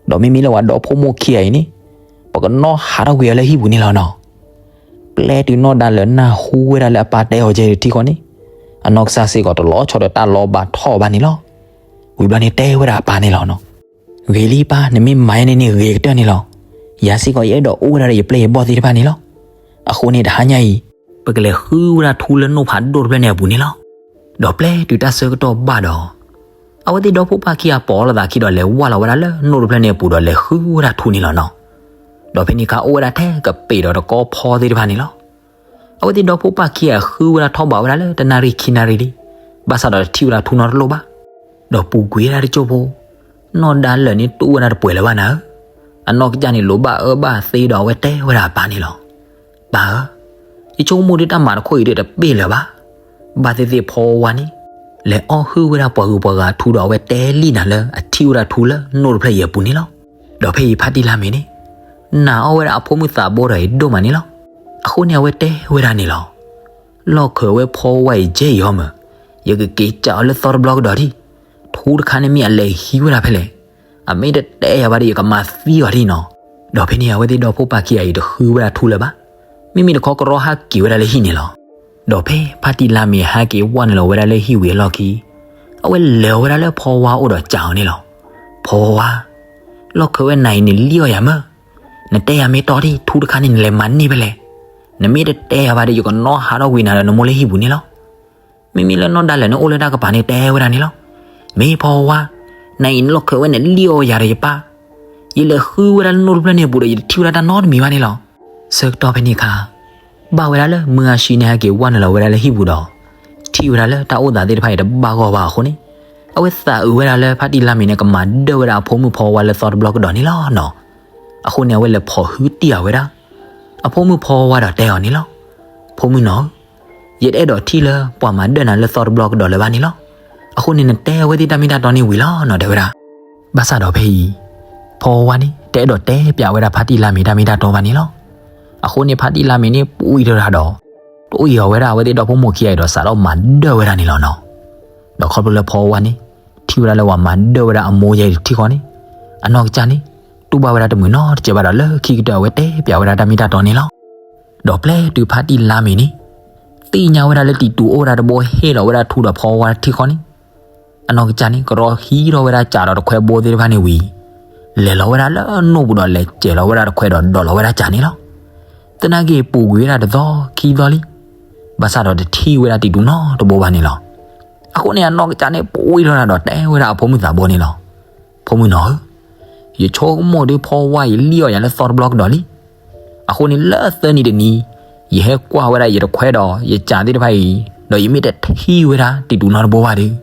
ဒီးမ့မ့ၢ်လၢပှၤဒီဖိမိၢ်ခံဂၤအံၤန့ၣ် ပကနီၣ်ဟးထီၣ်ကွံာ်အီၤလၢဟံၣ်ပူၤန့ၣ်လီၤနီၤ. ပျဲတုၤနီၢ်ဒါလၢာ်နၢ်ဟူဝဲဒၣ်လၢအပၢ်တဲအီၤကဲတထံဃီန့ၣ် အနီၢ်ကစၢ်စ့ၢ်ကီးတလီၤဆီၣ်ဒီးတၢ်လီၤဘၣ်ထီၣ်ဘၣ်န့ၣ်လီၤ. ဝံၤဘျီန့ၣ်တဲဝဲဒၣ်အပၢ်န့ၣ်လီၤနီၤ. ဂ့ၤလံပၢ်, နမ့ၢ်မၤယဲန့ၣ်န့ၣ်ဂ့ၤကတၢၢ်န့ၣ်လီၤ. ယၤစ့ၢ်ကီးယအဲၣ်ဒိးအိၣ်ဝဲဒၣ်ဒီးယပျဲၢ်ယဘီၣ်သ့ၣ်တဖၣ်န့ၣ်လီၤ. အဃိန့ၣ်တဟါညါအံၤ ပကလဲၤဃုဝဲဒၣ်ထူလၢနိၣ်ဖးဒိၣ်တဖျၢၣ်န့ၣ်အပူၤန့ၣ်လီၤ. ဒီးပျဲတုၤတၢ်ဆၢကတီၢ်ဘၣ်ဒီး အဝဲသ့ၣ်ဒီဖိပၢ်ခံဂၤပိာ်လိာ်သးခံဒီး လဲၤဝၢ်လီၤဝဲဒၣ်လၢနိၣ်တဖျၢၣ်န့ၣ်အပူၤဒီးလဲၤဃုဝဲဒၣ်ထူန့ၣ်လီၤနီၤ. ဒီးဖဲန့ၣ်အခါအိၣ်ဝဲဒၣ်ထဲကပ့ၤဒီးတကီဖီသ့ၣ်တဖၣ်န့ၣ်လီၤ. အဝဲသ့ၣ်ဒီဖိပၢ်ခံဂၤဃုဝဲဒၣ်ထီၣ်ဘးဝဲဒၣ်လၢတနၣ်ရံၣ်ခံနၣ်ရံၣ်လံ, ဘၣ်ဆၣ်ဒီးတထံၣ်ဝဲဒၣ်ထူနီတလိၣ်ဘၣ်. ဒီးပူၤကွံာ်ဝဲဒၣ်တစိၢ်ဖိ, နီၢ်ဒါလၢာ်န့ၣ်တူၢ်ဝဲဒၣ်တပှဲၤလၢၤဘၣ်နၤဧၢ. အနီၢ်ကစၢ်န့ၣ်လိၣ်ဘၣ်အၢဘၣ်သီဒီးအဝဲတဲဝဲဒၣ်အပၢ်န့ၣ်လီၤ. ပၢ်ဧၢ, ယဆိကမိၣ်ဒ်တၢ်မၤတခီအံၤဒီးတပ့ၢ်လၢၤဘၣ်. ဘၣ်သ့ၣ်သ့ၣ်ဖီဝါန့ၣ် လဲၤအီၣ်ဟုၣ်ဝဲဒၣ်ပှၤဂုၤပှၤဂၤထူဒီးအဝဲတဲလံနၤလၢအထံၣ်ဝဲဒၣ်ထူလၢနိၣ်တဖျၢၣ်အံၤအပူၤန့ၣ်လီၤ. ဒီးဖဲအံၤဖါတံၢ်လါမ့ၤန့ၣ် နာ်အီၣ်ဝဲဒၣ်အဖိမုၣ်သးဘိဒီးအံၤဒိၣ်မးန့ၣ်လီၤ. အဃိန့ၣ်အဝဲတဲဝဲဒၣ်န့ၣ်လီၤ. လီၢ်ခၢးဝဲဖီဝါအံၤကဲအံၤအီၤမး, ယကက့ၤစးအီၤလၢသီတဘျီကဒီးဒံး, ထူတခါန့ၣ်မ့ၢ်အလဲၤဟံးဝဲဒၣ်ဖဲလဲၣ်. အမ့ၢ်တတဲယၤဘၣ်ဒီးယကမၤသံအီၤဒ်နီၤ. ဒီးဖဲန့ၣ်အဝဲသ့ၣ်ဒီဖိပၢ်ခံဂၤအံၤတဃုဝဲဒၣ်ထူလၢၤဘၣ်. မ့မ့ၢ်တခီကရီဟးက့ၤဝဲဒၣ်လၢဟံၣ်န့ၣ်လီၤ. ဒီးဖဲဖါတံၢ်လါမ့ၤဟဲက့ၤဝဲနုာ်လီၤဝဲဒၣ်လၢဟံၣ်ဝံၤအလီၢ်ခံ, အဝဲလဲၤဝဲဒၣ်လၢဖီဝါအိၣ်ဒီးစးအီၤန့ၣ်လီၤ. ဖီဝါ, လီၢ်ခၢးဝဲနၤအံၤန့ၣ်လံၣ်အီၣ်ယၤမး, နတဲယၤမ့ၢ်တီထံၣ် ထူတခါန့ၣ်နလဲၤမၤန့ၢ်ဖဲလဲၣ်. နမ့ၢ်တတဲယၤဘၣ်ဒီးယကနီၣ်ဟးထီၣ်ကွံာ်နၤဒီးနမိၢ်လၢဟံၣ်ပူၤန့ၣ်လီၤ. မ့မ့ၢ်လၢနီၢ်ဒါလၢာ်န့ၣ်အိၣ်လၢတၢ်ကပၤန့ၣ်တဲဝဲဒၣ်န့ၣ်လီၤ. မ့ၢ်ဖီဝါ, နၤအံၤနလီၢ်ခၢးဝဲနလံၣ်အီၣ်ယၤဒီးယပၢ်, ယလဲၤဃုဝဲဒၣ်လၢနိၣ်တဖျၢၣ်န့ၣ်အပူၤဒီးယတထံၣ်ဝဲဒၣ်တၢ်နီတမံၤဘၣ်န့ၣ်လီၤ. ဆၢကတီၢ်ဖဲန့ၣ်အခါ, ဘၣ်ဝဲဒၣ်လၢမုၢ်အါဆံန့ၣ်ဟဲက့ၤဝဲနုာ်လီၤဝဲဒၣ်လၢဟံၣ်ပူၤဒီး ထံၣ်ဝဲဒၣ်လၢတၢ်အိၣ်သးသ့ၣ်တဖၣ်အံၤတဘၣ်ဂီၢ်ဘၣ်အဃိန့ၣ်, အဝဲသးအုးဝဲဒၣ်လၢဖါတံၢ်လါမ့ၤန့ၣ်ကမၤဒၢၣ်ဝဲဒၣ်အဖိမုၣ်ဖီဝါလၢသီတဘျီကဒီးန့ၣ်လီၤနီၤ. အဃိန့ၣ်အဝဲလဲၤဖိးဟုတံၢ်အဝဲဒၣ် အဖိမုၣ်ဖီဝါဒီးတဲအီၤန့ၣ်လီၤ. ဖိမုၣ်နီၤဧၢ, ယတအဲၣ်ဒိးထံၣ်လၢပှၤမၤဒၢၣ်နၤလၢသီတဘျီကဒီးလၢၤဘၣ်န့ၣ်လီၤ. အဃိန့ၣ်နတဲအဝဲသ့ၣ်တၢ်မ့ၢ်တၢ်တီန့ၣ်ဝံၤလီၤနီၤ တဲဝဲဒၣ်. ဘၣ်ဆၣ်ဒီးဖဲအံၤ, ဖီဝါန့ၣ် တအဲၣ်ဒိးတဲပျးဝဲဒၣ်ဖါတံၢ်လါမ့ၤတၢ်မ့ၢ်တၢ်တီဘၣ်န့ၣ်လီၤ. အဃိန့ၣ်ဖါတံၢ်လါမ့ၤန့ၣ် ပှံၢ်ထီၣ်တၢ်ဒီး တအိၣ်အံၤအီၤဝဲဒၣ်အဝဲသ့ၣ်ဒီဖိမိၢ်ခံဂၤအံၤဒီးစးထီၣ်မၤဒၢၣ်ဝဲဒၣ်န့ၣ်လီၤနီၤ. ဒီးခီဖျိလၢဖီဝါန့ၣ် ထံၣ်ဝဲဒၣ်လၢပှၤမၤဒၢၣ်ဝဲဒၣ်အမိၢ်ယဲအံၤတထံၣ်ဃီန့ၣ်, အနီၢ်ကစၢ်န့ၣ် တူၢ်ဘၣ်ဝဲဒၣ်တမုာ်နီတစဲးဘၣ်ဒီးလၢခံကတၢၢ်အဝဲတဲပျးဝဲဒၣ်တၢ်မ့ၢ်တၢ်တီန့ၣ်လီၤ. ဒီးပျဲတုၤဖါတံၢ်လါမ့ၤန့ၣ် သ့ၣ်ညါဝဲဒၣ်လၢတံာ်တူာ်အိၣ်ဝဲဒၣ်တဘိဟ့ၣ်လီၤဝဲဒၣ်ထူဒီးဖီဝါတထံၣ်ဃီန့ၣ်, အနီၢ်ကစၢ်န့ၣ် ကရီဟံးထီၣ်ဝဲဒၣ်စးဒီးတခွဲဘိသ့ၣ်တဖၣ်န့ၣ်ဝံၤ, လဲၤလီၤဝဲဒၣ်လၢနိၣ်ပူၤဒီးလဲၤစဲၤလီၤဝဲဒၣ်တခွဲဒီးဒိးလီၤဝဲဒၣ်စးန့ၣ်လီၤ. သနာ်က့ပူၤကွံာ်ဝဲဒၣ်တသီခံသီလံ. ဘၣ်ဆၣ်ဒီးတထံၣ်ဝဲဒၣ်တံာ်တူာ်နီတဘိဘၣ်န့ၣ်လီၤ. အဃိန့ၣ်အနီၢ်ကစၢ်န့ၣ် ပှံၢ်ထီၣ်တၢ်ဒီးတဲဝဲဒၣ်အဖိမုၣ်သးဘိန့ၣ်လီၤ. ဖိမုၣ်နီၤဧၢ, ယဆိကမိၣ်ဒီးဖီဝါအံၤလံၣ်အီၣ်ယၤလၢသီတဘျီကဒီးလံ. အဃိန့ၣ်လၢသၢနံၤတနံၤ, ယဟဲကွၢ်ဝဲဒၣ်ယတခွဲဒီးယစးသ့ၣ်တဖၣ်အံၤ, ဒီးယမ့ၢ်တထံၣ်ဝဲဒၣ်တံာ်တူာ်နီတဘိဘၣ်ဒီး,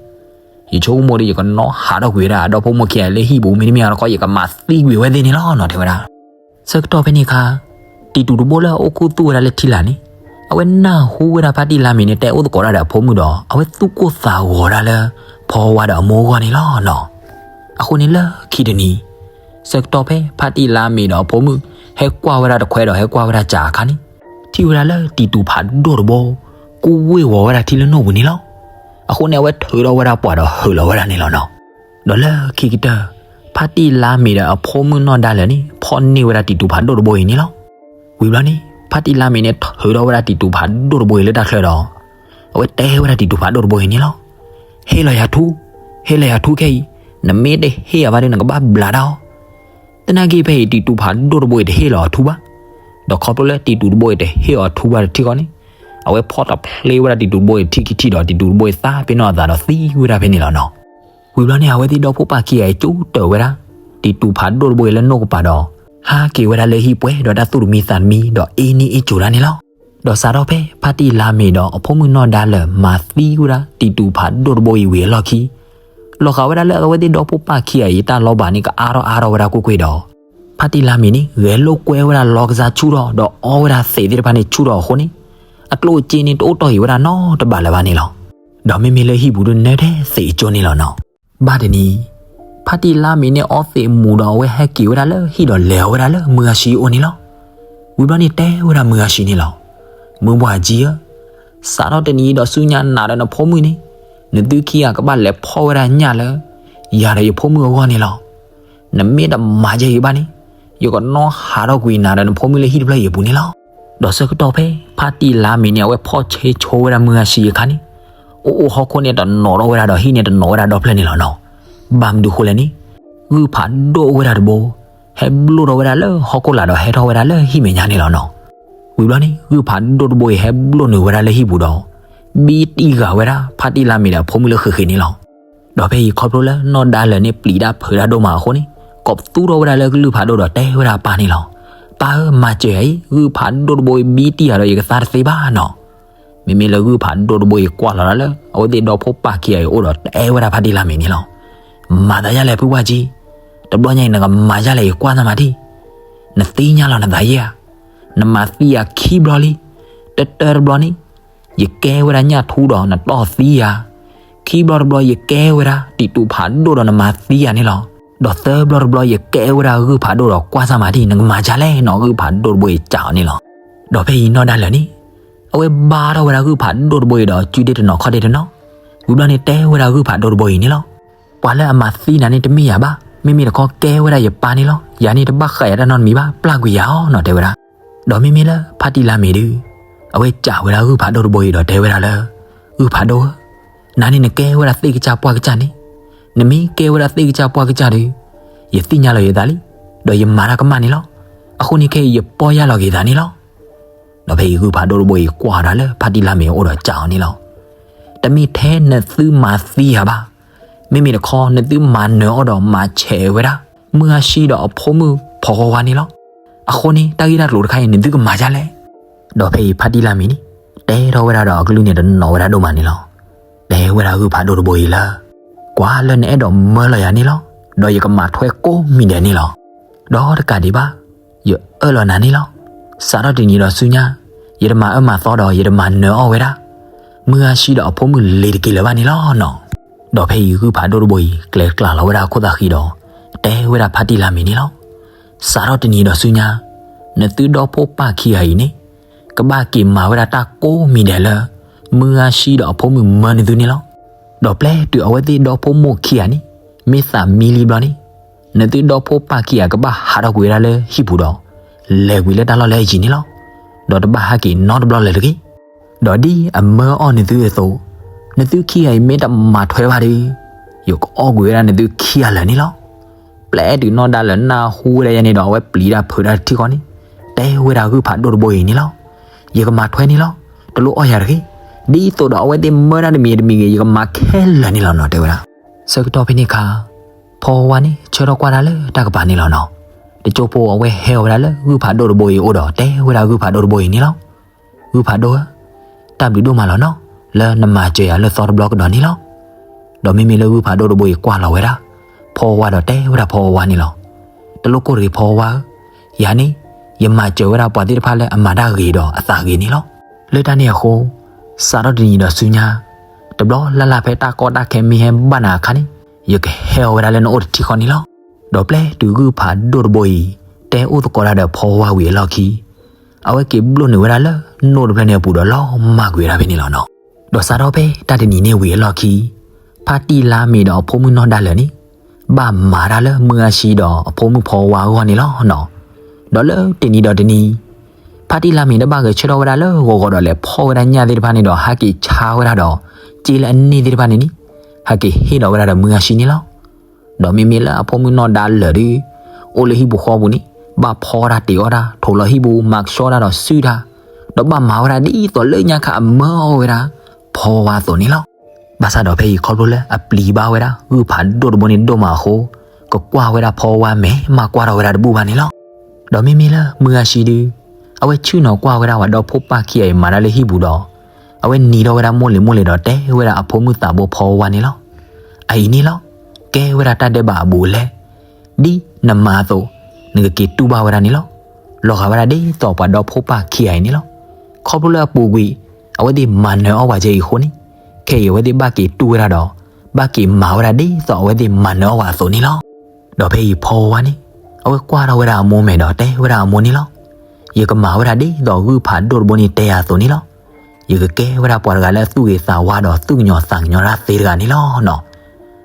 ယဆိကမိၣ်ဒီးယကနီၣ်ဟးထီၣ်ကွံာ်ဝဲဒၣ်အဒီဖိမိၢ်ခံဂၤလၢဟံၣ်ပူၤ မ့တမ့ၢ်တခီယကမၤသံကွံာ်ဝဲသ့ၣ်န့ၣ်လီၤနီၤ တဲဝဲဒၣ်. ဆၢကတီၢ်ဖဲန့ၣ်အခါ, တံာ်တူာ်တဘိလၢအအိၣ်ခူသူၣ်ဝဲဒၣ်လၢထံလာ်န့ၣ်, အဝဲနၢ်ဟူဝဲဒၣ်ဖါတံၢ်လါမ့ၤန့ၣ် တဲအိၣ်သကိးတၢ်ဒီးအဖိမုၣ်ဒီး အဝဲသူၣ်ကိၢ်သးဂီၤဒၣ်လၢ ဖီဝါဒီးအမိၢ်အဂီၢ်န့ၣ်လီၤနီၤ. အဃိန့ၣ်လၢခံတနံၤ, ဆၢကတီၢ်ဖဲဖါတံၢ်လါမ့ၤဒီးအဖိမုၣ် ဟဲကွၢ်ဝဲဒၣ်တခွဲဒီးဟဲကွၢ်ဝဲဒၣ်စးအခါန့ၣ်, ထံၣ်ဝဲဒၣ်လၢတံာ်တူာ်ဖးဒိၣ်တဘိ ကူဝ့ၢ်ဝီၤဝဲဒၣ်ထံလၢနိၣ်ပူၤန့ၣ်လီၤ. အဃိန့ၣ် အဝဲထုးထီၣ်ဝဲဒၣ်ပှၢ်ဒီးဟုးလီၤဝဲဒၣ်န့ၣ်လီၤနီၤ. ဒီးလၢခံကတၢၢ်, ဖါတံၢ်လါမ့ၤဒီးအဖိမုၣ်နီၢ်ဒါလၢာ်န့ၣ် ဖီၣ်န့ၢ်ဝဲဒၣ်တံာ်တူာ်ဖးဒိၣ်တဘိအံၤန့ၣ်လီၤ. ဝံၤဘျီန့ၣ် ဖါတံၢ်လါမ့ၤန့ၣ် ထုးထီၣ်ဝဲဒၣ်တံာ်တူာ်ဖးဒိၣ်တဘိအံၤလၢတၢ်ချၢဒီး အဝဲတဲဝဲဒၣ်တံာ်တူာ်ဖးဒိၣ်တဘိအံၤန့ၣ်လီၤ. ဟ့ၣ်လီၤယၤထူ, ဟ့ၣ်လီၤယၤထူခဲအံၤ, နမ့ၢ်တဟ့ၣ်ယၤဘၣ်ဒီးနကဘၣ်ဘျးတၢ်အီၤ. သနာ်က့ဖဲအံၤ တံာ်တူာ်ဖးဒိၣ်တဘိအံၤတဟ့ၣ်လီၤအီၤထူဘၣ်. ဒီးခီဖျိလၢတံာ်တူာ်တဘိအံၤတဟ့ၣ်အီၤထူဘၣ်တထံၣ်ဃီန့ၣ်, အဝဲဖီၣ်တဖျ့ဝဲဒၣ်တံာ်တူာ်တဘိအံၤထံခံထံၣ်ဒီး တံာ်တူာ်တဘိအံၤသးပ့ၤနီၣ်အသးဒီးသံဝဲဒၣ်ဖဲန့ၣ်လီၤနီၤ. ဝံၤဘျီန့ၣ် အဝဲသ့ၣ်ဒီဖိပၢ်ခံဂၤအံၤ ကၠူတၢၢ်ဝဲဒၣ် တံၤတူာ်ဖးဒိၣ်တဘိအံၤလၢနိၣ်ကပၤဒီး ဟးက့ၤဝဲဒၣ်လၢဟံၣ်ပှဲၤဒီးတၢ်သူၣ်တမံသးတမံဒီး အ့န့ၢ်အ့ကၠိၤတၢ်န့ၣ်လီၤ. ဒီးစးထီၣ်ဖဲ ဖါတံၢ်လါမ့ၤဒီးအဖိမုၣ်နီၢ်ဒါလၢာ် မၤသံဝဲဒၣ်တံၤတူာ်ဖးဒိၣ်တဘိအံၤဝံၤအလီၢ်ခံ လီၤက်ဝဲဒၣ်လၢအဝဲသ့ၣ်ဒီဖိပၢ်ခံဂၤအံၤ တၢ်လီၤဘၣ်န့ၣ် ကအါထီၣ်အါထီၣ်ဝဲဒၣ်ကွ့ၢ်ကွ့ၢ်ဒီး ဖါတံၢ်လါမ့ၤန့ၣ် ဂဲၤလိာ်ကွဲဝဲဒၣ်လီကစၢ်ဆူၣ်ထီၣ် ဒီးအီဝဲဒၣ်သံးသ့ၣ်တဖၣ်န့ၣ်ဆူၣ်ထီၣ်အဃိန့ၣ် အကျိၣ်အစ့န့ၣ် တအိၣ်တီၢ်အံၤဝဲဒၣ်နီတဘးလၢၤဘၣ်န့ၣ်လီၤ. ဒီးမ့မ့ၢ်လၢဟံၣ်ပူၤဒုး နၢထဲသံးအကၠိန့ၣ်လီၤနီၤ. ဘၣ်တနံၤ ဖါတံၢ်လါမ့ၤန့ၣ်အီသံးမူၤဒီး အဝဲဟဲက့ၤဝဲဒၣ်လၢဟံၣ်ဒီးလဲၤအီၤဝဲဒၣ်လၢမုၢ်ဂၤဆံအအိၣ်န့ၣ်လီၤ. ဝံၤဘျီန့ၣ် တဲဝဲဒၣ်မုၢ်ဂၤဆံန့ၣ်လီၤ. မုၢ်ပှၢ်ကၠံဧၢ, စးထီၣ်တနံၤဒီးဆူညါ နၤဒီးနဖိမုၣ်န့ၣ် နသုခံဂၤကဘၣ်လဲၤဖီၣ်ဝဲဒၣ်ညၣ်လၢ ယၤဒီးယဖိမုၣ်အဂီၢ်န့ၣ်လီၤ. နမ့ၢ်တမၤယဲအံၤဘၣ်န့ၣ် ယကနီၣ်ဟးထီၣ်ကွံာ်နၤဒီးနဖိမုၣ်လၢဟံၣ်တဖျၢၣ်အံၤအပူၤန့ၣ်လီၤ. ဒီးဆၢကတီၢ်ဖဲ ဖါတံၢ်လါမ့ၤန့ၣ် အဝဲဖီၣ်ဆ့ဆိဝဲဒၣ်မုၢ်ဂၤဆံအခါန့ၣ် အိၣ်အိၣ်ဟီၣ်ခိၣ်န့ၣ် တနီၤထီၣ်ဝဲဒၣ်ဒီး ဟံၣ်န့ၣ်တနီၤဝဲဒၣ်ဒီဖျၢၣ်န့ၣ်လီၤနီၤ. ဘၣ်မနုၤဃိလဲၣ်န့ၣ် ဂုၢ်ဖးဒိၣ်အိၣ်ဝဲဒၣ်တဘိ ဟဲဘျိၣ်ထီၣ်ဝဲဒၣ်လၢဟီၣ်ခိၣ်လာ်ဒီး ဟဲထီၣ်ဝဲဒၣ်လၢဟံၣ်မဲာ်ညါန့ၣ်လီၤနီၤ. ဝံၤဘျီန့ၣ် ဂုၢ်ဖးဒိၣ်တဘိအံၤဟဲဘျိၣ်နုာ်ဝဲဒၣ်လၢဟံၣ်ပူၤဒီး ဘံတံၢ်ဂၤဝဲဒၣ် ဖါတံၢ်လါမ့ၤဒီးအဖိမုၣ်လၢဃ့ဃ့န့ၣ်လီၤ. ဒီးဖဲအံၤခီဖျိလၢနီၢ်ဒါလၢာ်န့ၣ် ပျံၤတၢ်ဖုးတၢ်ဒိၣ်မးအဃိန့ၣ် ကိးပသူထီၣ်ဝဲဒၣ်လၢကလုၢ်ဖးဒိၣ်ဒီးတဲဝဲဒၣ်အပၢ်န့ၣ်လီၤ. ပၢ်ဧၢ, မၤစၢၤယၤအံၤ, ဂုၢ်ဖးဒိၣ်တဘိအံၤ ဘံတံၢ်ယၤဒီး ယကသါတသ့ဘၣ်နီၤ. မ့မ့ၢ်လၢဂုၢ်ဖးဒိၣ်တဘိအံၤကွၢ်လီၤဒၣ်လၢ အဝဲသ့ၣ်ဒီဖိပၢ်ခံဂၤအံၤအိၣ်ဒီးတဲဝဲဒၣ်ဖါတံၢ်လါမ့ၤန့ၣ်လီၤ. မၤသးဒ်လဲၣ်ဖုပှၢ်ကၠံ, တဘျီညါအံၤ နကမၤဒ်လဲၣ်အံၤ ကွၢ်သးမးဒံး, နသ့ၣ်ညါလီၤနသးယဲဧါ. နမၤသံယၤခံဘျီလံ, တတၢတဘျီန့ၣ် ယကဲဝဲဒၣ်ညၣ်ထူဒီးနတီၢ်သံယၤ, ခံဘျီတဘျီယကဲဝဲဒၣ်တံၤတူာ်ဖးဒိၣ်ဒီးနမၤသံယၤန့ၣ်လီၤ. ဒီးသၢဘျီတဘျီယကဲဝဲဒၣ်ဂုၢ်ဖးဒိၣ်ဒီး ကွၢ်သးမးဒံး နကမၤဒ်လဲၣ်နီၤ. ဂုၢ်ဖးဒိၣ်တဘိအံၤစံးအီၤန့ၣ်လီၤ. ဒီးဖဲအံၤနီၢ်ဒါလၢာ်န့ၣ် အဝဲဘါထီၣ်ဝဲဒၣ်ဂုၢ်ဖးဒိၣ်တဘိအံၤဒီး စုဒ့တနီၤခီၣ်ဒ့တနီၤ, ဝံၤဘျီန့ၣ် တဲဝဲဒၣ်ဂုၢ်ဖးဒိၣ်တဘိအံၤန့ၣ်လီၤ. ပှၤလၢအမၤသံနၤန့ၣ်တမ့ၢ်ယၤဘၣ်, မ့မ့ၢ်တခီကဲဝဲဒၣ်ယပၢ်န့ၣ်လီၤ. ယၤန့ၣ်တဘၣ်ဃးယၤတၢ်နီတမံၤဘၣ်, ပျၢ်ကွံာ်ယၤအီၤနီၤ တဲဝဲဒၣ်. ဒီးမ့မ့ၢ်လၢဖါတံၢ်လါမ့ၤဒုး အဝဲစံးဝဲဒၣ်ဂုၢ်ဖးဒိၣ်တဘိအံၤဒီးတဲဝဲဒၣ်လၢ ဂုၢ်ဖးဒိၣ်ဧၢ, နၤန့ၣ်နကဲဝဲဒၣ်သ့ၣ်ကစၢ်ပှၢ်ကစၢ်န့ၣ်, နမ့ၢ်ကဲဝဲဒၣ်သ့ၣ်ကစၢ်ပှၢ်ကစၢ်ဒီး ယသ့ၣ်ညါလီၤယသးလံ, ဒီးယမၤတၢ်ကမၣ်န့ၣ်လီၤ. အဃိန့ၣ်ခဲအံၤ ယပီၢ်ယၢ်လီၤက့ၤယသးန့ၣ်လီၤ. ဒီးဖဲအံၤဂုၢ်ဖးဒိၣ်တဘိအံၤကွၢ်ဒီးလၢဖါတံၢ်လါမ့ၤအအိၣ်ဒီးစံးအီၤန့ၣ်လီၤ. တမ့ၢ်ထဲနသုမၤသံယၤဘၣ်, မ့မ့ၢ်တခီ နသုမၤနၢၤအီၤဒီးမၤဆဲးဝဲဒၣ် မုၢ်ဂၤဆံဒီးအဖိမုၣ်ဖီဝါဝါန့ၣ်လီၤ. အဃိန့ၣ် တၢ်ဂ့ၢ်တၢ်ကျိၤတခါအံၤ နသုကမၤဒ်လဲၣ်. ဒီးဖဲအံၤဖါတံၢ်လါမ့ၤန့ၣ် တဲထီၣ်ဝဲဒၣ်ဒီးအကလုၢ်န့ၣ်တနီၤဝဲဒၣ်ဒိၣ်မးန့ၣ်လီၤ. တဲဝဲဒၣ်ဂုၢ်ဖးဒိၣ်တဘိအံၤလၢ ကွၢ်လၢနအဲၣ်ဒိးမၢလီၤယၤန့ၣ်လီၤ. ဒီးယကမၤထွဲကိးမံၤဒဲးန့ၣ်လီၤ. ဒီးတကးဒံးဘၣ် ယအၢၣ်လီၤနၤန့ၣ်လီၤ. စးထီၣ်တနံၤဒီးဆူညါ ယတမၤအၢမၤသီဒီး ယတမၤနၢၤအီၣ်ဝဲဒၣ် မုၢ်ဂၤဆံဒီးအဖိမုၣ်လ့ၤတက့ၤလၢၤဘၣ်န့ၣ်လီၤနီၤ. ဒီးဖဲအံၤဂုၢ်ဖးဒိၣ်တဘိအံၤ ကျဲၤကျါလီၤဝဲဒၣ်အခိၣ်သးဃံဒီး တဲဝဲဒၣ်ဖါတံၢ်လါမ့ၤန့ၣ်လီၤ. စးထီၣ်တနံၤဒီးဆူညါ နသုဒီဖိပၢ်ခံဂၤအံၤန့ၣ် ကဘၣ်က့ၤမၤဝဲဒၣ်တၢ်ကိးမံၤဒဲးလၢ မုၢ်ဂၤဆံဒီးအဖိမုၣ်မၢနသုန့ၣ်လီၤ. ဒီးပျဲတုၤအဝဲသ့ၣ်ဒီဖိမိၢ်ခံဂၤန့ၣ် မ့ၢ်သးမံလံဘျီန့ၣ် နသုဒီဖိပၢ်ခံဂၤကဘၣ်ဟးထီၣ်ကွံာ်ဝဲဒၣ်လၢဟံၣ်ပူၤဒီး လဲၤကွံာ်လၢတၢ်လီၢ်လၢအယံၤန့ၣ်လီၤ. ဒီးတဘၣ်ဟဲက့ၤနီတဘျီလၢၤတဂ့ၤ. ဒီးဒ်အမၢအီၣ်နသုအသိး နသုခံဂၤအံၤမ့ၢ်တမၤထွဲဘၣ်ဒီး ယကအီၣ်ကွံာ်ဝဲဒၣ်နသုခံဂၤလၢာ်န့ၣ်လီၤ. ပျဲတုၤနီၢ်ဒါလၢာ်နၢ်ဟူဝဲဒၣ်ယဲန့ၣ်ဒီး အဝဲပျံၤတၢ်ဖုးတၢ်တထံၣ်ဃီန့ၣ် တဲဝဲဒၣ်ဂုၢ်ဖးဒိၣ်တဘိအံၤန့ၣ်လီၤ. ယကမၤထွဲန့ၣ်လီၤ. တလိၣ်အီၣ်ယၤတဂ့ၤ. ဒ်သိးဒီးအဝဲသ့ၣ်မၢတၢ်တမံၤတမံၤဂ့ၤ ယကမၤခဲလၢာ်န့ၣ်လီၤနီၤ တဲဝဲဒၣ်. ဆၢကတီၢ်ဖဲန့ၣ်အခါ ဖီဝါဝါန့ၣ် ဆၢထီၣ်ကွၢ်တၢ်လၢတၢ်ကပၤန့ၣ်လီၤနီၤ. တကၠိဖိအဝဲဟဲအီၤဝဲဒၣ်လၢဂုၢ်ဖးဒိၣ်တဘိအံၤအအိၣ်ဒီး တဲဝဲဒၣ်ဂုၢ်ဖးဒိၣ်တဘိအံၤန့ၣ်လီၤ. ဂုၢ်ဖးဒိၣ်ဧၢ, တၢ်ဘျုးဒိၣ်မးလီၤနီၤ လၢနမၤစၢၤယၤလၢသီတဘျီကဒီးန့ၣ်လီၤ. ဒီးမ့မ့ၢ်လၢဂုၢ်ဖးဒိၣ်တဘိအံၤကွၢ်လီၤဝဲဒၣ် ဖီဝါဝါဒီးတဲဝဲဒၣ်ဖီဝါဝါန့ၣ်လီၤ. တလိၣ်ကိၢ်တဂ့ၤဖီဝါဝါဧၢ, ယၤန့ၣ် ယမၤစၢၤဝဲဒၣ်ပှၤသ့ၣ်တဖၣ်လၢအမၤတၢ်ဂ့ၤဒီးအသးဂ့ၤန့ၣ်လီၤ. လၢတၢ်န့ၣ်အဃိ စးထီၣ်တနံၤဒီးဆူညါ တဘျီလၢ်လၢ်ဖဲတၢ်ကီတၢ်ခဲမ့ၢ်ဟဲဘၣ်နၤအခါန့ၣ် ယကဟဲအီၤဝဲဒၣ်လၢနအိၣ်တထံၣ်ဃီန့ၣ်လီၤ. ဒီးပျဲတုၤဂုၢ်ဖးဒိၣ်တဘိအံၤ တဲအိၣ်သကိးတၢ်ဒီးဖီဝါဝါဝံၤအလီၢ်ခံ အဝဲက့ၤဘျိၣ်နုာ်ဝဲဒၣ်လၢနိၣ်တဖျၢၣ်န့ၣ်အပူၤဒီးလီၤမၢ်ကွံာ်ဝဲဒၣ်ဖဲန့ၣ်လီၤနီၤ. ဒီးစးထီၣ်ဖဲတၢ်တနံၤန့ၣ်ဝံၤအလီၢ်ခံ ဖါတံၢ်လါမ့ၤဒီးအဖိမုၣ်နီၢ်ဒါလၢာ်န့ၣ် ဘၣ်မၤတၢ်လၢမုၢ်ဂၤဆံဒီးအဖိမုၣ်ဖီဝါဝါအဂီၢ်န့ၣ်လီၤနီၤ. ဒီးလၢတနံၤဒီးတနံၤ ဖါတံၢ်လါမ့ၤတဘၣ်ဂဲၤဆၢထၢၣ်ဝဲဒၣ်လၢဂီၤဂီၤဒီးလဲၤဖီၣ်ဝဲဒၣ်ညၣ်သ့ၣ်တဖၣ်န့ၣ်ဒီး ဟးက့ၤဆါဝဲဒၣ်ဒီး စ့လၢအန့ၢ်သ့ၣ်တဖၣ်န့ၣ်န့ၣ် ဟဲက့ၤဟ့ၣ်လီၤဝဲဒၣ်ဒီးမုၢ်ဂၤဆံန့ၣ်လီၤ. ဒီးမ့မ့ၢ်လၢအဖိမုၣ်နီၢ်ဒါလၢာ်ဒီး အိၣ်လၢဟံၣ်ပူၤဃီပူၤန့ၣ် ဘၣ်ဖီတၢ်တ့ၤအီၣ်တၢ် ထိးလီၤဟံၣ်ပူၤ မၤကဆှီတၢ်ဒီးစုၣ်တၢ်, ဒီးဘၣ်မၤဝဲဒၣ်ဒ်သိးလၢညါခါအမၢအီၣ်ဝဲဒၣ် ဖီဝါအသိးန့ၣ်လီၤ. ဘၣ်ဆၣ်ဒီးဖဲအံၤခီဖျိလၢအပျံၤဘၣ်ဝဲဒၣ်ဂုၢ်ဖးဒိၣ်တဘိန့ၣ်ဒိၣ်မးအဃိ, ကကွၢ်ဝဲဒၣ်ဖီဝါမဲာ်မးကွၢ်ထီၣ်ဝဲဒၣ်တဘူၣ်ဘၣ်န့ၣ်လီၤ. ဒီးမ့မ့ၢ်လၢမုၢ်ဂၤဆံဒု, အဝဲဆ့ၣ်နီၤကွၢ်ဝဲဒၣ်ပှၤဒီဖိပၢ်ခံဂၤအံၤမၤတၢ်လၢဟံၣ်ပူၤဒီး, အဝဲနံၤထီၣ်ဝဲဒၣ်မိၢ်လ့ၤမိၢ်လ့ၤဒီးတဲဝဲဒၣ်အဖိမုၣ်သးဘိဖီဝါန့ၣ်လီၤ. အအံၤန့ၣ်လီၤ, ကဲဝဲဒၣ်တၢ်ဒဲးဘးအဘူးအလဲ, ဒ်နမၤအသိး, နကက့ၤတူၢ်ဘၣ်ဝဲဒၣ်န့ၣ်လီၤ. လီၤဂာ်ဝဲဒၣ်ဒ်သိးပှၤဒီဖိပၢ်ခံဂၤအံၤန့ၣ်လီၤ. ခီဖျိလၢအပူၤကွံာ်, အဝဲသ့ၣ်မၤနၢၤအီၣ်ဝဲကဲအံၤအဃိန့ၣ်, ခဲအံၤအဝဲသ့ၣ်ဘၣ်က့ၤတူၢ်ဝဲဒၣ်ဒီး, ဘၣ်က့ၤမၤဝဲဒၣ်ဒ်သိးအဝဲသ့ၣ်မၤနၢၤအီၣ်ဝဲအသိးန့ၣ်လီၤ. ဒီးဖဲအံၤဖီဝါန့ၣ်, အဝဲကွၢ်ထီၣ်ဝဲဒၣ်အမိၢ်မဲာ်ဒီးတဲဝဲဒၣ်အမိၢ်န့ၣ်လီၤ. ယကမၤဝဲဒၣ်ဒ်သိးဂုၢ်ဖးဒိၣ်တဘိန့ၣ်တဲယၤအသိးန့ၣ်လီၤ. ယကကဲဝဲဒၣ်ပှၤတဂၤလၢအသူၣ်ဂ့ၤသးဝါဒီးသူၣ်ကညီၤသးကညီၤတၢ်သ့တဂၤန့ၣ်လီၤနီၤ.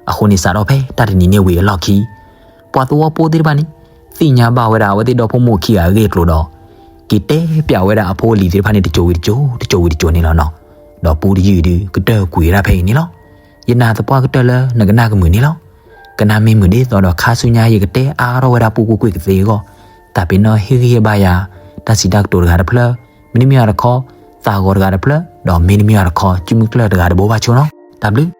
အဃိန့ၣ်စးထီၣ်ဖဲတၢ်တနံၤန့ၣ်ဝံၤအလီၢ်ခံ, ပှၤသဝီဖိသ့ၣ်တဖၣ်န့ၣ်, သ့ၣ်ညါဘၣ်ဝဲဒၣ်အဝဲသ့ၣ်ဒီဖိမိၢ်ခံဂၤအဂ့ၢ်အကျိၤဒီး, က့ၤတဲပၠးဝဲဒၣ်အဖိအလံၤသ့ၣ်တဖၣ်န့ၣ်တစိၤဝံၤတစိၤ, တစိၤဝံၤတစိၤန့ၣ်လီၤနီၤ. ဒီးပူတယုၢ်အံၤဒုး ကတၢၢ်ကွံာ်ဝဲဒၣ်ဖဲအံၤန့ၣ်လီၤ. ယနာ်သပှၢ်ကတၢၢ်လၢနကနၣ်ကမုာ်န့ၣ်လီၤ. ကနၣ်မ့ၢ်မုာ်ဒ်သိးဒီးခါဆူညါယကတဲအါထီၣ်ဝဲဒၣ်ပူကွ့ၢ်ကွ့ၢ်ကသ့အဂီၢ်, တၢ်ပ့ၤနီၣ်ဟ့ၣ်ဂံၢ်ဟ့ၣ်ဘါယၤ, တၢ်စံးတၢ်ကတိၤတဂၤတဖျၢၣ်, မ့တမ့ၢ်အီၤတခီ, သးဂီၤတဂၤတဖျၢၣ်, ဒီးမ့တမ့ၢ်အီၤတခီ စုမုၢ်ကျၢၢ်တဂၤတဘိဘၣ်ဆိနီၤ. တၢ်ဘျုး